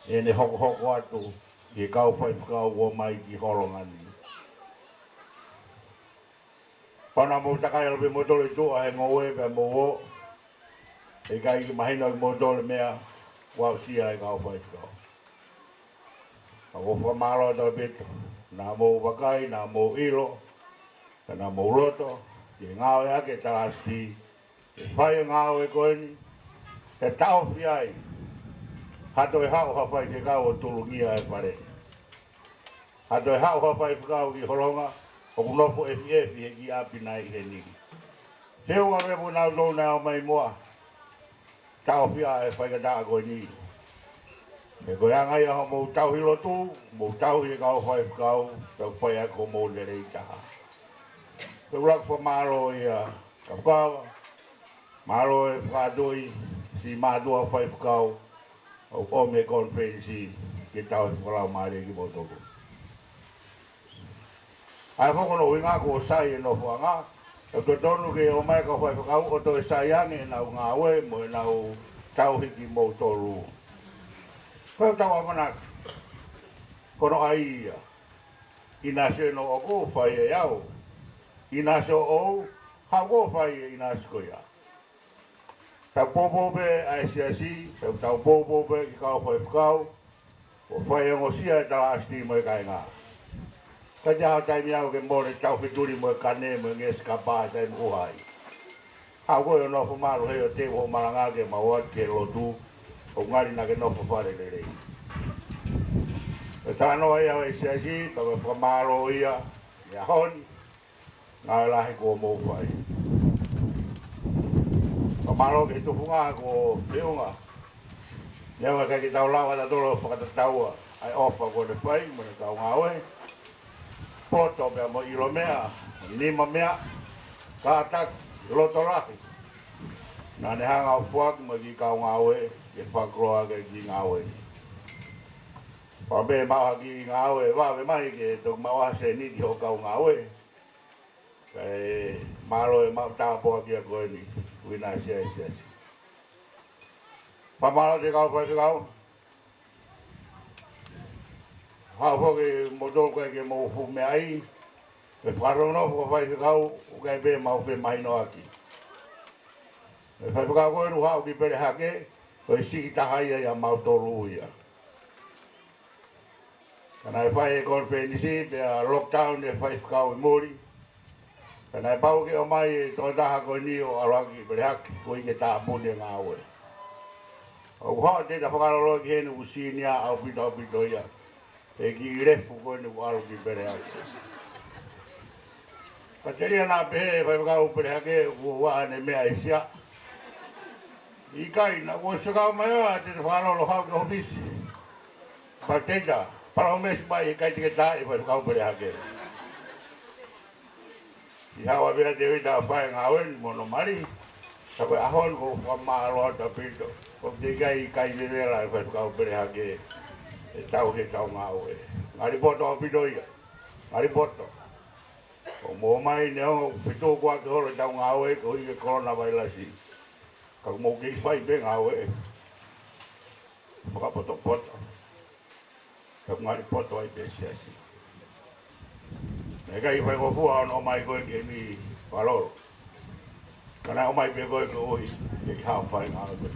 ʻene hokohoko atu ki he kau faifekau ʻoku ō mai ki Holonga ni. Pau naʻa mou takai ʻalu pē moutolu ʻi tuʻa he ngoue pea mou ō. ʻE ʻikai ke mahino kimoutolu e meʻa ʻoku aʻusia ʻe he kau faifekau. Ka ʻoku ou fakamālō atu ʻaupito. Naʻa mou vakai, naʻa mou ʻilo, pea naʻa mou loto ki he ngāueʻaki e talāsiti ke fai e ngāue ko eni, ke taʻofi ai ha toe haʻu ha faifekau ʻo tulungia e fale. Ha toe haʻu ha faifekau ki Holonga, ʻoku nofo ʻefiʻefi he kiʻi ʻapi naʻe ʻi heni. Feʻunga pē mo kinautolu naʻe ō mai muʻa, taʻofi ʻa e faingataʻa ko eni. He ko e anga ia hoʻomou tauhi lotu, mou tauhi e kau faifekau, pea fai ʻaki hoʻomou lelei taha. Pea ʻoku ou fakamālō ia, Kapukava, mālō e fakatuʻi, siʻi mātuʻa faifekau, ʻoku ʻomi e konifelenisi ke tauhi fakalaumālie kimoutolu. ʻA ia foki ko hono ʻuhinga kuo sai e nofoʻanga, ʻoku totonu ke ō mai e kau faifekau ʻo toe sai ange ʻenau ngāue mo ʻenau tauhi kimoutolu. Ko ʻetau ʻamanaki, ko hono ʻai ia, ʻinasi ʻe hono ʻoku fai ʻe au, ʻinasi ʻoʻou, haʻu ʻo fai e ʻinasi ko ia. Tau poupou pē ʻa e siasi, tau, tau poupou pē ki he kau faifekau, ʻo fai e ongosia e talāsiti mo e kāinga. Ka ʻi ai ha taimi ʻoku mole tau fetuli mo e kane mo e ngeʻesi kapa he taimi ʻoku ʻi ai. Haʻu koe ʻo nofo malu he ʻoku teu hoʻo malanga ke mau ō atu ki he lotu, ʻo ngali naʻa ke nofo fale lelei. Ko e talanoa ia ʻo e siasi, pea ko e fakamālō ia, ʻi he ʻaho ni, ngāue lahi kuo mou fai. Fakamālō ki he tufunga kuo feʻunga. Neongo ʻikai ke tau lava ʻatautolu ʻo fakatataua ʻa e ʻofa kuo ne fai mo ʻene kau ngāue. Poto pea mo e ʻilo meʻa, nima meʻa, kātaki, loto lahi. Naʻa ne hanga ʻo foaki mo e kiʻi kau ngāue, ke fakakoloa ʻaki e kiʻi ngāue. Pea pē maʻu ha kiʻi ngāue, vave mai ke toki maʻu ha sēniti hoʻo kau ngāue. Kae mālō e maʻu tāpuaki ko eni, ʻuhinga ʻa e siasi. Fakamālō ki he kau faifekau. Haʻu foki moutolu ʻikai ke mou fuʻu meaʻi, ʻe fakanofo ʻa e faifekau, ʻoku ʻikai pē mau femahinoʻaki. ʻE faifekau ko ē ʻoku haʻu ki Pelehake, ko e siʻi taha ia ʻia mautolu ia. Ka naʻe fai e konifelenisi pea lockdown e faifekau ʻi muli. Ka naʻe pau ke ʻomai e tokotaha ko eni ʻo ʻalu hake ki Pelehake, koeʻuhi ke tāpuni e ngāue. ʻOku haʻu atu ʻeta fakalolo ki heni ʻoku senior ʻaupito ʻaupito ia. He kiʻi lefu ko eni ʻoku ʻalu ki Pelehake. Ka telia naʻa pehē ʻe faifekau Pelehake ʻoku ʻanemeaisia. ʻIkai, naʻa ku ʻosi kau mai ʻo ʻata ʻeta fakalolo haʻu ki ʻōfisi. Pea teita, palōmesi mai ʻe ʻikai te ke tā ʻe faifekau Pelehake. ʻI haʻu ʻa Pea Tēvita ʻo fai e ngāue ni mo hono mali. Ka ko e ʻaho ni ʻoku ou fakamālō atu ʻaupito. ʻOku teʻeki ai kai vevela e faifekau Pelehake ʻetau he tau ngāue. Ngali poto ʻaupito ia. Ngali poto. ʻOku mou ō mai neongo ʻoku fetukuaki holo ʻetau ngāue koeʻuhi ko e kolonavailasi. Ka ʻoku mou kei fai pē ngāue fakapotopoto. Ka ʻoku ngali poto ai pē siasi. Naʻe ʻikai faingofua hono ʻomai ko ē ke mi fakalolo. Ka naʻe ʻomai pē ko ē koeʻuhi ke ke haʻu ʻo fai ngāue ko ē.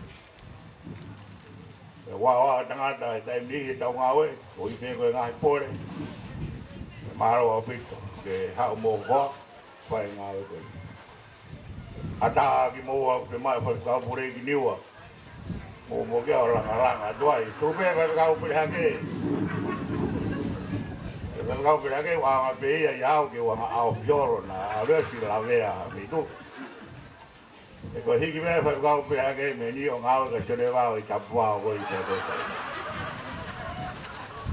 ʻE ua ua tangata he taimi ni he tau ngāue, koeʻuhi pē ko e ngaahi pole. Mālō ʻaupito ke haʻu mo koa, fai ngāue ko ē. ʻAtā kimoua ke mai faifekau pule ki Niua. Mo, mo ke ʻo langalanga atu ai. Tuku pē faifekau Pelehake. Faifekau Pelehake, ʻoku ʻaonga pē ia ʻiate au ke u anga ʻao fiolo naʻa ʻave ʻo siʻi lavea mei tuʻa. He ko e hiki pē faifekau Pelehake mei ni ʻo ngāue kia Sione Vao ʻi Tapuao ko ē ʻi Tapuai.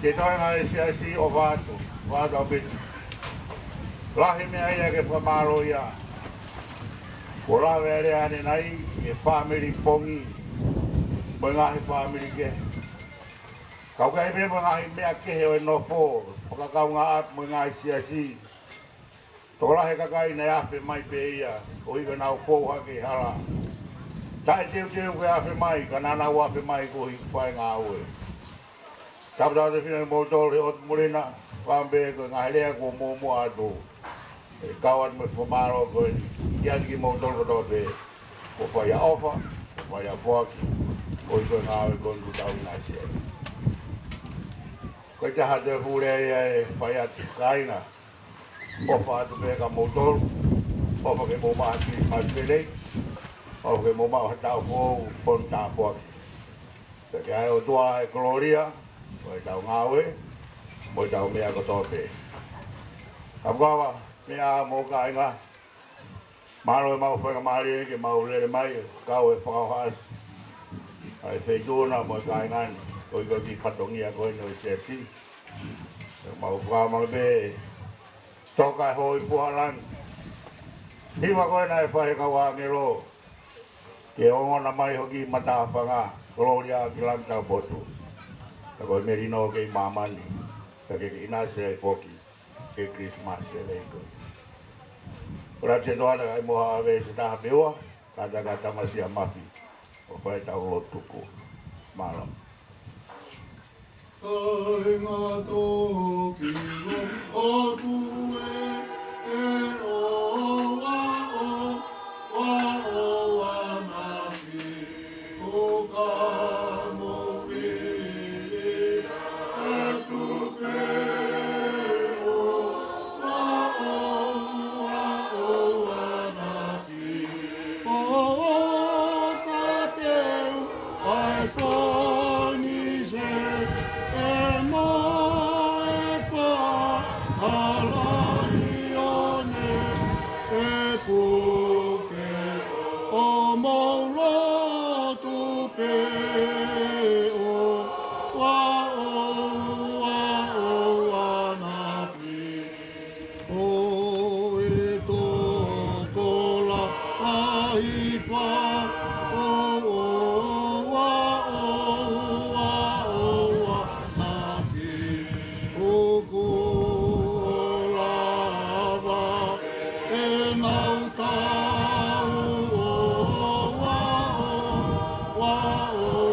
Ke toe ngāue siasi ʻofa atu, ʻofa atu ʻaupito. Lahi meʻa ia ke fakamālō ia. Kuo lave ʻa e lea ʻanenai, e fāmili pongi, mo e ngaahi fāmili kehe. Kau ki ai pē mo e ngaahi meʻa kehe ʻo e nofo, fakakaungāʻapi mo e ngaahi siasi. Tokolahi e kakai naʻe afe mai pē ia, koeʻuhi ko ʻenau fou hake hala. Taʻeteuteu ke afe mai, ka naʻa nau afe mai koeʻuhi fai ngāue. Tapu tau te fina kimoutolu he ʻotu muli na, fakaʻamu pē ko e ngaahi lea kuo mou muʻa atu. ʻE kau atu mo e fakamālō ko eni, kiate kimoutolu kotoa pē, kuo fai ʻa e ʻofa, kuo fai ʻa e foaki, koeʻuhi ko e ngāue ko eni kuo tau ʻinasi ai. Ko e taha atu e fuʻu lea ia ʻe fai atu kāinga. ʻOfa atu pē kia moutolu, ʻofa ke mou maʻu ha Kilisimasi lelei, ʻofa ke mou maʻu ha taʻu foʻou, fonu tāpuaki. Pea ke ʻai ʻOtua e kolōlia, ʻo ʻetau ngāue, mo ʻetau meʻa kotoa pē. Ka mukava, meʻa mo kāinga, mālō e mau faingamālie ke mau lele mai, kau e fakaʻosi ʻa e feituʻu na mo e kāinga ni, koeʻuhi ko e kiʻi fatongia ko eni ʻo e siasi. Mau fakamālō pē, toka e hoi puhalangi. Hiva ko ē naʻe fai ʻe he kau ʻāngelo, ke ongona mai hoʻo kiʻi matāfanga, kolōlia ki langi taupotu. Ka ko e melino ki māmani, ka ke ke ʻinasi ai foki, ke Kilisimasi lelei ko ē. Kole atu se toa ta kai mo ha ave se taha pē ua, ka ta ka tamasiʻi ʻa Mafi, ʻo fai ʻetau lotu tuku. Mālō. Kāinga toki lo ʻOtua ē, ʻe ʻoua ʻo, ʻoua ʻo ʻanaki, ko ka mo pili atu pē ʻo, ʻoua ʻo, ʻoua ʻo ʻanaki. ʻO ka teu ʻa e fonise ʻe mo e fakalaione ʻe puke ʻo mou lotu pē ʻo, ʻoua ʻo, ʻoua ʻo ʻanaki. ʻO e tokolahi fa, ʻo, ʻoua, ʻoua, ʻoua ʻanaki. ʻOku lava ʻenau tau, ʻoua, ʻoua, ʻoua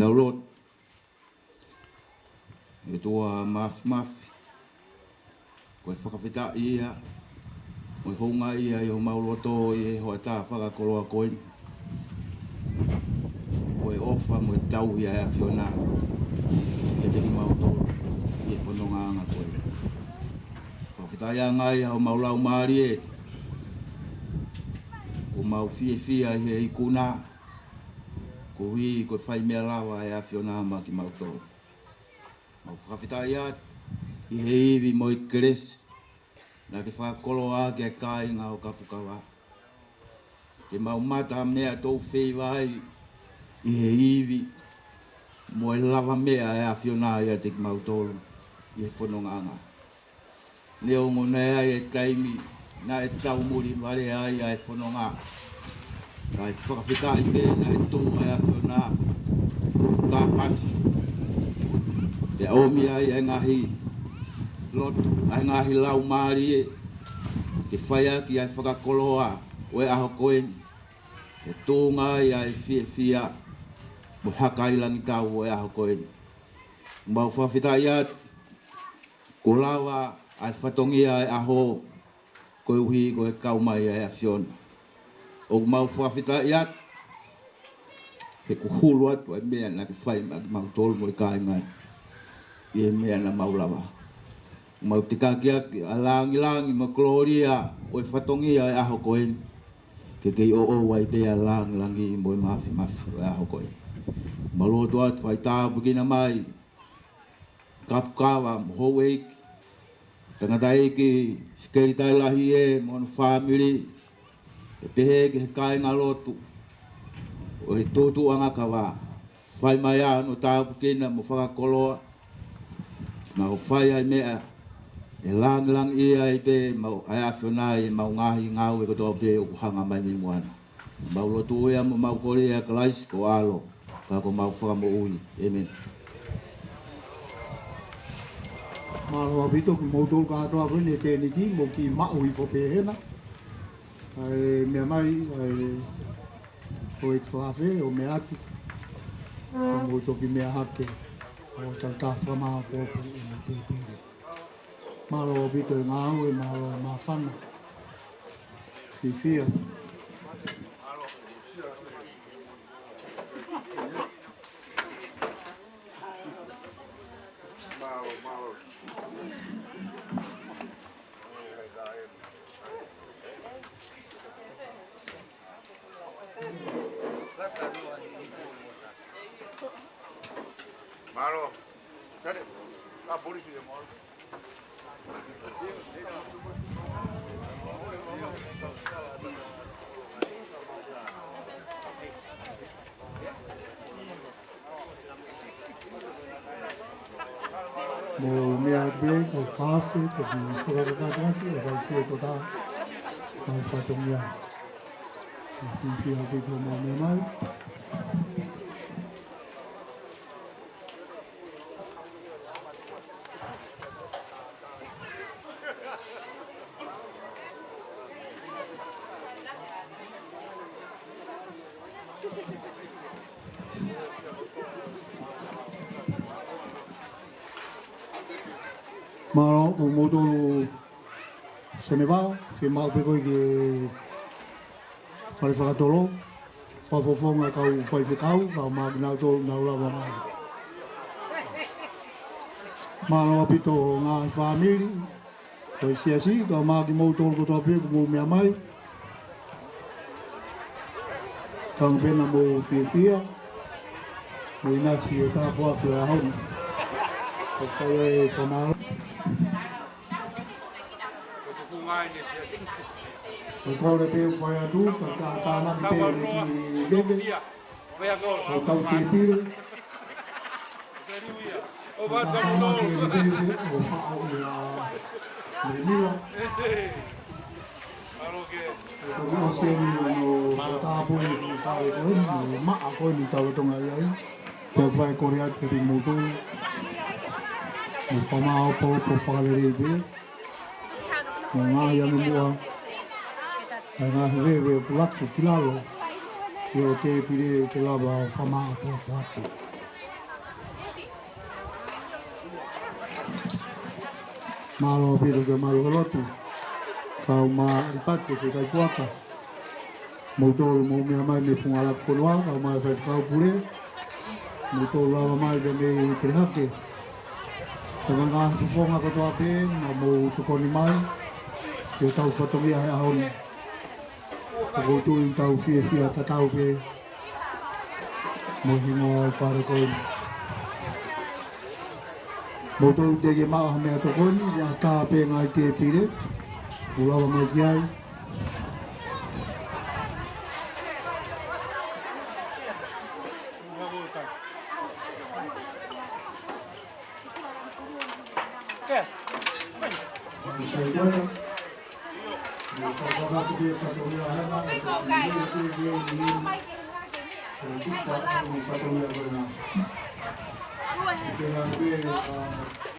Tau lotu. ʻE ʻOtua Māfimafi, ko e fakafetaʻi ia, ko e houngaʻia ʻi homau loto ʻi he hoʻatā fakakoloa ko eni. Ko e ʻofa mo e tauhi ʻa e ʻAfiona kiate kimautolu ʻi he fonongaʻanga ko eni. Fakafetaʻiʻanga ia homau laumālie, ʻoku mau fiefia ʻi he ikuna, koeʻuhi ko e fai meʻa lava ʻa e ʻAfiona maʻa kimautolu. Mau fakafetaʻi atu ʻi he ivi mo e kelesi naʻa ke fakakoloa ki he kāinga ʻo Kapukava, ke mau mata meʻa tau feiva ai ʻi he ivi mo e lavameʻa ʻa e ʻAfiona ʻiate kimautolu ʻi he fonongaʻanga. Neongo naʻe ʻi ai e taimi naʻe taumuli vale ai ʻa e fononga, kae fakafetaʻi pē naʻe tuʻu ʻa e ʻAfiona ʻo kāpasa, pea ʻomi ai ʻa e ngaahi loto, ʻa e ngaahi laumālie, ke fai ʻaki ʻa e fakakoloa ʻo e ʻaho ko eni, ke tuʻunga ai ʻa e fiefia mo e hakailangitau ʻo e ʻaho ko eni. Mau fakafetaʻi atu, kuo lava ʻa e fatongia ʻo e ʻaho, koeʻuhi ko e kau mai ʻa e ʻAfiona. ʻOku mau fakafetaʻi atu, he kuo hulu atu ʻa e meʻa naʻa ke fai maʻa kimautolu mo e kāinga ʻi he meʻa naʻa mau lava. Mau tikaki ʻaki ʻa e langilangi mo e kolōlia ʻo e fatongia ʻo e ʻaho ko eni, ke kei ʻoʻou ai pē ʻa e langilangi mo e māfimafi ʻo e ʻaho ko eni. Mau lotu atu, fai tāpuekina mai Kapukava mo houʻeiki, tangataʻeiki Sekelitali Lahi ē mo hono fāmili, pea pehē ki he kāingalotu ʻo e Tuʻutuʻuʻanga Kava. Fai mai ā hono tāpuekina mo fakakoloa, mau fai ai meʻa ʻe langilangiʻia ai pē mau, ʻa e ʻAfiona ʻi heʻemau ngaahi ngāue kotoa pē ʻoku hanga mai mei muʻa na. Mau lotu ia mo mau kole ʻia Kalaisi ko ho ʻAlo, ka ko homau Fakamoʻui. ʻĒmeni. Mālō ʻaupito kimoutolu kātoa ko eni he tēniti, mou kiʻi maʻu hifo pē hena. ʻAi, meʻa mai, ʻai, ʻo e fakaafe, ʻo meʻa atu. Mou toki meʻa hake, ʻo tau tā fakamāʻopoʻopo ʻi he tēpile. Mālō ʻaupito e ngāue, mālō e māfana. Fiefia. Mālō. Sare. Ka polisi le mālō. Mou meʻa pē, ko e fakaafe, ko e fakakakato atu, ʻo fai fie ko tā, fai fatongia. Ko e fie fie atu ko mou meʻa mai. Mālō, ko moutolu Senevao, fiemaʻu pē koe ki he fale fakatolo, fakafofonga kau faifekau, kau mākinautolu nau lava mai. Mālō ʻaupito ngaahi fāmili, ko e siasi, kau mākimoutolu kotoa pē kuo mou meʻa mai. Kau pena mou fiefia, mou ʻinasi e tāpuaki ʻo e ʻaho ni. Ko e fai e fakamālō. Ko e kole pē ʻoku fai atu, ka, ka, ka naki pē ʻene kiʻi veve. Ko e kau tēpile. Ka, ka naki ʻene veve, ʻo faʻo ia. Melila. Ko e ʻosi eni ʻo e tāpuaki ko eni, ʻo e maʻa ko eni tau tonga ai. Pea fai kole atu kiate kimoutolu. ʻO fakamāʻopoʻopo fakalelei pē. Mo ngaahi angamuʻa. ʻA e ngaahi veve ʻoku laku ki lalo. ʻI he tēpile ke lava ʻo fakamāʻopoʻopo atu. Mālō ʻaupito ki he mālō ʻo e lotu. Kau mai ʻAlipate ki he kakai Puaka. Moutolu mou meʻa mai mei he funga ʻalaku fonua, kau mai e faifekau pule. Moutolu lava mai pē mei Pelehake. Pea mo e ngaahi fofonga kotoa pē, naʻa mou tokoni mai ki hotau fatongia he ʻaho ni. ʻOku ou tui ʻoku tau fiefia tatau pē mo e hingoa ʻo e fale ko eni. Moutolu teʻeki ke maʻu ha meʻatokoni, ʻoku ʻatā pē ngaahi tēpile ʻoku lava mai ki ai. Yes. Sai kona. Mo e fakakātoa pē fatongia hena, ʻe te pili te ke ni. Ko e tufa ʻa e fatongia ko ena. Te hanga pē, ʻa,